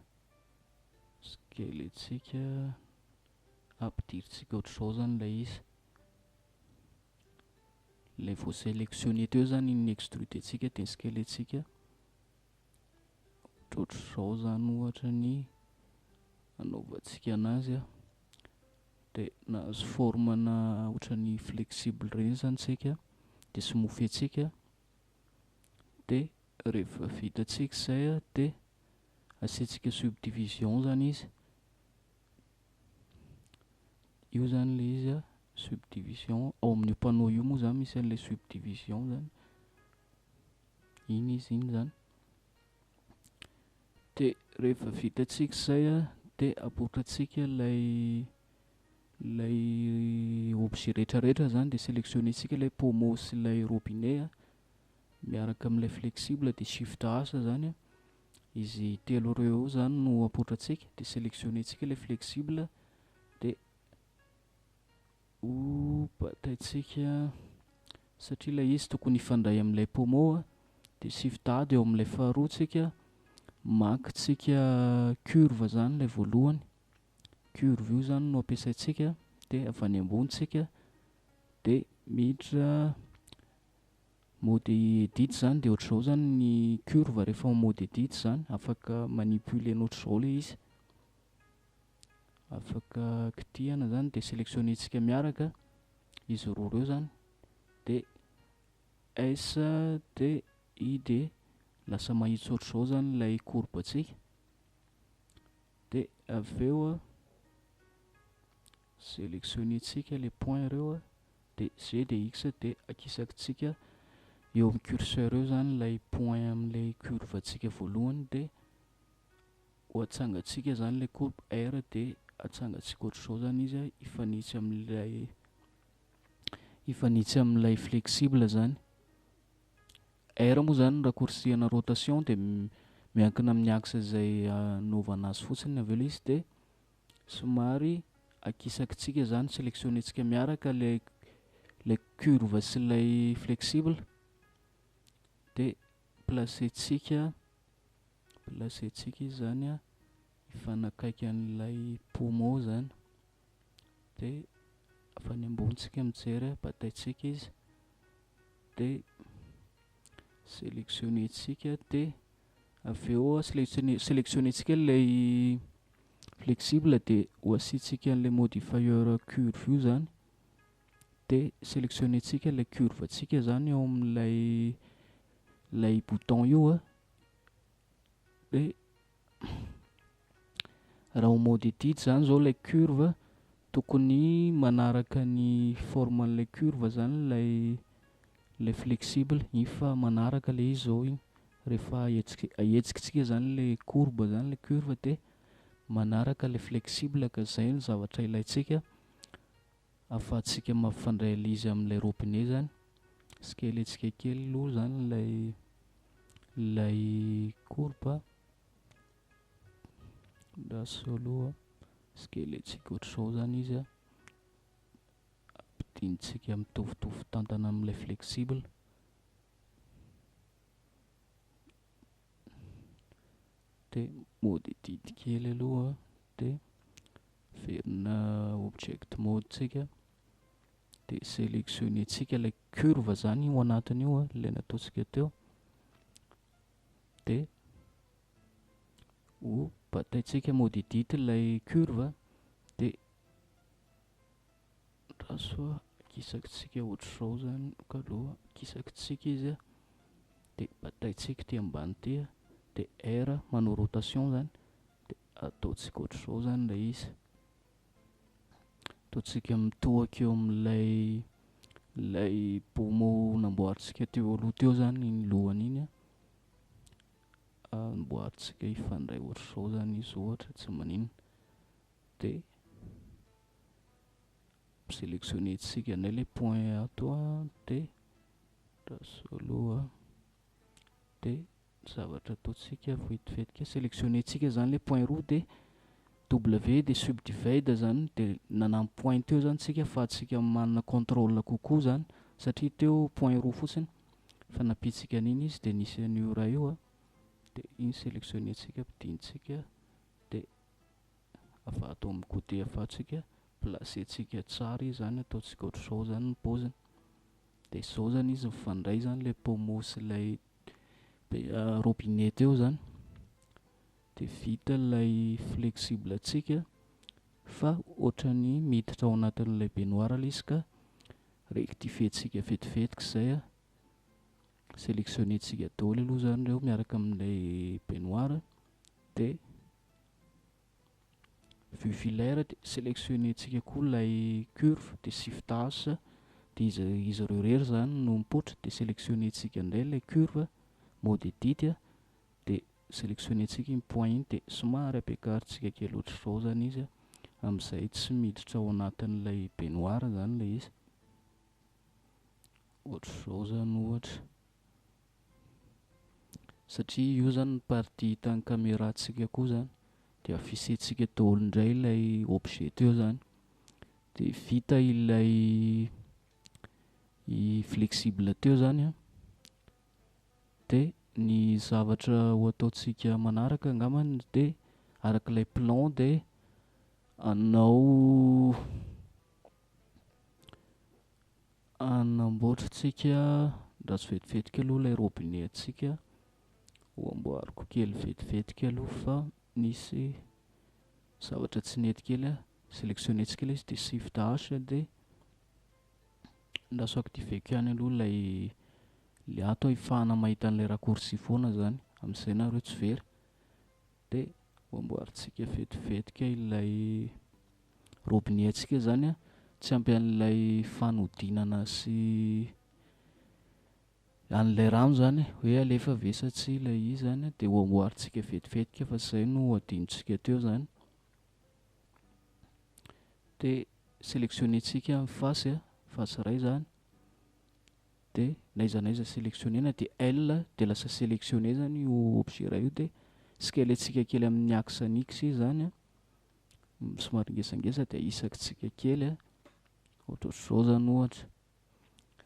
scaler-tsika, ampidiritsika ohatr'izao zany ilay izy. Ilay voasélectionné teo zany iny extruder-tsika dia scaler-tsika ohatrohatr'izao zany ohatra ny anaovantsika anazy a, dia nahazo forme na ohatran'ny flexible ireny zany tsika, dia smooth-tsika. Dia rehefa vitantsika izay a, dia asiantsika subdivision zany izy, io zany ilay izy a, subdivision ao amin'io panneau io moa zany misy an'ilay subdivision zany. Iny izy iny zany. Dia rehefa vitantsika izay a, dia apoitrantsika ilay ilay objet rehetrarehetra zany, dia sélectionner-tsika ilay pommeau sy ilay robinet a, miaraka amin'ilay flexible, dia Shift H zany a. Izy telo ireo eo zany no apoitrantsika, dia sélectionner-tsika ilay flexible, dia ho bataintsika satria ilay izy tokony hifandray amin'ilay pommeau a, dia Shift A, dia eo amin'ilay faharoa tsika maka tsika curve zany, ilay voalohany curve io zany no ampiasaintsika, dia avy any ambony tsika dia miditra mode edit zany, dia ohatr'izao zany ny curve rehefa ao mode edit zany, afaka manipuler ohatr'izao ilay izy, afaka kitihana zany, dia sélectionner-tsika miaraka izy roa ireo zany, dia S D I, dia lasa mahitsy ohatr'izao zany ilay courbe antsika. Dia avy eo a sélectionner-tsika les points ireo a, dia G dia X, dia akisakitsika eo amin'ny curseur eo zany ilay point amin'ilay curve antsika voalohany, dia ho atsangantsika zany ilay courbe, R, dia atsangantsika ohatr'izao zany izy a, hifanitsy amin'ilay flexible zany. R moa zany raccourci ana rotation, dia miankina amin'ny axe izay anaovana azy fotsiny avy eo ilay izy, dia somary akisakitsika zany, sélectionner-tsika miaraka lay curve sy ilay flexible, dia placer-tsika izy zany a, hifanakaiky an'ilay pommeau zany, dia avy any ambony tsika mijery, bataintsika izy, dia sélectionner-tsika, dia avy eo sélectionner-tsika ilay flexible, dia ho asiantsika an'ilay modifier curve io zany, dia sélectionner-tsika ilay curve antsika zany eo amin'ilay lay bouton io a. Dia raha ao mode edit zany zao ilay curve tokony manaraka ny forme an'ilay curve zany lay flexible iny, fa manaraka ilay izy zao iny rehefa ahetsika zany ilay courbe zany, ilay curve dia manaraka ilay flexible, ka zay ny zavatra ilaintsika ahafahantsika mampifandray ilay izy amin'ilay robinet zany. Scaler-ntsika kely aloha zany lay courbe lasa aloha, scaler-ntsika ohatr'izao zany izy a, ampidintsika mitovitovy tantana amin'ilay flexible, dia mode edit kely aloha, dia verina object mode tsika, dia sélectionner-tsika ilay curve zany io anatiny io a, ilay nataontsika teo, dia ho bataintsika mode edit ilay curve, dia rasoa akisakitsika ohatr'izao zany aloha, akisakitsika izy a, dia bataintsika ty ambany ty a, dia R manao rotation zany, dia ataontsika ohatr'izao zany ilay izy, ataontsika mitohaka eo amin'ilay lay pommeau namboarintsika teo aloha teo zany iny lohany iny a, amboarintsika hifandray ohatr'izao zany izy ohatra, tsy maninona, dia sélectionner-tsika indray ilay point ato a, dia raso aloha, dia zavatra ataontsika vetivetika, sélectionner-tsika zany ilay point roa, dia W, dia subdivide zany, dia nanampy point teo zany tsika ahafahantsika manana contrôle kokoa zany, satria teo point roa fotsiny fa nampitsika an'iny izy, dia nisy an'io raha io a, dia iny sélectionner-tsika, ampidintsika, dia avy ato amin'ny côté ahafahantsika placer-tsika tsara izy zany, ataontsika ohatr'izao zany ny paoziny, dia izao zany izy mifandray zany ilay pommeau sy ilay robinet teo zany, dia vita ilay flexible antsika, fa ohatrany miditra ao anatin'ilay baignoire ilay izy, ka rectifier-tsika vetivetika izay a, sélectionner-tsika daholo aloha zany ireo miaraka amin'ilay baignoire, dia vue filaire, dia sélectionner-tsika koa ilay curve, dia Shift H, dia izy ireo irery zany no mipoitra, dia sélectionner-tsika indray ilay curve. Mode edit a, dia sélectionner-tsika iny point iny, dia somary ampiakarintsika kely ohatr'izao zany izy a, amin'izay tsy miditra ao anatin'ilay baignoire zany ilay izy. Ohatr'izao zany ohatra. Satria io zany ny partie hitan'ny caméra-ntsika koa zany, dia afficher-ntsika daholo indray ilay objet teo zany. Dia vita ilay flexible teo zany a. Dia ny zavatra ho ataontsika manaraka angambany dia arak'ilay plan dia hanao hanamboatra tsika raha tsy vetivetika aloha ilay robinet antsika, ho amboariko kely vetivetika aloha fa nisy zavatra tsy nety kely a. Sélectionner-tsika ilay izy dia Shift H, dia andraso activer-ko ihany aloha ilay le ato ahafahana mahita an'ilay raccourci foana zany, amin'izay nareo tsy very. Dia ho amboarintsika vetivetika ilay robinet antsika zany a, tsy ampy an'ilay fanodinana sy an'ilay rano zany hoe alefa ve sa tsy ilay izy zany, dia ho amboarintsika vetivetika fa izay no adinontsika teo zany. Dia sélectionner-tsika ny face a, face iray zany, dia n'aiza n'aiza sélectionner-na dia L, dia lasa sélectionner zany io objet iray io, dia scaler-tsika kely amin'ny axe ny X izy zany a, somary ngezangeza, dia ahisakitsika kely a, ohatrohatr'izao zany ohatra.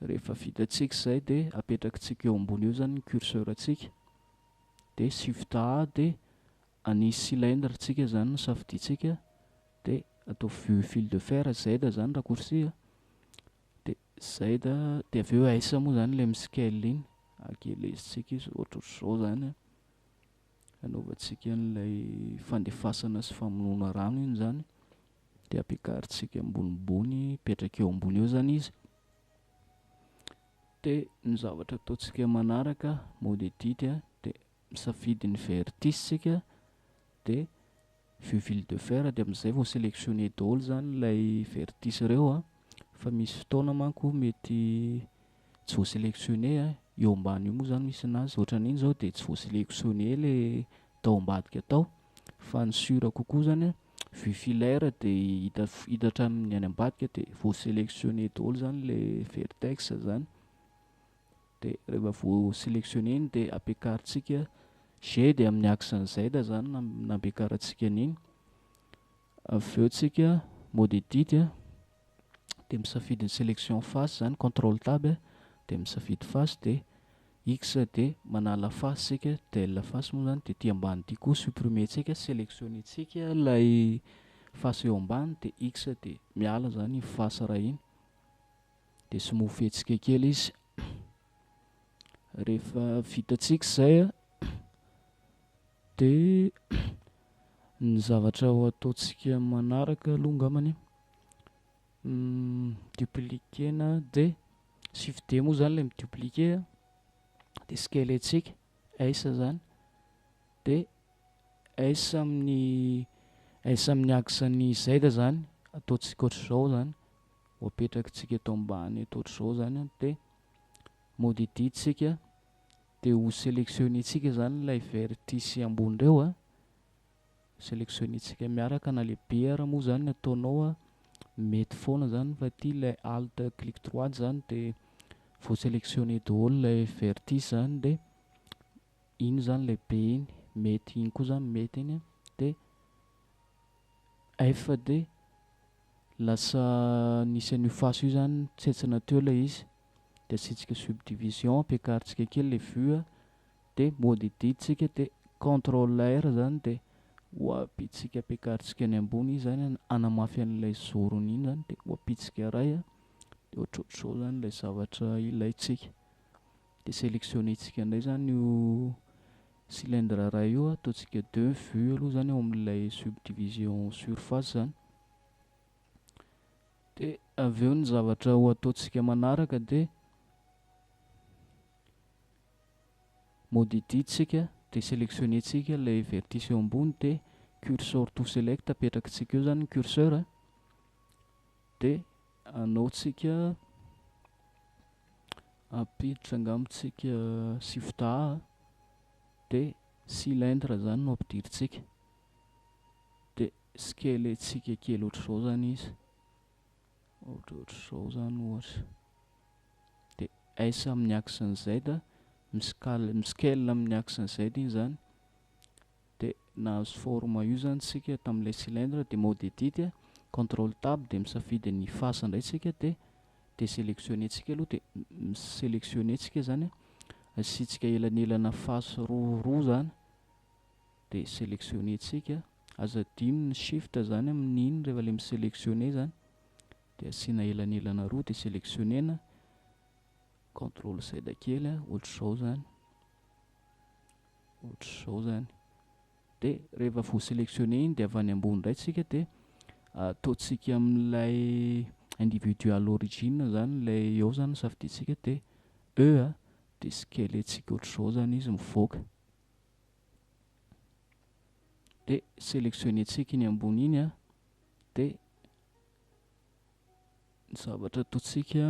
Rehefa vitantsika izay dia apetrakitsika eo ambony eo zany ny curseur antsika, dia Shift A, dia anisy cylindre tsika zany no safidintsika, dia atao vue fil de fer Z zany raccourci a, dia Z, dia avy eo S moa zany ilay mi-scale iny, akelezitsika izy ohatrohatr'izao zany a, anaovantsika an'ilay fandefasana sy famonoana rano iny zany, dia ampiakarintsika ambonimbony, mipetraka eo ambony eo zany izy. Dia ny zavatra ataontsika manaraka, mode edit a, dia misafidy ny vertice tsika, dia vue fil de fer, dia amin'izay vao sélectionner daholo zany ilay vertice ireo a, fa misy fotoana manko mety tsy voa sélectionner a, eo ambany io moa zany misy anazy, ohatran'iny zao dia tsy voa sélectionner le tao ambadika tao, fa ny sûr kokoa zany a, vue filaire dia hita hita hatramin'ny any ambadika, dia voa sélectionner daholo zany le vertex zany. Dia rehefa voa sélectionner iny dia ampiakarintsika G, dia amin'ny axe ny Z zany nampiakarantsika an'iny. Avy eo tsika mode edit a, dia misafidy ny sélection face zany, contrôle tab, dia misafidy face, dia X, dia manala face tsika, del face moa zany, dia ty ambany ty koa supprimer tsika, sélectionner tsika ilay face eo ambany, dia X, dia miala zany iny face ray iny, dia smooth-tsika kely izy. Rehefa vitantsika izay a, dia ny zavatra ho ataontsika manaraka aloha angambany, dupliquer-na, dia Shift D moa zany ilay mi-dupliquer a, dia scaler-tsika S zany, dia S amin'ny S amin'ny axe ny Z zany ataontsika ohatr'izao zany, ho apetrakitsika eto ambany eto ohatr'izao zany a, dia mode edit tsika, dia ho sélectionner-tsika zany ilay vertice ambony ireo a, sélectionner-tsika miaraka na lehibe ara moa zany ataonao a, mety foana zany, fa ty ilay alt clic droite zany dia voa sélectionner daholo ilay vertice zany, dia iny zany ilay be iny mety, iny koa zany mety iny a, dia F, dia lasa nisy an'io face io zany tsentsina teo ilay izy, dia asiantsika subdivision, ampiakarintsika kely ilay vue a, dia mode edit tsika, dia contrôle R zany, dia ho apitsika ampiakarintsika any ambony izy zany hanamafy an'ilay zorony iny zany, dia ho apitsika ray a, dia ohatrohatr'izao zany ilay zavatra ilaintsika. Dia sélectionner-tsika indray zany io cylindre ray io, ataontsika deux vue aloha zany eo amin'ilay subdivision surface zany. Dia avy eo ny zavatra ho ataontsika manaraka dia mode edit tsika, dia sélectionner-tsika ilay vertice eo ambony, dia cursor to select apetrakitsika eo zany ny curseur, dia anaontsika ampiditra angamba tsika Shift A. De cylindre zany no ampidirintsika. De scalentsika kely ohatr'izao zany izy. Ohatrohatr'izao zany ohatra. De S amin'ny axe ny Z, miscale, miscale amin'ny axe ny Z iny zany. De nahazo forme io zany tsika tamin'ilay cylindre. De mode edit, contrôle tab, de misafidy ny face indray tsika, de désélectionner tsika aloha, de misélectionner tsika zany, asiantsika elanelana face roa roa zany, de sélectionner tsika. Aza adino ny shift zany amin'iny rehefa le misélectionner zany. De asiana elanelana roa, de sélectionnena, contrôle Z kely, ohatr'izao zany, ohatr'izao zany. De rehefa voasélectionner iny, de avy any ambony indray tsika, de ataontsika amin'ilay individual origin zany lay eo zany safidintsika, de E, de scalentsika ohatr'izao zany izy mivoaka. De sélectionner-tsika iny ambony iny, de ny zavatra ataontsika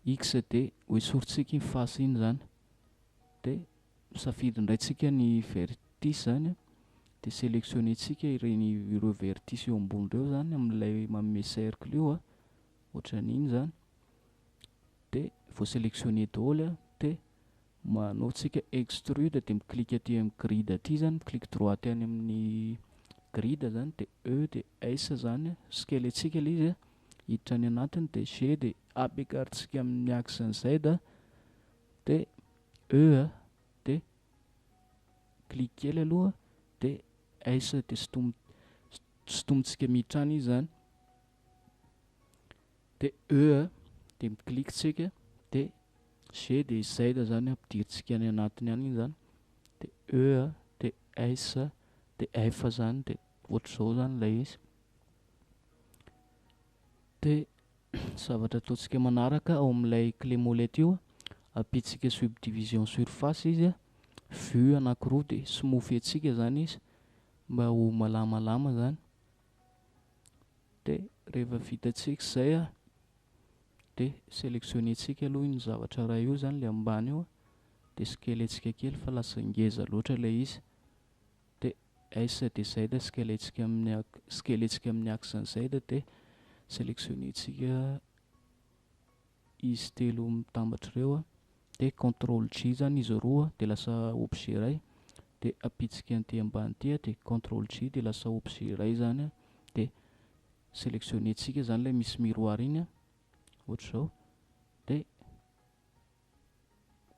X, de hoesorintsika iny face iny zany. De misafidy indray tsika ny vertice zany, de sélectionner-tsika ireny ireo vertice eo ambony ireo zany amin'ilay manome cercle io, ohatran'iny zany. De voasélectionner daholo, de manao tsika extrude, de miclique aty amin'ny grid aty zany, miclique droite any amin'ny grid zany, de E, de S zany, scalentsika ilay izy hiditra any anatiny, de G, de ampiakarintsika amin'ny axe ny Z, de E, de clique kely aloha, de S, de sintomintsika miditra any izy zany, de E, de miclique tsika, de G, de Z zany ampidirintsika any anatiny any iny zany, de E, de S, de F zany, de ohatr'izao zany ilay izy. De zavatra ataontsika manaraka ao amin'ilay clé molette io, ampitsika subdivision surface izy, vue anankiroa, de smooth-ntsika zany izy mba ho malamalama zany. De rehefa vitantsika izay, de sélectionner-tsika aloha iny zavatra iray io zany, le ambany io, de scalentsika kely fa lasa ngeza loatra ilay izy, de S, de Z, scalentsika amin'ny scalentsika amin'ny axe ny Z, de sélectionner-tsika izy telo mitambatra ireo, de contrôle J zany izy roa, de lasa objet iray, de ampitsika an'ity ambany ity, de contrôle J, de lasa objet iray zany, de sélectionner-tsika zany ilay misy miroir iny, ohatr'izao, de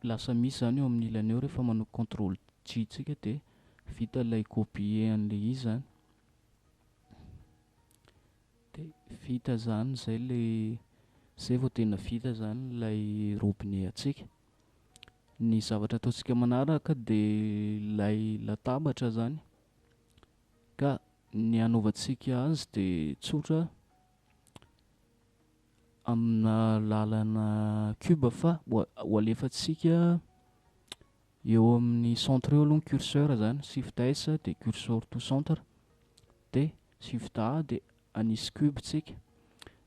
lasa misy zany eo amin'ny ilany eo. Rehefa manao contrôle J tsika, de vita ilay copier an'ilay izy zany, de vita zany zay le zay vao tena vita zany ilay robinet antsika. Ny zavatra ataontsika manaraka de ilay latabatra zany, ka ny anaovantsika azy de tsotra amina lalana cube, fa ho alefantsika eo amin'ny centre eo aloha ny curseur zany, shift S, de cursor to centre, de shift A, de anisy cube tsika.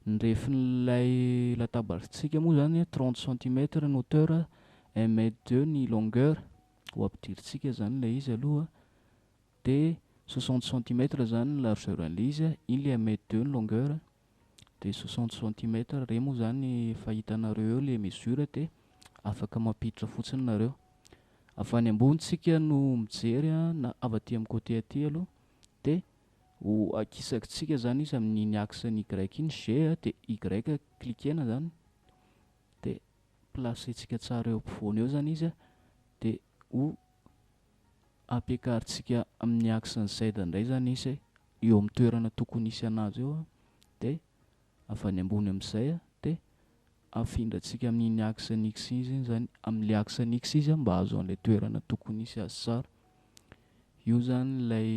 Ny refin'ilay latabatritsika moa zany 30 centimètres ny hauteur, 1 mètre 2 ny longueur, ho ampidirintsika zany ilay izy aloha, de 60 centimètres zany ny largeur an'ilay izy, iny le 1 mètre 2 ny longueur, de 60 centimètres reny moa zany efa hitanareo eo le mesure, de afaka mampiditra fotsiny nareo. Avy any ambony tsika no mijery na avy aty amin'ny côté aty aloha, de ho akisakitsika zany izy amin'iny axe ny Y iny, G, de Y cliquena zany, de placentsika tsara eo ampovoany eo zany izy, de ho ampiakarintsika amin'ny axe ny Z indray zany izy eo amin'ny toerana tokony hisy anazy eo, de avy any ambony amin'izay, de afindrantsika amin'iny axe ny X iny zany, amin'le axe ny X izy, mba hahazo an'ilay toerana tokony hisy azy tsara io zany lay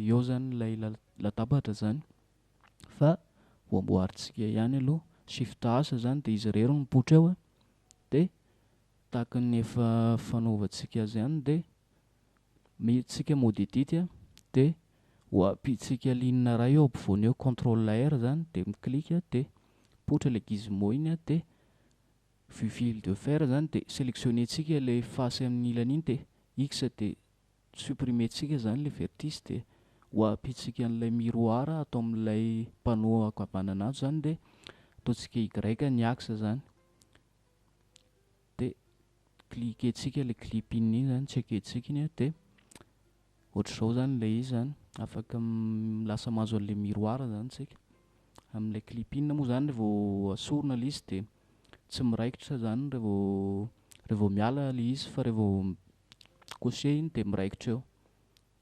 eo zany lay latabatra zany. Fa ho amboarintsika ihany aloha, shift H zany, de izy irery no mipoitra eo, de tahaka ny efa fanaovantsika azy ihany, de miditsika mode edit, de ho ampitsika ligne iray eo ampovoany eo, contrôle R zany, de miclique, de mipoitra le gizmo iny, de Vue fil de fer zany, de sélectionner-tsika le face amin'ny ilany iny, de X, de supprimer-tsika zany le vertice, de ho ampitsika an'ilay miroir atao amin'ilay panneau ankavanana ato zany, de ataontsika Y ny axe zany, de cliquer-tsika le clip iny iny zany, checker-tsika iny, de ohatr'izao zany le izy zany. Afaka lasa mahazo an'le miroir zany tsika amin'ilay clip iny moa zany. Rehefa asorina le izy de tsy miraikitra zany rehefa miala le izy, fa rehefa cocher iny de miraikitra eo.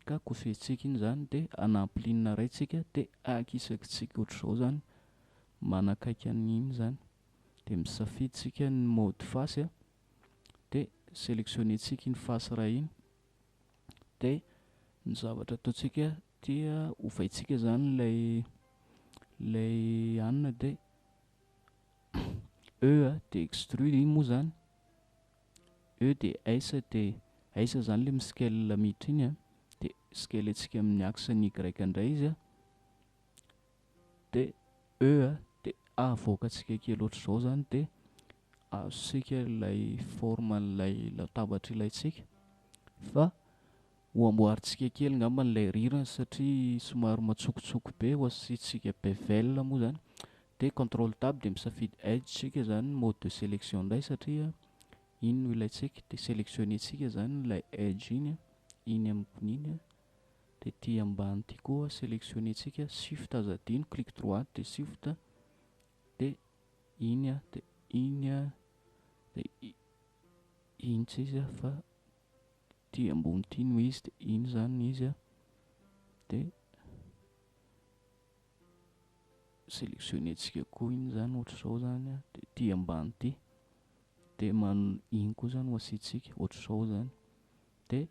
Ka cocher-tsika iny zany, de anampy ligne ray tsika, de akisakitsika ohatr'izao zany manakaiky an'iny zany, de misafidy tsika ny mode face, de sélectionner-tsika iny face ray iny. De ny zavatra ataontsika tia ovaintsika zany lay anina, de E, de extrude iny moa zany, E de S, de S zany le miscale miditra iny, de scale-ntsika amin'ny axe ny Y indray izy, de E, de avoakantsika kely ohatr'izao zany, de azontsika ilay forme an'ilay latabatra ilaintsika. Fa ho amboarintsika kely angamba n'ilay rirany satria somary matsokotsoko be, ho asiantsika bevel moa zany. De contrôle tab, de misafidy edge tsika zany, mode de sélection indray, satria iny no ilaintsika. De sélectionner-tsika zany ilay edge iny, iny ambony iny, de ty ambany ty koa sélectionner-tsika, shift aza adino, clic droit de shift, de iny, de iny, de iny tsy izy fa ty ambony ty no izy, de iny zany izy, de sélectionner-tsika koa iny zany ohatr'izao zany, de ty ambany ty, de man iny koa zany ho asiantsika ohatr'izao zany. De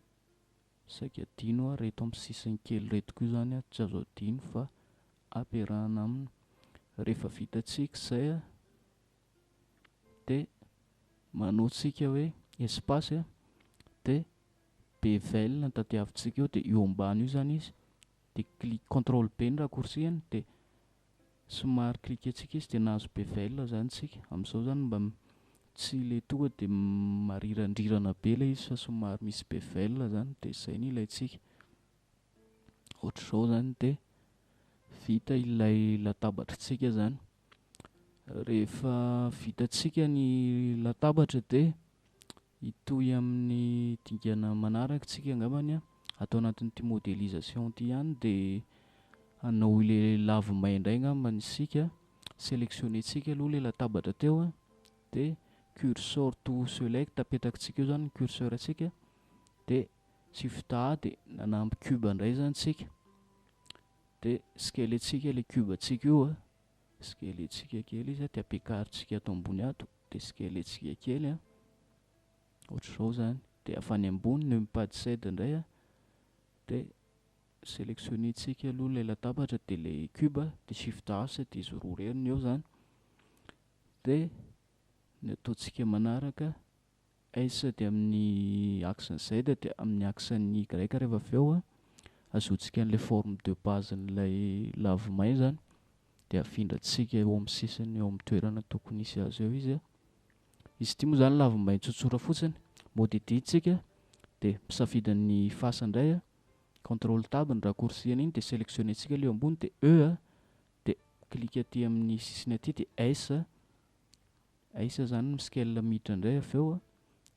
saika adino reto amin'ny sisiny kely reto koa zany, tsy azo adino fa ampiarahana aminy. Rehefa vitatsika zay, de manao tsika hoe espace, de bevel no tadiavintsika eo, de io ambany io zany izy, de clic contrôle B ny raccourci-ny, de somary cliquer-tsika izy, de nahazo bevel zany tsika amin'izao zany, mba tsy le tonga de marirandrirana be ilay izy fa somary misy bevel zany, de zay no ilaintsika ohatr'izao zany. De vita ilay latabatritsika zany. Rehefa vitatsika ny latabatra, de hitohy amin'ny dingana manaraka tsika angambany atao anatin'ity modélisation ty ihany, de hanao le lave-main indray angambany isika. Sélectionner-tsika aloha le latabatra teo, de cursor to select apetrakintsika eo zany ny curseur antsika, de shift A, de nanampy cube indray zany tsika, de scale-ntsika le cube antsika io, scale-ntsika kely izy, de ampiakarintsika ato ambony ato, de scale-ntsika kely ohatr'izao zany. De avy any ambony numpad 7 indray, de sélectionner-tsika aloha ilay latabatra de le cube, de shift A de izy roa reny eo zany. De ny ataontsika manaraka, S, de amin'ny axe ny Z, de amin'ny axe ny Y. Rehefa avy eo, azotsika an'ilay forme de base n'ilay lave-main zany, de afindrantsika eo amin'ny sisiny, eo amin'ny toerana tokony hisy azy eo izy. Izy ity moa zany lave-main tsotsotra fotsiny. Mode edit tsika, de misafidy ny face indray, contrôle tab ny raccourci an'iny, de sélectionner-tsika le eo ambony, de E, de clique aty amin'ny sisiny aty, de S, S zany miscale miditra indray avy eo,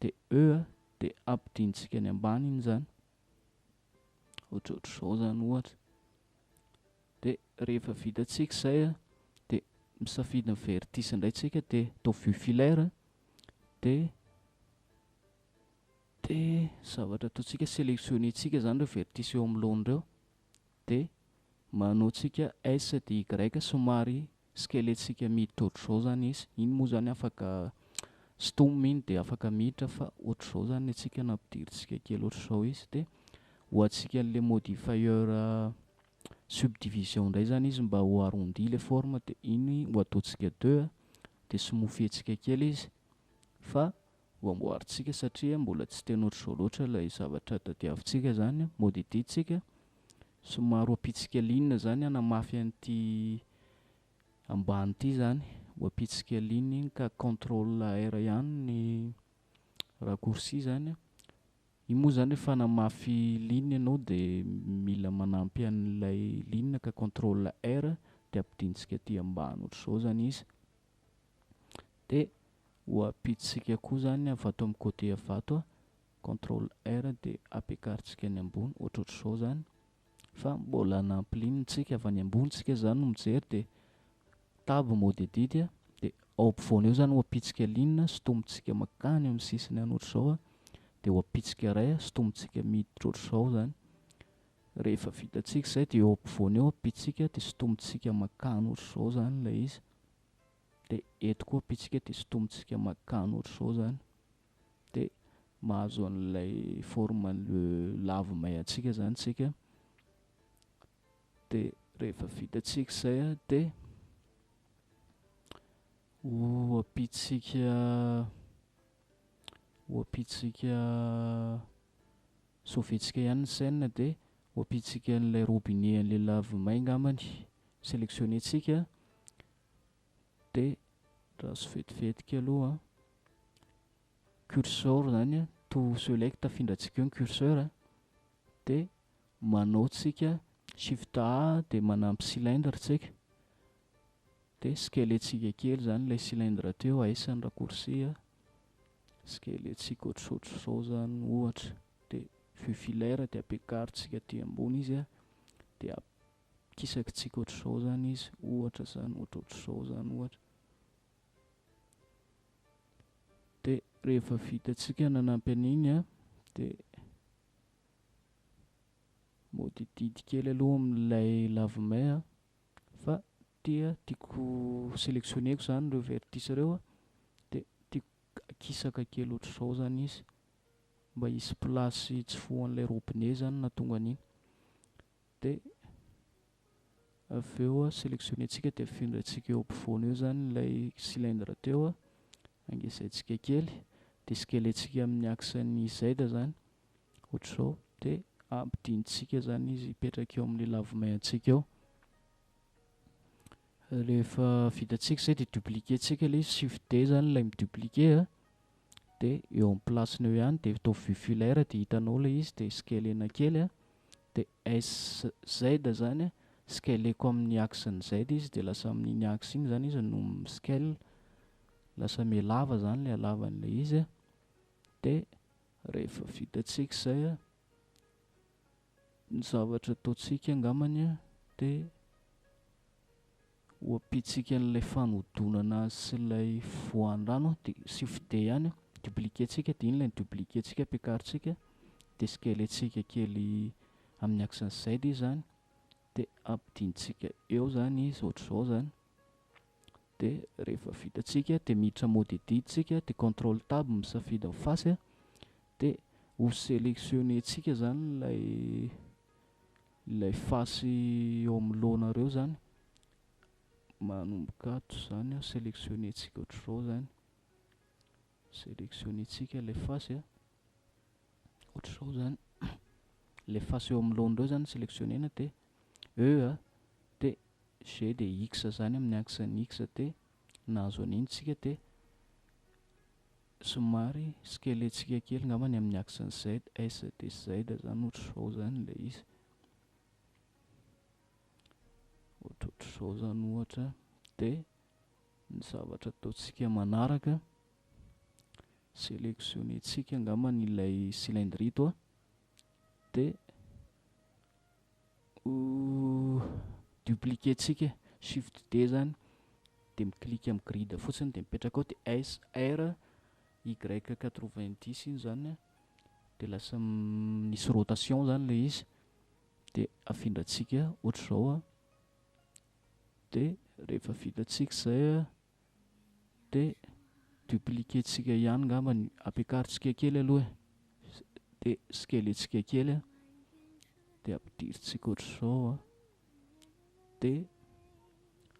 de E, de ampidintsika any ambany iny zany ohatrohatr'izao zany ohatra. De rehefa vitatsika zay, de misafidy ny vertice indray tsika, de atao vue filaire. De zavatra ataontsika, sélectionner-tsika zany reo vertice eo amin'ny lohany reo, de manao tsika S de Y, somary scale-ntsika miditra ohatr'izao zany izy. Iny moa zany afaka sintomina iny, de afaka miditra, fa ohatr'izao zany ny antsika nampidiritsika kely ohatr'izao izy. De ho antsika an'le modifier subdivision indray zany izy mba ho arrondi le forme, de iny ho ataontsika deux, de smoothie-ntsika kely izy, fa ho amboarintsika satria mbola tsy tena ohatr'izao loatra ilay zavatra tadiavintsika zany. Mode edit tsika, somary ho ampitsika ligne zany hanamafy an'ity ambany ity zany. Ho ampitsika ligne iny ka contrôle R ihany ny raccourci zany. Iny moa zany rehefa hanamafy ligne ianao dia mila manampy an'ilay ligne ka contrôle R dia ampidintsika aty ambany ohatr'izao zany izy. Dia ho ampitsika koa zany avy ato amin'ny côté avy ato, contrôle R dia ampiakarintsika any ambony ohatrohatr'izao zany. Fa mbola hanampy ligne tsika, avy any ambony tsika zany no mijery dia tab mode edit dia ao ampovoany eo zany ho ampitsika ligne, sintomintsika makany amin'ny sisiny any ohatr'izao dia ho ampitsika iray, sintomintsika miditra ohatr'izao zany. Rehefa vitantsika izay dia eo ampovoany eo ampitsika dia sintomintsika makany ohatr'izao zany ilay izy. Dia eto koa ampitsika dia sintomintsika makany ohatr'izao zany. Dia mahazo an'ilay forme le lave-main antsika zany tsika. Dia rehefa vitantsika izay dia ho ampitsika ho ampitsika sauver-tsika ihany ny scène dia ho ampitsika an'ilay robinet an'ilay lave-main angambany. Sélectionner-tsika dia raso vetivetika aloha. Curseur zany to select afindrantsika eo ny curseur dia manao tsika shift A dia manampy cylindre tsika dia scaler-tsika kely zany ilay cylindre teo, S ny raccourci, scaler-tsika ohatrohatr'izao zany ohatra dia vue filaire dia ampiakarintsika aty ambony izy dia akisakitsika ohatr'izao zany izy ohatra zany, ohatrohatr'izao zany ohatra. Dia rehefa vitantsika nanampy an'iny dia mody didy kely aloha amin'ilay lave-main fa tia tiako sélectionner-ko zany ireo vertice ireo dia tiako akisaka kely ohatr'izao zany izy mba hisy place hitsofohan'ilay robinet zany nahatonga an'iny. Dia avy eo sélectionner-tsika dia afindrantsika eo ampovoany eo zany ilay cylindre teo, angezaintsika kely dia scaler-tsika amin'ny axe ny Z zany ohatr'izao dia ampidintsika zany izy hipetraka eo amin'ilay lave-main antsika eo. Rehefa vitantsika izay dia dupliquer-tsika ilay izy, shift D zany ilay mi-dupliquer dia eo amin'ny place-ny eo ihany dia atao vue filaire dia hitanao ilay izy dia scaler-na kely dia S Z zany scaler-ko amin'ny axe ny Z izy dia lasa amin'iny axe iny zany izy no mi-scale, lasa mihalava zany ilay halavan'ilay izy. Dia rehefa vitantsika izay ny zavatra ataontsika angambany dia ho ampitsika an'ilay fanodonana azy sy ilay voan-drano dia shift D ihany dupliquer-tsika dia iny ilay dupliquer-tsika ampiakarintsika dia scaler-tsika kely amin'ny axe ny Z izy zany dia ampidintsika eo zany izy ohatr'izao zany. Dia rehefa vitantsika dia miditra mode edit tsika dia contrôle tab misafidy ny face dia ho sélectionner-tsika zany ilay face eo amin'ny lohanareo zany manomboka ato zany sélectionner-tsika ohatr'izao zany, sélectionner-tsika ilay face ohatr'izao zany, ilay face eo amin'ny lohan'ireo zany sélectionner-na dia E dia G dia X zany amin'ny axe ny X dia nahazo an'iny tsika dia somary scaler-tsika kely angambany amin'ny axe ny Z, S dia Z zany ohatr'izao zany ilay izy, ohatrohatr'izao zany ohatra. Dia ny zavatra ataontsika manaraka sélectionner-tsika angambany ilay cylindre ito dia dupliquer-tsika shift D zany dia mi-clique amin'ny grid fotsiny dia mipetraka ao dia S R Y 90 iny zany dia lasa misy rotation zany ilay izy dia afindrantsika ohatr'izao dia rehefa vitantsika izay dia dupliquer-tsika ihany angambany, ampiakarintsika kely aloha dia scaler-tsika kely dia ampidirintsika ohatr'izao dia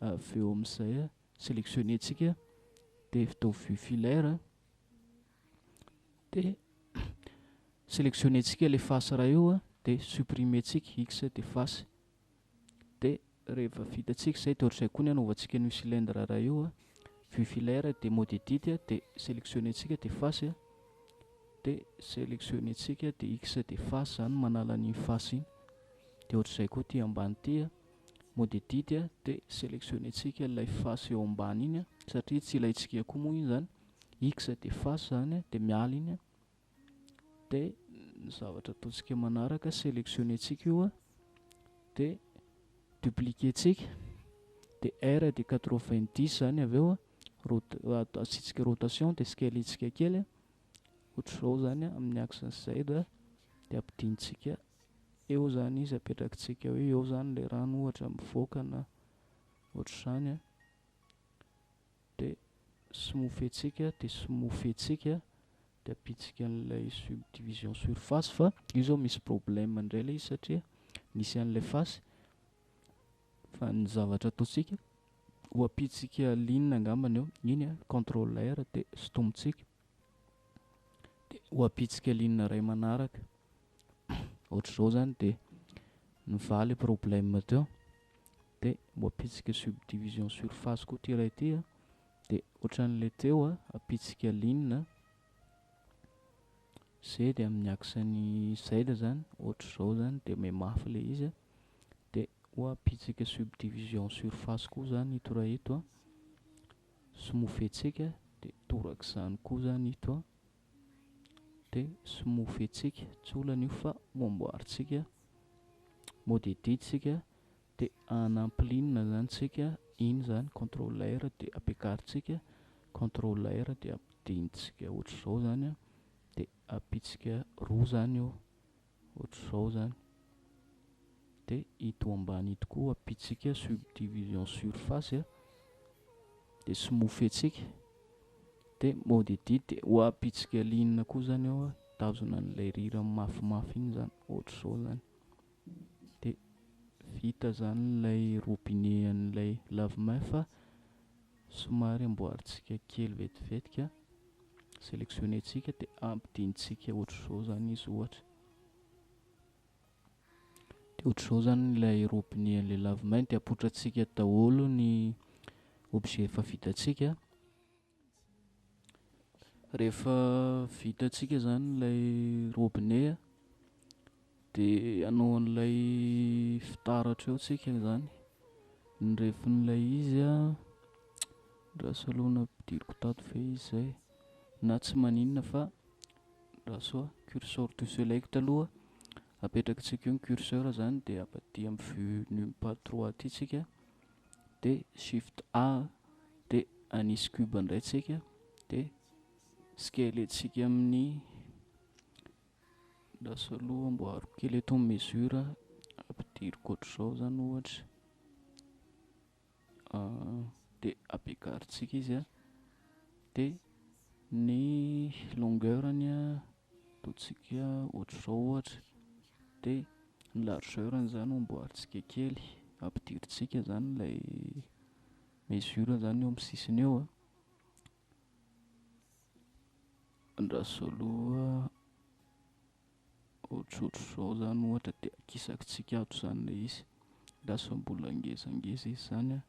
avy eo amin'izay sélectionner-tsika dia atao vue filaire dia sélectionner-tsika ilay face iray io dia supprimer-tsika X dia face. Dia rehefa vitantsika izay dia ohatr'izay koa ny anaovantsika an'io cylindre iray io. Vue filaire dia mode edit dia sélectionner-tsika dia face dia sélectionner-tsika dia X dia face zany manala an'iny face iny. Dia ohatr'izay koa ity ambany ity, mode edit dia sélectionner-tsika ilay face eo ambany iny satria tsy ilaintsika koa moa iny zany. X dia face zany dia miala iny. Dia ny zavatra ataontsika manaraka, sélectionner-tsika io dia dupliquer-tsika dia R dia 90 zany avy eo, asiantsika rotation dia scaler-tsika kely ohatr'izao zany amin'ny axe Z dia ampidintsika eo zany izy, apetrakitsika hoe eo zany ilay rano ohatra mivoaka na ohatr'izany. Dia smooth-tsika dia smooth-tsika dia ampiditsika an'ilay subdivision surface fa io zao misy problème indray ilay izy satria nisy an'ilay face fa ny zavatra ataontsika ho ampiditsika ligne angambany eo iny contrôle R dia sintomintsika dia ho ampiditsika ligne iray manaraka ohatr'izao zany dia nivaly problème teo. Dia ho ampiditsika subdivision surface koa ity iray ity dia ohatran'ilay teo ampiditsika ligne Z dia amin'ny axe-n'ny Z zany ohatr'izao zany dia mihamafy ilay izy dia ho ampiditsika subdivision surface koa zany ito raha ito, smooth-tsika dia torak'izany koa zany ito dia smooth-tsika, tsy olana io fa ho amboarintsika mode edit tsika dia hanampy ligne zany tsika iny zany contrôle R dia ampiakarintsika contrôle R dia ampidintsika ohatr'izao zany dia ampiditsika roa zany io ohatr'izao zany dia ito ambany ito koa ampiditsika subdivision surface dia smooth-tsika dia mode edit dia ho ampiditsika ligne koa zany eo hitazona an'ilay rirany mafimafy iny zany ohatr'izao zany dia vita zany ilay robinet an'ilay lave-main fa somary amboarintsika kely vetivetika, sélectionner-tsika dia ampidintsika ohatr'izao zany izy ohatra. Dia ohatr'izao zany ilay robinet an'ilay lave-main dia apoitrantsika daholo ny objet efa vitantsika. Rehefa vitantsika zany ilay robinet dia hanao an'ilay fitaratra eo tsika zany. Ny refin'ilay izy andraso aloha nampidiriko tato ve izy zay na tsy maninona fa andraso curseur to select aloha apetrakitsika eo ny curseur zany dia apaty amin'ny vue numpad 3 aty tsika dia shift A dia anisy cube indray tsika dia scaler-tsika amin'ny andraso aloha amboariko kely eto ny mesure ampidiriko ohatr'izao zany ohatra dia ampiakarintsika izy dia ny longueur-ny ataontsika ohatr'izao ohatra dia ny largeur-ny zany amboarintsika kely ampidirintsika zany ilay mesure zany eo amin'ny sisiny eo. Andraso aloha ohatrohatr'izao zany ohatra dia akisakitsika ato zany ilay izy, lasa mbola ngezangeza izy zany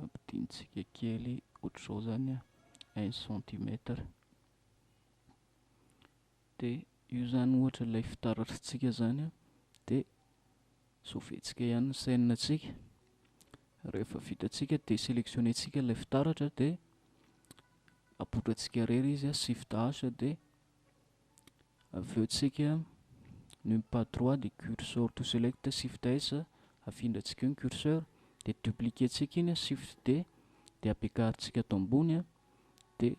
ampidintsika kely ohatr'izao zany 1 centimètre. Dia io zany ohatra ilay fitaratritsika zany dia sauver-tsika ihany ny scène-tsika. Rehefa vitantsika dia sélectionner-tsika ilay fitaratra dia apoitrantsika irery izy shift H dia avy eo tsika numpad 3 dia curseur to select shift S afindrantsika eo ny curseur dia dupliquer-tsika iny shift D dia ampiakarintsika ato ambony dia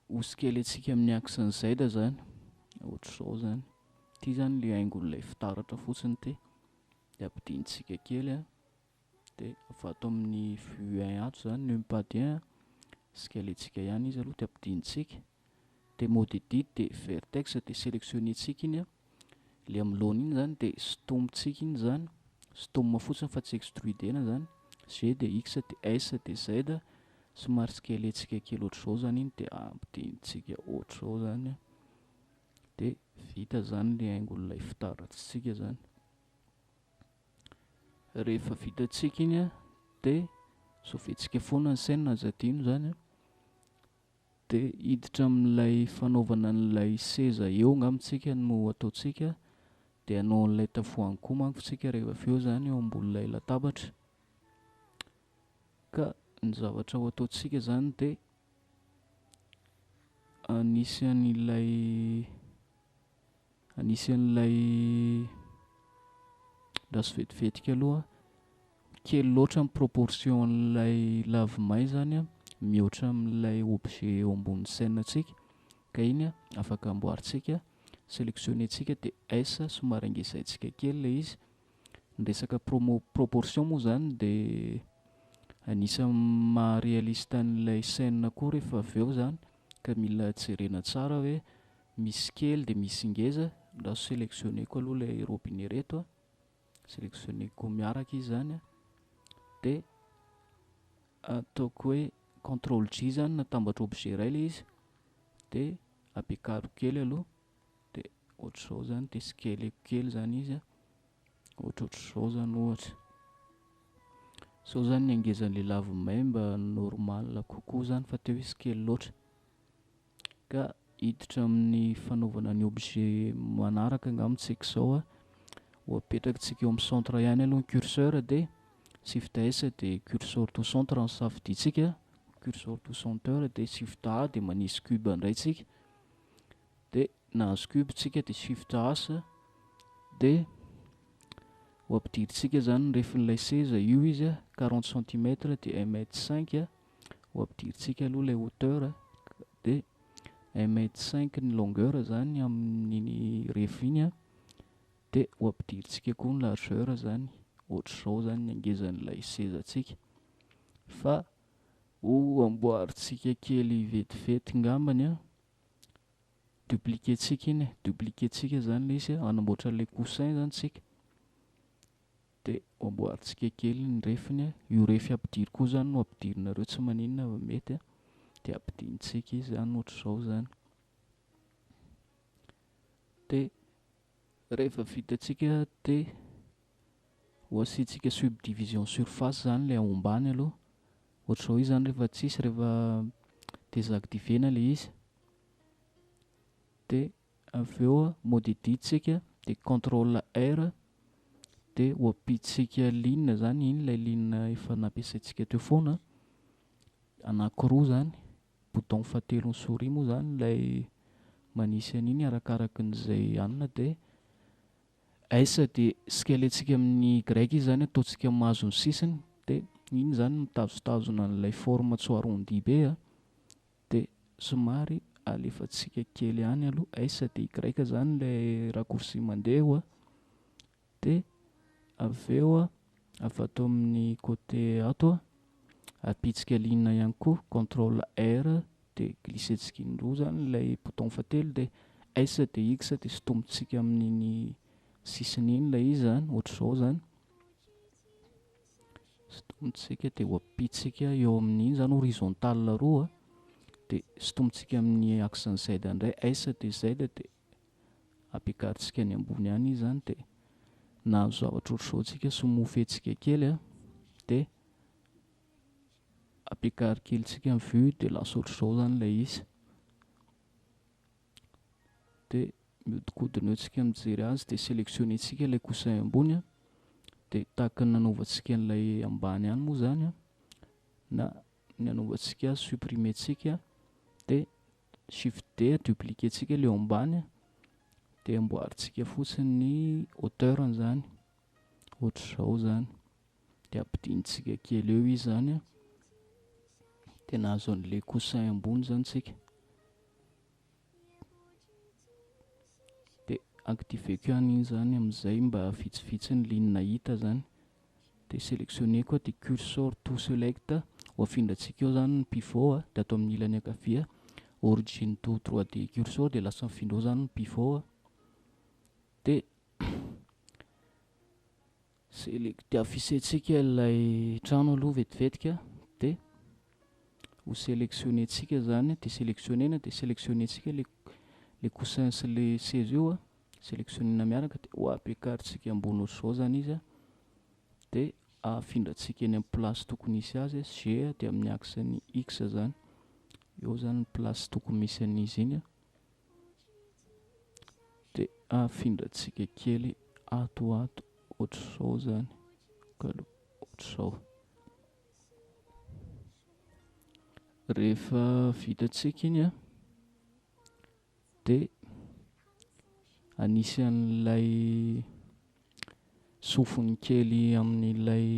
ho scaler-tsika amin'ny axe-n'ny Z zany ohatr'izao zany. Ity zany ilay haingon'ilay fitaratra fotsiny ity dia ampidintsika kely dia avy ato amin'ny vue 1 ato zany numpad 1 scaler-tsika ihany izy aloha dia ampidintsika dia mode edit dia vertex dia sélectionner-tsika iny ilay amin'ny laona iny zany dia sintomintsika iny zany, sintomina fotsiny fa tsy extrudena zany, G dia X dia S dia Z somary scaler-tsika kely ohatr'izao zany iny dia ampidintsika ohatr'izao zany dia vita zany ilay haingon'ilay fitaratritsika zany. Rehefa vitantsika iny dia Sauver-tsika foana ny scène, aza adino zany. Dia hiditra amin'ilay fanaovana an'ilay seza eo angamba tsika no ataontsika. Dia hanao an'ilay tavoahangy koa manko tsika rehefa avy eo zany eo ambonin'ilay latabatra. Ka ny zavatra ho ataontsika zany dia anisy an'ilay anisy an'ilay raso vetivetika aloha. Kely loatra ny proportion an'ilay lavimay zany mihoatra amin'ilay objet eo ambony scène antsika. Ka iny afaka amboarintsika, sélectionner-tsika dia S somary angezaintsika kely ilay izy. Ny resaka proportion moa zany dia anisan'ny maha réaliste an'ilay scène koa rehefa avy eo zany, ka mila jerena tsara hoe misy kely dia misy ngeza. Raha sélectionner-ko aloha ilay robinet reto, sélectionner-ko miaraka izy zany, dia ataoko hoe contrôle J zany natambatra objet iray ilay izy, dia ampiakariko kely aloha, dia ohatr'izao zany, dia scaleko kely zany izy, ohatrohatr'izao zany ohatra. Izao zany ny angezan'ilay lavimay mba normal kokoa zany fa teo izy kely loatra. Ka hiditra amin'ny fanaovana ny objet manaraka angamba tsika izao. Ho apetrakintsika eo amin'ny centre ihany aloha ny curseur, dia Shift S dia cursor to centre no safidintsika, cursor to center, dia Shift A dia manisy cube indray tsika. Dia nahazo cube tsika dia Shift H, dia ho ampidirintsika zany ny refin'ilay seza io izy 40 centimètres dia un mètre cinq. Ho ampidirintsika aloha ilay hauteur dia un mètre cinq ny longueur zany amin'iny refy iny, dia ho ampidirintsika koa ny largeur zany, ohatr'izao zany ny angezan'ilay sezantsika. Fa ho amboarintsika kely vetivety ngambany, dupliquer-tsika iny, dupliquer-tsika zany ilay izy, hanamboatra an'ilay coussin zany tsika. Dia ho amboarintsika kely ny refiny, io refy ampidiry koa zany no ampidirinareo, tsy maninona fa mety, dia ampidintsika izy zany ohatr'izao zany. Dia rehefa vitantsika dia ho asiantsika subdivision surface zany ilay ao ambany aloha. Ohatr'izao izy zany rehefa tsisy, rehefa désactiver-na ilay izy. Dia avy eo mode edit tsika dia contrôle R, dia ho ampidintsika ligne zany, iny ilay ligne efa nampiasaintsika teo foana, anankiroa zany, bouton fahatelo ny souris moa zany ilay manisy an'iny arakarakin'izay anona. Dia S dia scalentsika amin'ny Y izy zany, ataontsika mahazo ny sisiny, dia iny zany mitazotazona an'ilay forme tsy ho arrondi be, dia somary alefantsika kely ihany aloha. S dia Y zany ilay raccourci mandeha io. Dia avy eo avy ato amin'ny côté ato ampitsika ligne ihany koa, contrôle R dia glissentsika indroa zany ilay bouton fahatelo, dia S dia X dia sintomintsika amin'iny sisiny iny ilay izy zany, ohatr'izao zany. Sintomintsika dia ho ampitsika eo amin'iny zany horizontal roa, dia sintomintsika amin'ny axe Z indray, S dia Z, dia ampiakarintsika any ambony ihany izy zany, dia nahazo zavatra ohatr'izao tsika, smooth-tsika kely, dia ampiakary kely tsika ny vue, dia lasa ohatr'izao zany ilay izy. Dia mihodinkodina eo tsika mijery azy, dia sélectionner-tsika ilay coussin ambony, dia tahaka ny nanaovantsika an'ilay ambany ihany moa zany, na ny anaovantsika azy supprimer-tsika, dia Shift D dupliquer-tsika ilay eo ambany, dia amboarintsika fotsiny ny hauteur-ny zany, ohatr'izao zany, dia ampidintsika kely eo izy zany, dia nahazo an'ilay coussin ambony zany tsika. Dia activer-ko ihany iny zany amin'izay mba vitsivitsy ny ligne hita zany. Dia sélectionner-ko dia cursor to select, ho afindrantsika eo zany ny pivot, dia atao amin'ny ilany ankavia origin to 3D cursor, dia lasa mifindra eo zany ny pivot. Dia select afficher-tsika ilay trano aloha vetivetika, dia ho sélectionner-tsika zany, dia sélectionner-na, dia sélectionner-tsika le coussin sy le seza io, sélectionner-na miaraka, dia ho ampiakarintsika ambony ohatr'izao zany izy, dia Afindrantsika eny amin'ny place tokony hisy azy, G dia amin'ny axe-n'ny X zany. Eo zany ny place tokony misy an'izy iny. Dia afindrantsika kely ato ato ohatr'izao zany. Kalo ohatr'izao. Rehefa vitantsika iny a, dia anisan'ilay sofiny kely amin'ilay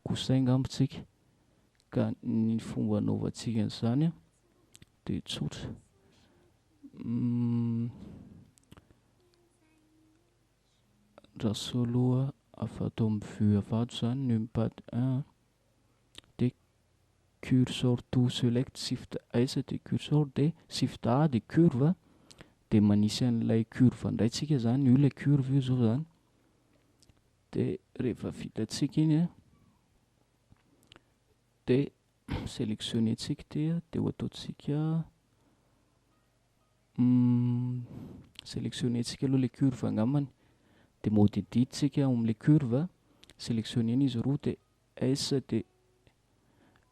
coussin angamba tsika. Ka ny fomba anaovantsika an'izany a, dia tsotra. Andraso aloha avy ato amin'ny vue avy ato izany numpad 1 dia cursor to select shift S dia cursor dia shift A dia curve dia manisy an'ilay curve indray tsika izany, io ilay curve io izao izany. Dia rehefa vitantsika iny a, dia sélectionner-tsika ity a, dia ho ataontsika sélectionner-tsika aloha ilay curve angambany, dia mode edit tsika ao amin'ilay curve, sélectionner-na izy roa dia S dia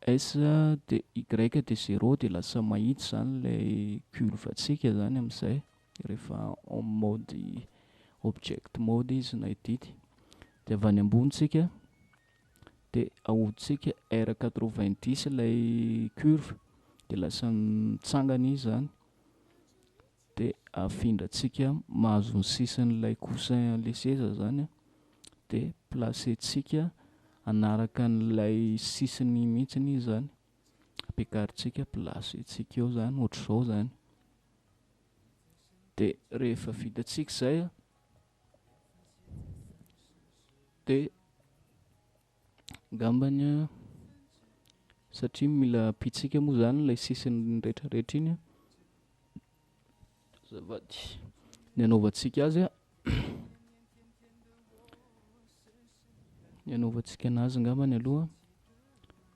S dia Y dia zéro dia lasa mahitsy izany ilay curve antsika izany amin'izay rehefa en mode object mode izy na edit. Dia avy any ambony tsika dia ahodintsika R quatre-vingt-dix ilay curve dia lasa mitsangana izy izany. Dia afindrantsika mahazo ny sisin'ilay coussin an'ilay seza izany a, dia placer-tsika hanaraka an'ilay sisiny mihitsiny izy izany. Ampiakarintsika, placer-tsika eo izany, ohatr'izao izany. Dia rehefa vitantsika izay a, dia angambany a, satria mila ampitsika moa izany ilay sisiny rehetrarehetra iny a, azafady, ny anaovantsika azy a, ny anaovantsika anazy angambany aloha,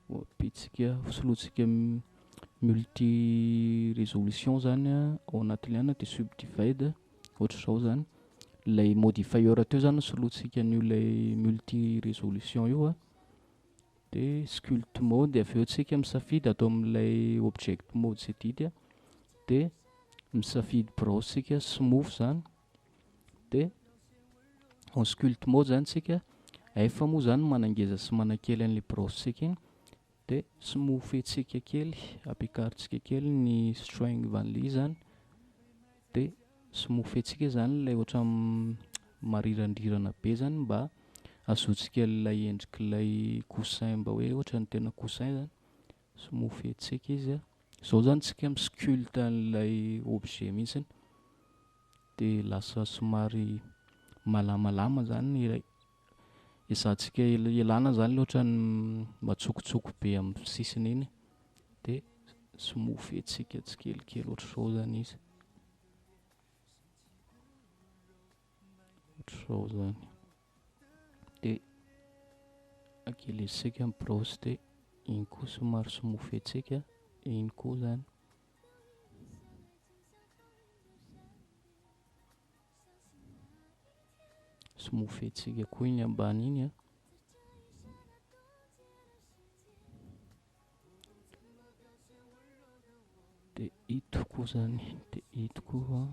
ho ampitsika, solointsika multi résolution zany a, ao anatin'ilay anona dia subdivide ohatr'izao zany. Ilay modifier teo zany no solointsika an'io ilay multi résolution io a. Dia sculpt mode avy eo tsika misafidy ato amin'ilay object mode sy edit a, dia misafidy browse tsika smooth zany, dia en sculpt mode zany tsika, F moa zany manangeza sy manakely an'ilay browse tsika iny, dia smooth-tsika kely, ampiakarintsika kely ny strength an'ilay izy zany, dia smooth-tsika zany ilay ohatran'ny marirandrirana be zany mba ahazoantsika ilay endrik'ilay coussin mba hoe ohatran'ny tena coussin zany. Smooth-tsika izy a. Izao zany tsika mi-sculpte an'ilay objet mihitsiny, dia lasa somary malamalama zany ilay ezahantsika ialana zany ilay ohatran'ny matsokotsoko be amin'ny sisiny iny, dia smooth-tsika tsikelikely ohatr'izao zany izy. Ohatr'izao zany. Dia akelezitsika ny browse dia iny koa somary smooth-tsika, iny koa zany. Smooth-tsika koa iny ambany iny a. Dia ito koa zany, dia ito koa,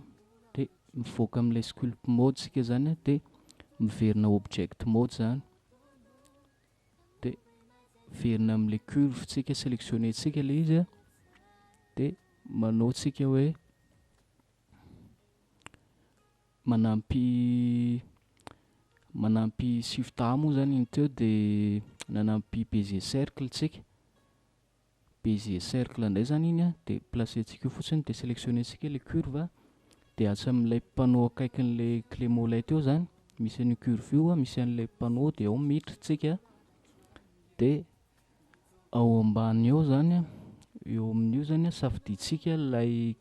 dia mivoaka amin'ilay sculpt mode tsika zany a, dia miverina object mode zany, dia miverina amin'ilay curve tsika, sélectionner tsika ilay izy a, dia manao tsika hoe manampy manampy shift A moa zany iny teo, dia nanampy Bézier cercle tsika, Bézier cercle indray zany iny a, dia placer-tsika eo fotsiny, dia sélectionner-tsika ilay curve, dia atsy amin'ilay panneau akaikin'ilay clé mollet teo zany, misy an'io curve io a, misy an'ilay panneau dia ao miditra tsika, dia ao ambany eo zany a, eo amin'io zany a, safidintsika ilay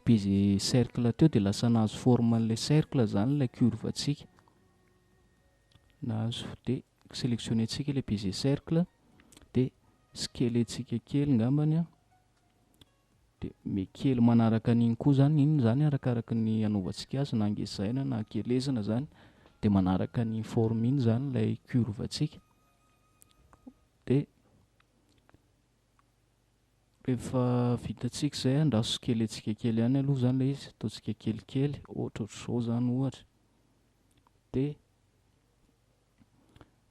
Bézier cercle teo, dia lasa nahazo forme an'ilay cercle zany ilay curve antsika. Nahazo, dia sélectionner-tsika ilay Bézier cercle, dia scaler-tsika kely angambany a, dia mekely manaraka an'iny koa zany, iny zany arakaraky ny anaovantsika azy na angezaina na akelezina zany, dia manaraka an'iny forme iny zany ilay curve antsika. Rehefa vitantsika izay, andraso kely antsika kely ihany aloha izany ilay izy, ataontsika kelikely, ohatra ohatr'izao izany ohatra. Dia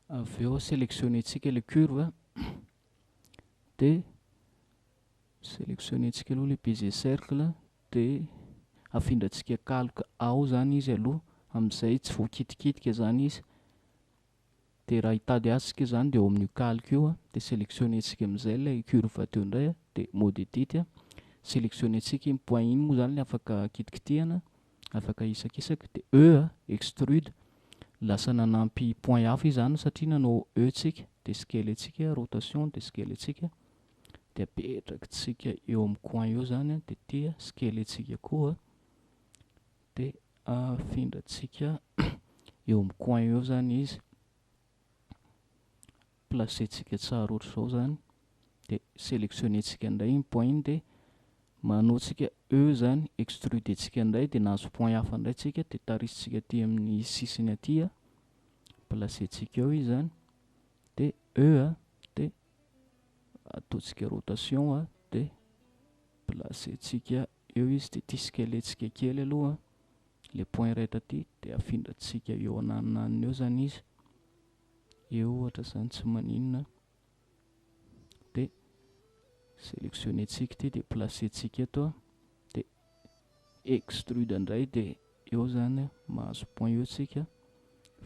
avy eo sélectionner-tsika ilay curve, dia sélectionner-tsika aloha ilay Bézier cercle, dia afindrantsika calque ao izany izy aloha, amin'izay tsy voakitikitika izany izy. Dia raha hitady azy isika izany dia eo amin'io calque io dia sélectionner-tsika amin'izay ilay curve teo indray dia mode edit, sélectionner-tsika iny point iny moa izany ilay afaka kitikitihana, afaka isakisaka, dia E extrude, lasa nanampy point hafa izy izany satria nanao E tsika, dia scale-tsika rotation dia scale-tsika, dia apetrakitsika eo amin'ny coin eo izany dia ity scale-tsika koa dia Afindrantsika eo amin'ny coin eo zany izy, placer-tsika tsara ohatr'izao zany, dia selectionner-tsika indray iny point iny dia manao tsika E zany, extruder-tsika indray dia nahazo point hafa indray tsika dia tarisintsika aty amin'ny sisiny aty, placer-tsika eo izy zany, dia E dia ataontsika rotation dia placer-tsika eo izy dia ity skelet-tsika kely aloha le point iray taty dia afindrantsika eo ananonanony eo zany izy, eo ohatra zany tsy maninona, dia selectionner-tsika ity dia placer-tsika eto an, dia extrude indray dia eo zany mahazo point eo tsika,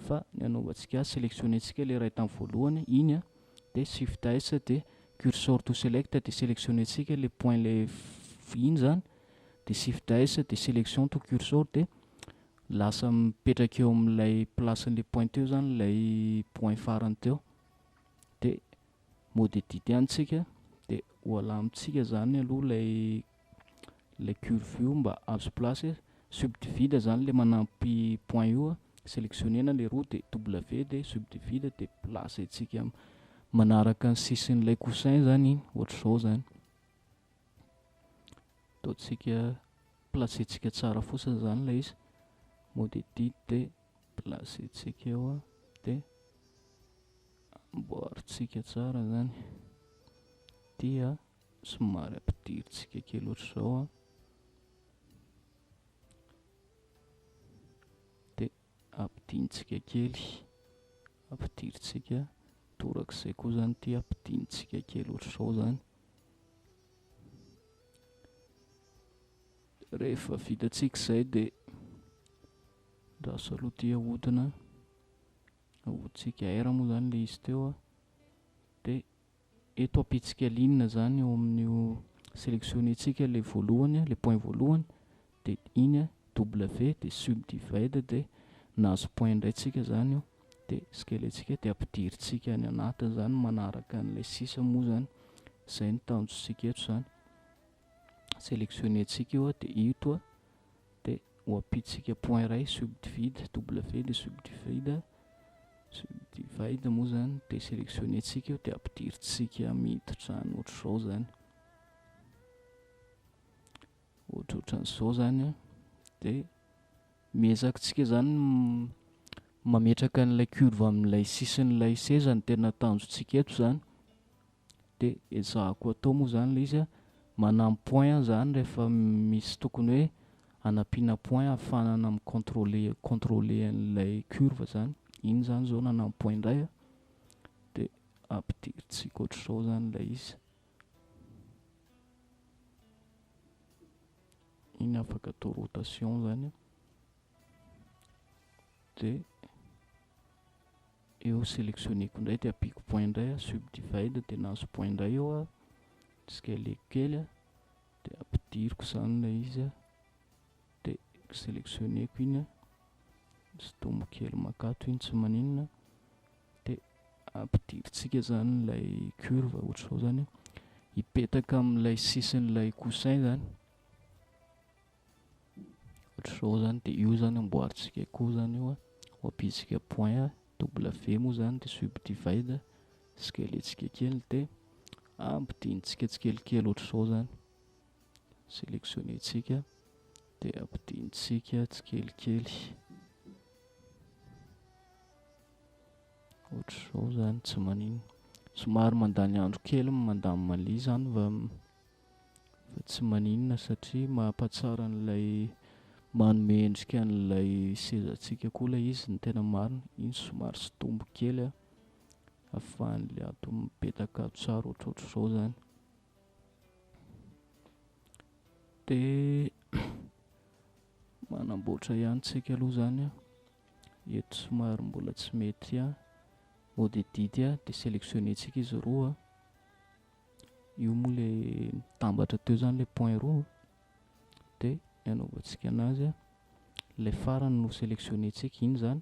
fa ny anaovantsika azy selectionner-tsika le iray tamin'ny voalohany iny an, dia shift S dia cursor to select dia selectionner-tsika le point le iny zany, dia shift S dia selection to cursor dia lasa mipetraka eo amin'ilay place-n'ilay point teo zany ilay point farany teo, dia mode edit ihany tsika dia ho alamintsika zany aloha ilay ilay curve io mba azo place, subdivide zany ilay manampy point io, selectionner-na ilay roa dia W dia subdivide dia placer-tsika manaraka ny sisin'ilay coussin zany iny, ohatr'izao zany. Ataontsika placer-tsika tsara fotsiny zany ilay izy, mode edit dia placer-tsika eo dia amboarintsika tsara zany, dia somary ampidirintsika kely ohatr'izao an, dia ampidinintsika kely, ampidirintsika torak'izay koa zany ity, ampidinintsika kely ohatr'izao zany. Rehefa vitantsika izay dia andraso aloha ity ahodina, ahodintsika R moa zany ilay izy teo an, dia eto ampitsika ligne zany eo amin'io selectionner-tsika ilay voalohany, ilay point voalohany, dia iny W dia subdivide dia nahazo point indray tsika zany io, dia scaler-tsika dia ampidirintsika any anatiny zany manaraka an'ilay sisa moa zany, izay no tanjontsika eto zany. Selectionner-tsika io dia ito dia ho ampitsika point iray subdivide, W dia subdivide, subdivide moa zany dia selectionner-tsika io dia ampidirintsika miditra any ohatr'izao zany, ohatrohatran'izao zany an, dia miezaka tsika zany mametraka an'ilay curve amin'ilay sisin'ilay seza no tena tanjontsika eto zany. Dia ezahako atao moa izany ilay izy an, manampy point aho izany rehefa misy tokony hoe hanampiana point ahafahanana mi-contrôler contrôler an'ilay curve izany, iny izany izao nanampy point indray an, dia ampidirintsika ohatr'izao izany ilay izy, iny afaka atao rotation izany an, dia. Eo selectionner-ko indray dia ampiako point indray aho, subdivide dia nahazo point indray eo aho, scale-ko kely dia ampidiriko izany ilay izy dia selectionner-ko iny, sintomiko kely mankato iny tsy maninona, dia ampidirintsika izany ilay curve ohatr'izao izany, hipetaka amin'ilay sisin'ilay coussin izany. Ohatr'izao zany dia io zany amboarintsika koa zany io an, ho ampiantsika point W moa zany dia subdivide, scaler-tsika kely dia ampidinintsika tsikelikely ohatr'izao zany, selectionner-tsika dia ampidinintsika tsikelikely ohatr'izao zany tsy maninona, somary mandany andro kely ny mandamina an'ilay izy zany fa. Fa tsy maninona satria mampahatsara an'ilay, manome endrika an'ilay sezantsika koa ilay izy ny tena marina. Iny somary sintomiko kely a, ahafahan'ilay ato mipetaka ato tsara ohatrohatr'izao zany. Dia manamboatra ihany tsika aloha zany a. Eto somary mbola tsy mety a. Mode edit a, dia sélectionner-tsika izy roa. Io moa ilay mitambatra teo zany ilay point roa. Dia ny anaovantsika anazy a, ilay farany no sélectionner-tsika iny zany.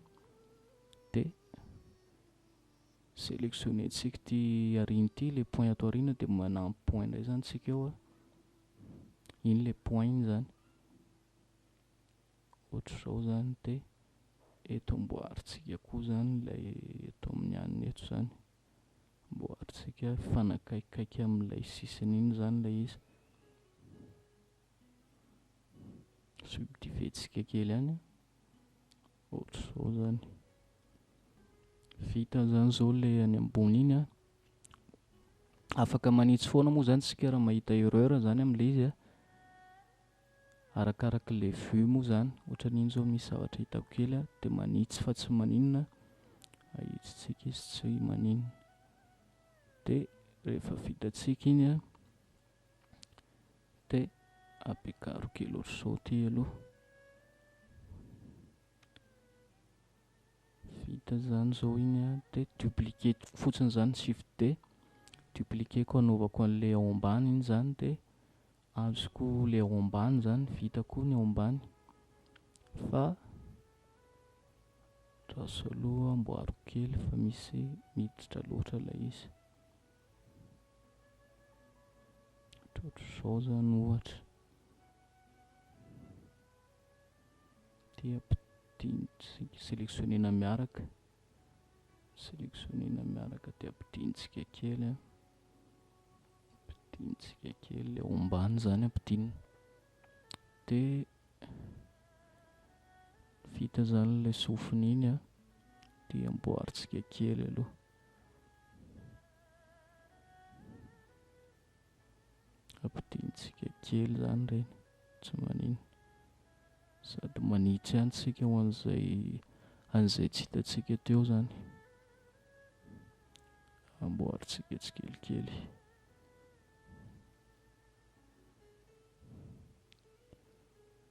Dia sélectionner-tsika ity aoriana ity, ilay point ato aoriana, dia manampy point indray zany tsika eo a. Iny ilay point iny zany. Ohatr'izao zany, dia eto amboarintsika koa zany ilay eto amin'ny anona eto zany. Amboarintsika hifanakaikaiky amin'ilay sisiny iny zany ilay izy. Subdiviser-tsika kely ihany. Ohatr'izao zany. Vita zany zao ilay any ambony iny a. Afaka manitsy foana moa zany tsika raha mahita erreur zany amin'ilay izy a. Arakaraka ilay vue moa zany. Ohatran'iny zao misy zavatra hitako kely a, dia manitsy fa tsy maninona. Ahitsitsika izy tsy maninona. Dia rehefa vitantsika iny a, dia ampiakaro kely ohatr'izao ity aloha. Vita zany zao iny a, dia dupliquer fotsiny zany, shift D, dupliquer-ko anaovako an'ilay ao ambany iny zany, dia azoko ilay ao ambany zany, vita koa ny ao ambany. Fa andraso aloha amboariko kely fa misy miditra loatra ilay izy. Ohatrohatr'izao zany ohatra. Dia ampidintsika, sélectionnena miaraka. Sélectionnena miaraka dia ampidintsika kely a. Ampidintsika kely ilay ao ambany zany ampidinina. Dia vita zany ilay sofiny iny a. Dia amboarintsika kely aloha. Ampidintsika kely zany ireny, tsy maninona. Sady manitsy ihany tsika ho an'izay an'izay tsy hitantsika teo zany. Amboarintsika tsikelikely.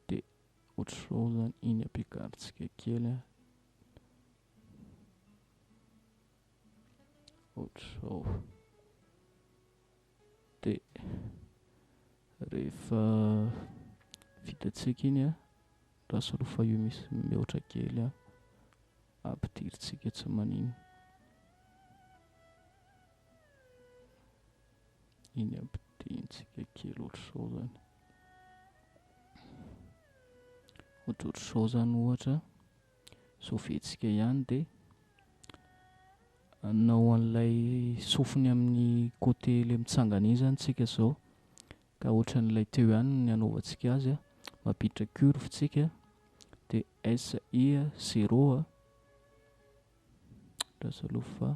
Dia ohatr'izao zany, iny ampiakarintsika kely a. Ohatr'izao. Dia rehefa vitantsika iny a, andraso aloha fa io misy mihoatra kely a, ampidirintsika tsy maninona. Iny ampidirintsika kely ohatr'izao zany. Ohatrohatr'izao zany ohatra, sauver-tsika ihany dia hanao an'ilay sofiny amin'ny côté ilay mitsangana iny zany tsika zao. Ka ohatran'ilay teo ihany ny anaovantsika azy a. Mampiditra curve tsika dia S I zéro a. Andraso aloha fa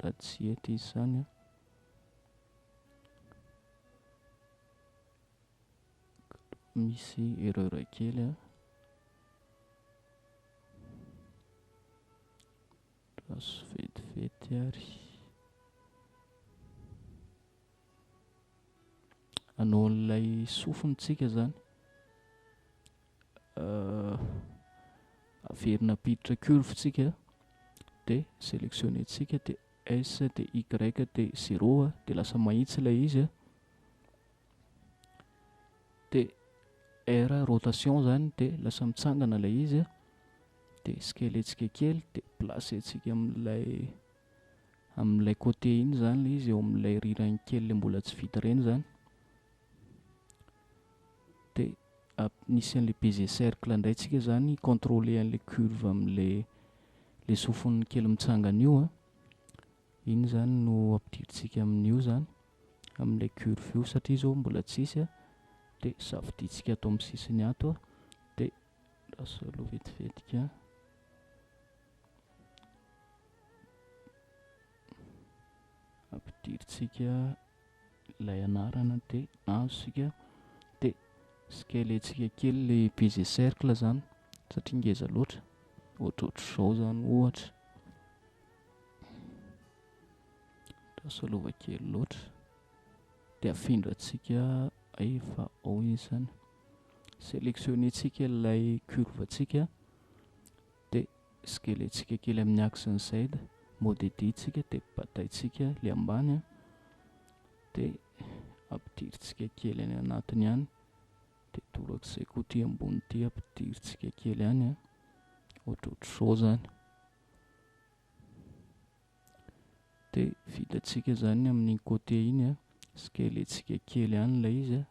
raha tsy hety izy zany a. Misy erreur kely a. Andraso vetivety ary. Hanao an'ilay sofiny tsika zany. Averina ampiditra curve tsika dia sélectionner tsika dia S dia Y dia zéro dia lasa mahitsy ilay izy. Dia R rotation zany dia lasa mitsangana ilay izy. Dia scaler-tsika kely dia placer-tsika amin'ilay amin'ilay côté iny zany ilay izy, eo amin'ilay rirany kely ilay mbola tsy vita ireny zany. Dia nisy an'ilay Bézier cercle indray tsika zany contrôler an'ilay curve amin'ilay ilay sofiny kely mitsangana io a. Iny zany no ampidirintsika amin'io zany, amin'ilay curve io satria izao mbola tsisy a. Dia safidintsika ato amin'ny sisiny ato a. Dia lasa aloha vetivetika. Ampidirintsika ilay anarana dia azontsika. Scalentsika kely ilay Bézier cercle zany satria ngeza loatra. Ohatrohatr'izao zany ohatra. Lasa lova kely loatra. Dia afindrantsika efa ao izy zany. Sélectionner-tsika ilay curve-ntsika. Dia scalentsika kely amin'ny axe ny Z. Mode edit tsika dia bataintsika ilay ambany. Dia ampidirintsika kely any anatiny any. Dia torak'izay koa ity ambony ity ampidirintsika kely any. Ohatrohatr'izao zany. Dia vitantsika zany amin'iny côté iny. Scalentsika kely any ilay izy.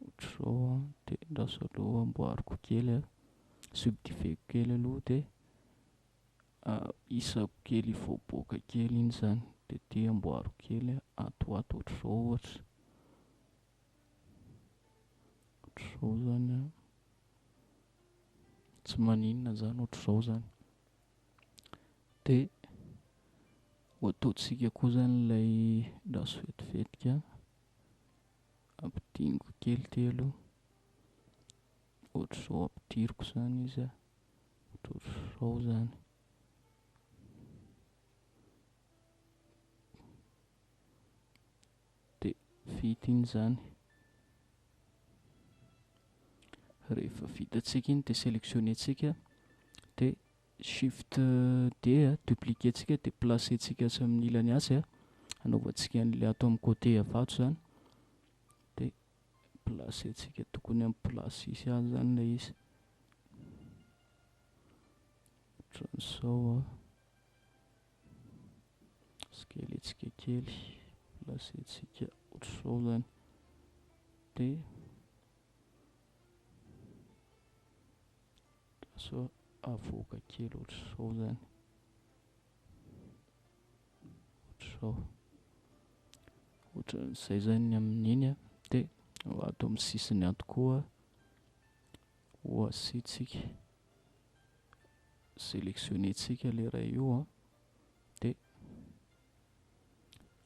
Ohatr'izao. Dia andraso aloha amboariko kely. Subdiviser-ko kely aloha dia isako kely hivoaboaka kely iny zany. Dia ity amboariko kely ato ho ato ohatr'izao ohatra. Ohatr'izao zany. Tsy maninona zany ohatr'izao zany. Dia ho ataontsika koa zany ilay andraso vetivetika. Ampidiniko kely ity aloha. Ohatr'izao ampidiriko zany izy. Ohatrohatr'izao zany. Dia vita iny zany. Rehefa vitantsika iny dia sélectionner-tsika. Dia Shift D, dupliquer-tsika dia placer-tsika atsy amin'ny ilany atsy. Anaovantsika an'ilay ato amin'ny côté avy ato zany. Dia placer-tsika tokony amin'ny place hisy azy zany ilay izy. Ohatran'izao. Scalentsika kely, placer-tsika ohatr'izao zany. Dia lasa avoaka kely ohatr'izao zany. Ohatr'izao. Ohatran'izay zany ny amin'iny. Dia ato amin'ny sisiny ato koa ho asiantsika. Sélectionner-tsika ilay iray io. Dia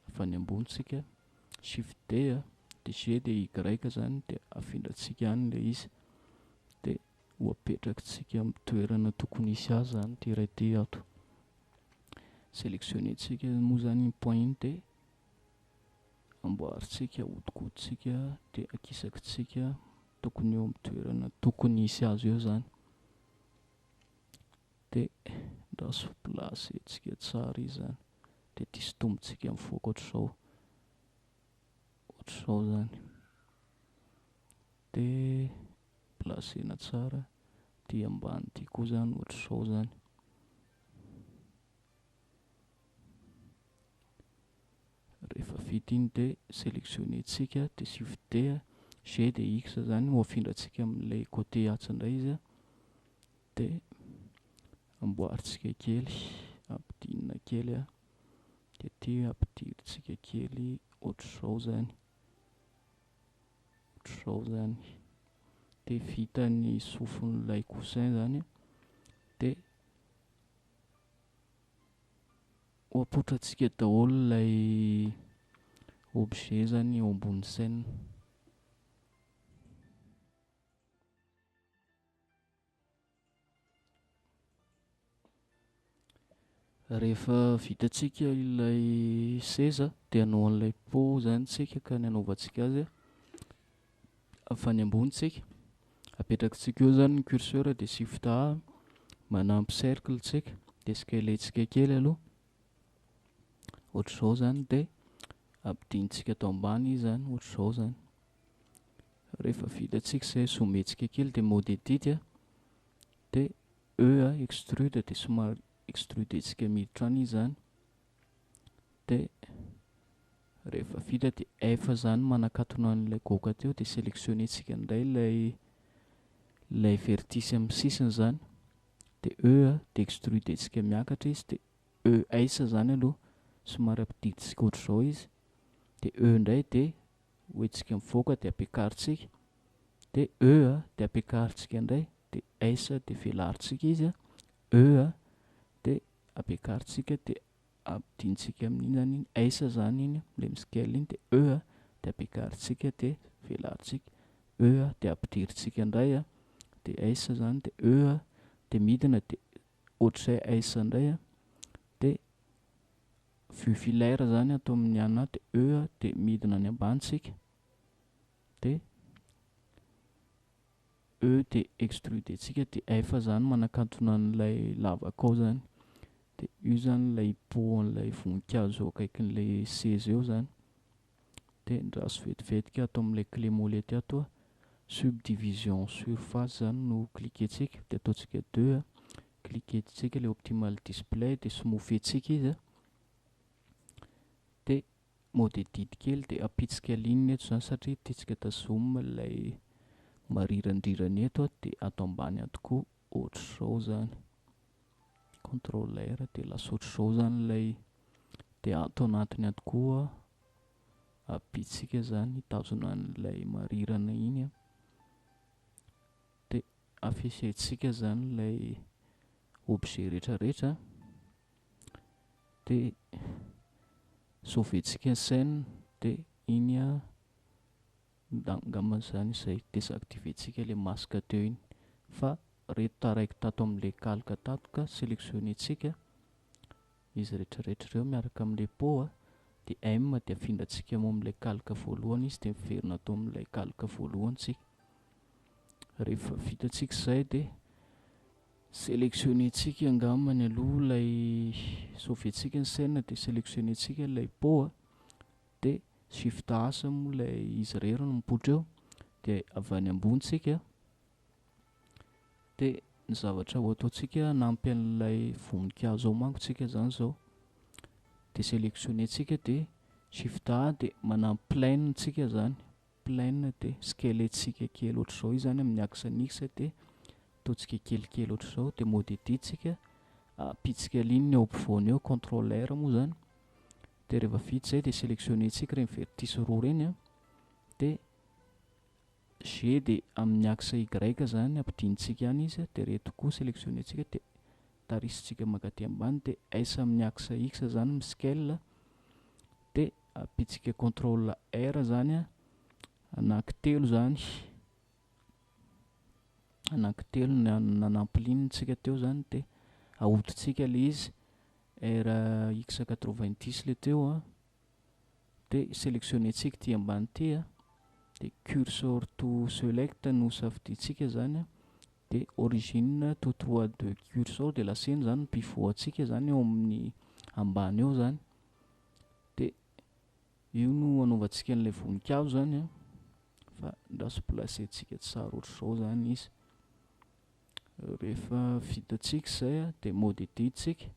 avy any ambony tsika Shift D, dia G dia Y zany dia afindrantsika any ilay izy. Dia ho apetrakitsika amin'ny toerana tokony hisy azy zany ity iray ity ato. Sélectionner-tsika moa zany iny point iny dia amboarintsika, ahodikodintsika dia akisakitsika tokony eo amin'ny toerana tokony hisy azy eo zany. Dia andraso placer-tsika tsara izy zany. Dia ity sintomintsika mivoaka ohatr'izao. Ohatr'izao zany. Dia placer-na tsara. Ity ambany ity koa zany ohatr'izao zany. Rehefa vita iny dia sélectionner-tsika dia Shift D, G dia X zany ho afindrantsika amin'ilay côté atsy indray izy. Dia amboarintsika kely, ampidinina kely. Dia ity ampidirintsika kely ohatr'izao zany. Ohatr'izao zany. Dia vita ny sofin'ilay coussin zany. Dia ho apoitrantsika daholo ilay objet zany eo ambony scène. Rehefa vitantsika ilay seza dia hanao an'ilay pot zany tsika ka ny anaovantsika azy avy any ambony tsika. Apetrakitsika eo zany ny curseur dia Shift A, manampy cercle tsika dia scalentsika kely aloha. Ohatr'izao zany dia ampidinitsika ato ambany izy zany ohatr'izao zany. Rehefa vitantsika izay zoomentsika kely dia mode edit dia E extrude dia somary extrudentsika miditra any izy zany. Dia rehefa vita dia F zany manakatona an'ilay goaka teo dia sélectionner-tsika indray ilay vertice amin'ny sisiny zany. Dia E dia extrudentsika miakatra izy dia ES zany aloha somary ampidintsika ohatr'izao izy. Dia E indray dia hoentsika mivoaka dia ampiakarintsika. Dia E dia ampiakarintsika indray dia S dia velarintsika izy. E dia ampiakarintsika dia ampidintsika amin'iny zany iny S zany iny ilay miscale iny dia E dia ampiakarintsika dia velarintsika, E dia ampidirintsika indray, dia S zany dia E dia midina dia ohatr'izay S indray, dia vue filaire zany ato amin'ny anona dia E dia midina any ambany tsika, dia E dia extruder-ntsika dia F zany manakantona an'ilay lavaka ao zany. Dia io zany ilay pot an'ilay voninkazo eo akaikin'ilay seza eo zany. Dia andraso vetivetika ato amin'ilay clé molette ato, subdivision surface zany no cliquer-ntsika, dia ataontsika 2, cliquer-ntsika ilay optimal display dia smooth-ntsika izy, dia mode edit kely dia apitsika ligne eto zany satria tiantsika tazomina ilay marirandrirana eto, dia ato ambany ato koa ohatr'izao zany, contrôle R dia lasa ohatr'izao zany ilay, dia ato anatiny ato koa apitsika zany hitazona an'ilay marirana iny, dia afficher-ntsika zany ilay objet rehetrarehetra, dia sauver-ntsika ny scène, dia iny angambany zany izay désactiver-ntsika ilay masque teo iny, fa reto taraiky tato amin'ilay calque tato ka sélectionner-ntsika izy rehetrarehetra ireo miaraka amin'ilay pot, dia M dia afindrantsika ao amin'ilay calque voalohany izy dia miverina ato amin'ilay calque voalohany tsika. Rehefa vitantsika izay dia sélectionner-ntsika angambany aloha ilay sauver-ntsika ny scène dia sélectionner-ntsika ilay pot, dia shift A moa ilay izy irery no mipoitra eo, dia avy any ambony tsika, dia ny zavatra ho ataontsika hanampy an'ilay voninkazo ao manko tsika zany izao, dia sélectionner-ntsika dia shift A dia manampy plane tsika zany, plane dia scale-ntsika kely ohatr'izao izy zany amin'ny axe X dia ataontsika kelikely ohatr'izao, dia mode edit tsika, apitsika ligne eo ampovoany eo, contrôle R moa zany, dia rehefa vita izay dia sélectionner-ntsika ireny vertice roa ireny, dia G dia amin'ny axe Y zany ampidinitsika ihany izy, dia ireto koa sélectionner-ntsika dia tarisintsika mankaty ambany, dia S amin'ny axe X zany mi-scale, dia apitsika contrôle R zany anankitelo zany, anankitelo nanampy ligne tsika teo zany, dia ahodintsika ilay izy R X 90 ilay teo, dia sélectionner-ntsika ity ambany ity, dia cursor to select no safidintsika zany, dia origine to 3D cursor dia lasa iny zany pivot antsika zany eo amin'ny ambany eo zany, dia io no anaovantsika an'ilay voninkazo zany, fa andraso placer-ntsika tsara ohatr'izao zany izy. Rehefa vitantsika izay dia mode edit tsika,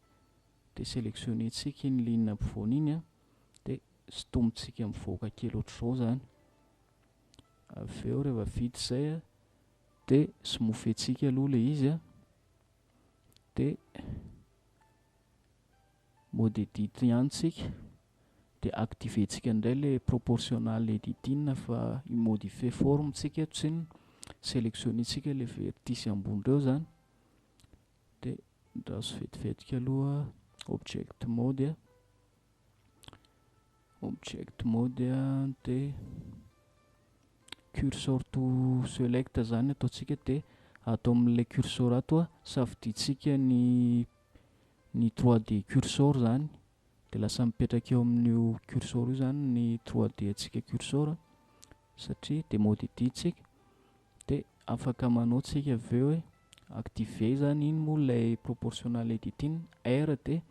dia sélectionner-ntsika iny ligne ampovoany iny, dia sintomintsika mivoaka kely ohatr'izao zany. Avy eo rehefa vita izay dia smooth-ntsika aloha ilay izy, dia mode edit ihany tsika, dia activer-ntsika indray ilay proportional editing fa hi-modifier forme tsika eto tsinona, sélectionner-ntsika ilay vertice ambony ireo zany, dia andraso vetivetika aloha object mode, object mode dia cursor to select zany ataontsika, dia ato amin'ilay cursor ato safidintsika ny 3D cursor zany, dia lasa mipetraka eo amin'io cursor io zany ny 3D antsika cursor, satria dia mode edit tsika, dia afaka manao tsika avy eo hoe activer zany iny moa ilay proportional editing R, dia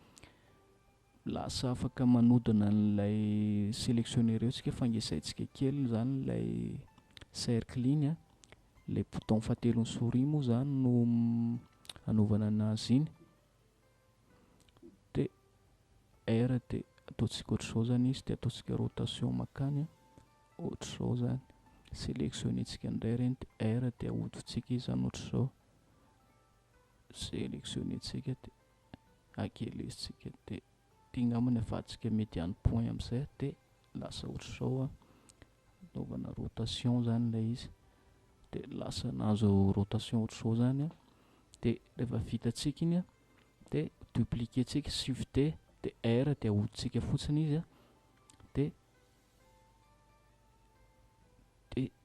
lasa afaka manodina an'ilay sélectionner eo tsika, fa ngezaintsika kely zany ilay cercle iny, ilay bouton fahatelon'ny souris moa zany no anaovana anazy iny, dia R dia ataontsika ohatr'izao zany izy, dia ataontsika rotation makany ohatr'izao zany, sélectionner-ntsika indray ireny, dia R dia ahodintsika izy zany ohatr'izao, sélectionner-ntsika dia akelezintsika, dia ity angambany ahafahantsika median point amin'izay, dia lasa ohatr'izao anaovana rotation zany ilay izy, dia lasa nahazo rotation ohatr'izao zany, dia rehefa vitantsika iny dia dupliquer-ntsika shift D dia R dia ahodintsika fotsiny izy, dia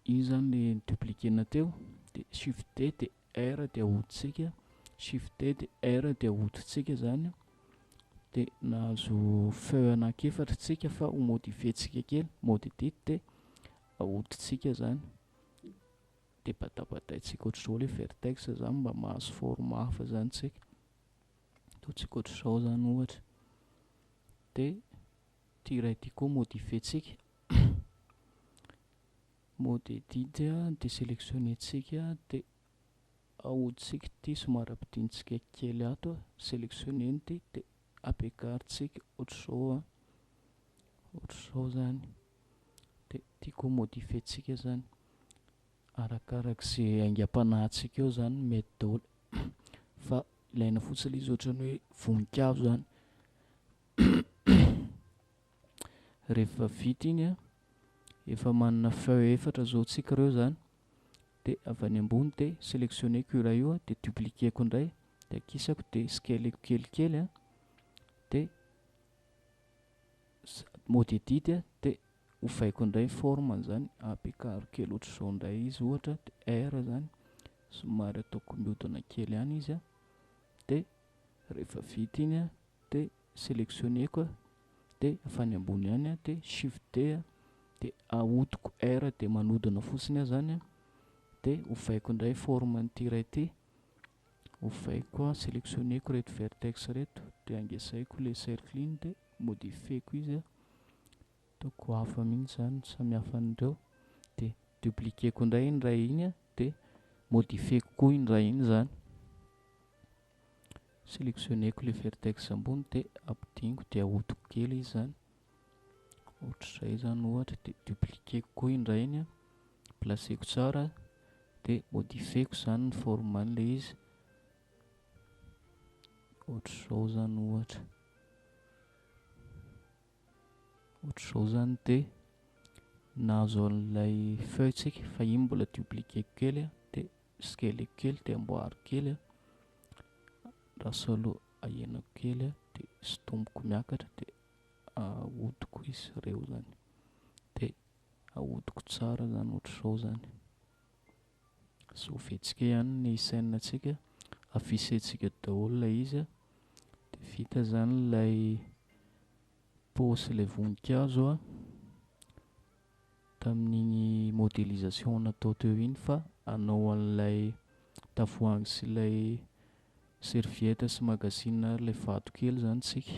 Iny zany le ni-dupliquer-na teo, dia Shift D dia R dia ahodintsika, Shift D dia R dia ahodintsika zany, dia nahazo feu anankiefatra tsika fa ho modifier-ntsika kely, mode edit dia ahodintsika zany, dia batabataintsika ohatr'izao ilay vertex zany mba mahazo forme hafa zany tsika, ataontsika ohatr'izao zany ohatra, dia ity iray ity koa modifier-ntsika, mode edit dia sélectionner-ntsika dia ahodintsika ity somary ampidintsika kely ato, sélectionner ity dia ampiakarintsika ohatr'izao, ohatr'izao zany, dia ity koa modifier-ntsika zany, arakarak'izay haingam-panahintsika eo zany mety daholo, fa ilaina fotsiny ilay izy ohatran'ny hoe voninkazo zany. Rehefa vita iny a, efa manana feu efatra zao tsika ireo zany, dia avy any ambony dia sélectionner-ko io iray io a, dia dupliquer-ko indray, dia akisako dia scale-ko kelikely a, dia mode edit a, dia ovaiko indray forme zany, ampiakaro kely ohatr'izao indray izy ohatra, dia R zany, somary ataoko mihodina kely ihany izy a, dia rehefa vita iny a, dia sélectionner-ko a, dia avy any ambony ihany a, dia Shift D a, dia ahodiko R dia manodina fotsiny aho zany a, dia ovaiko indray forme an'ity iray ity, ovaiko a, sélectionner-ko ireto vertex ireto, dia angezaiko ilay cercle iny dia modifier-ko izy a, ataoko hafa mihitsy zany samy hafa an'ireo, dia dupliquer-ko indray iny iray iny a, dia modifier-ko koa iny iray iny zany, sélectionner-ko ilay vertex ambony dia ampidiniko dia ahodiko kely izy zany, ohatr'izay zany ohatra, dia dupliquer-ko koa iny iray iny a, placer-ko tsara dia modifier-ko zany ny forme an'ilay izy, ohatr'izao zany ohatra, ohatr'izao zany dia nahazo an'ilay feu tsika fa iny mbola dupliquer-ko kely a, dia scale-ko kely dia amboariko kely a, lasa aloha ahenako kely a, dia sintomiko miakatra dia ahodiko izy ireo zany, dia ahodiko tsara zany ohatr'izao zany. Sauver-ntsika ihany ny scène-ntsika, afficher-ntsika daholo ilay izy a, dia vita zany ilay pot sy ilay voninkazo a, tamin'iny modélisation natao teo iny fa hanao an'ilay tavoahangy sy ilay serviette sy magazine ary ilay vato kely zany tsika.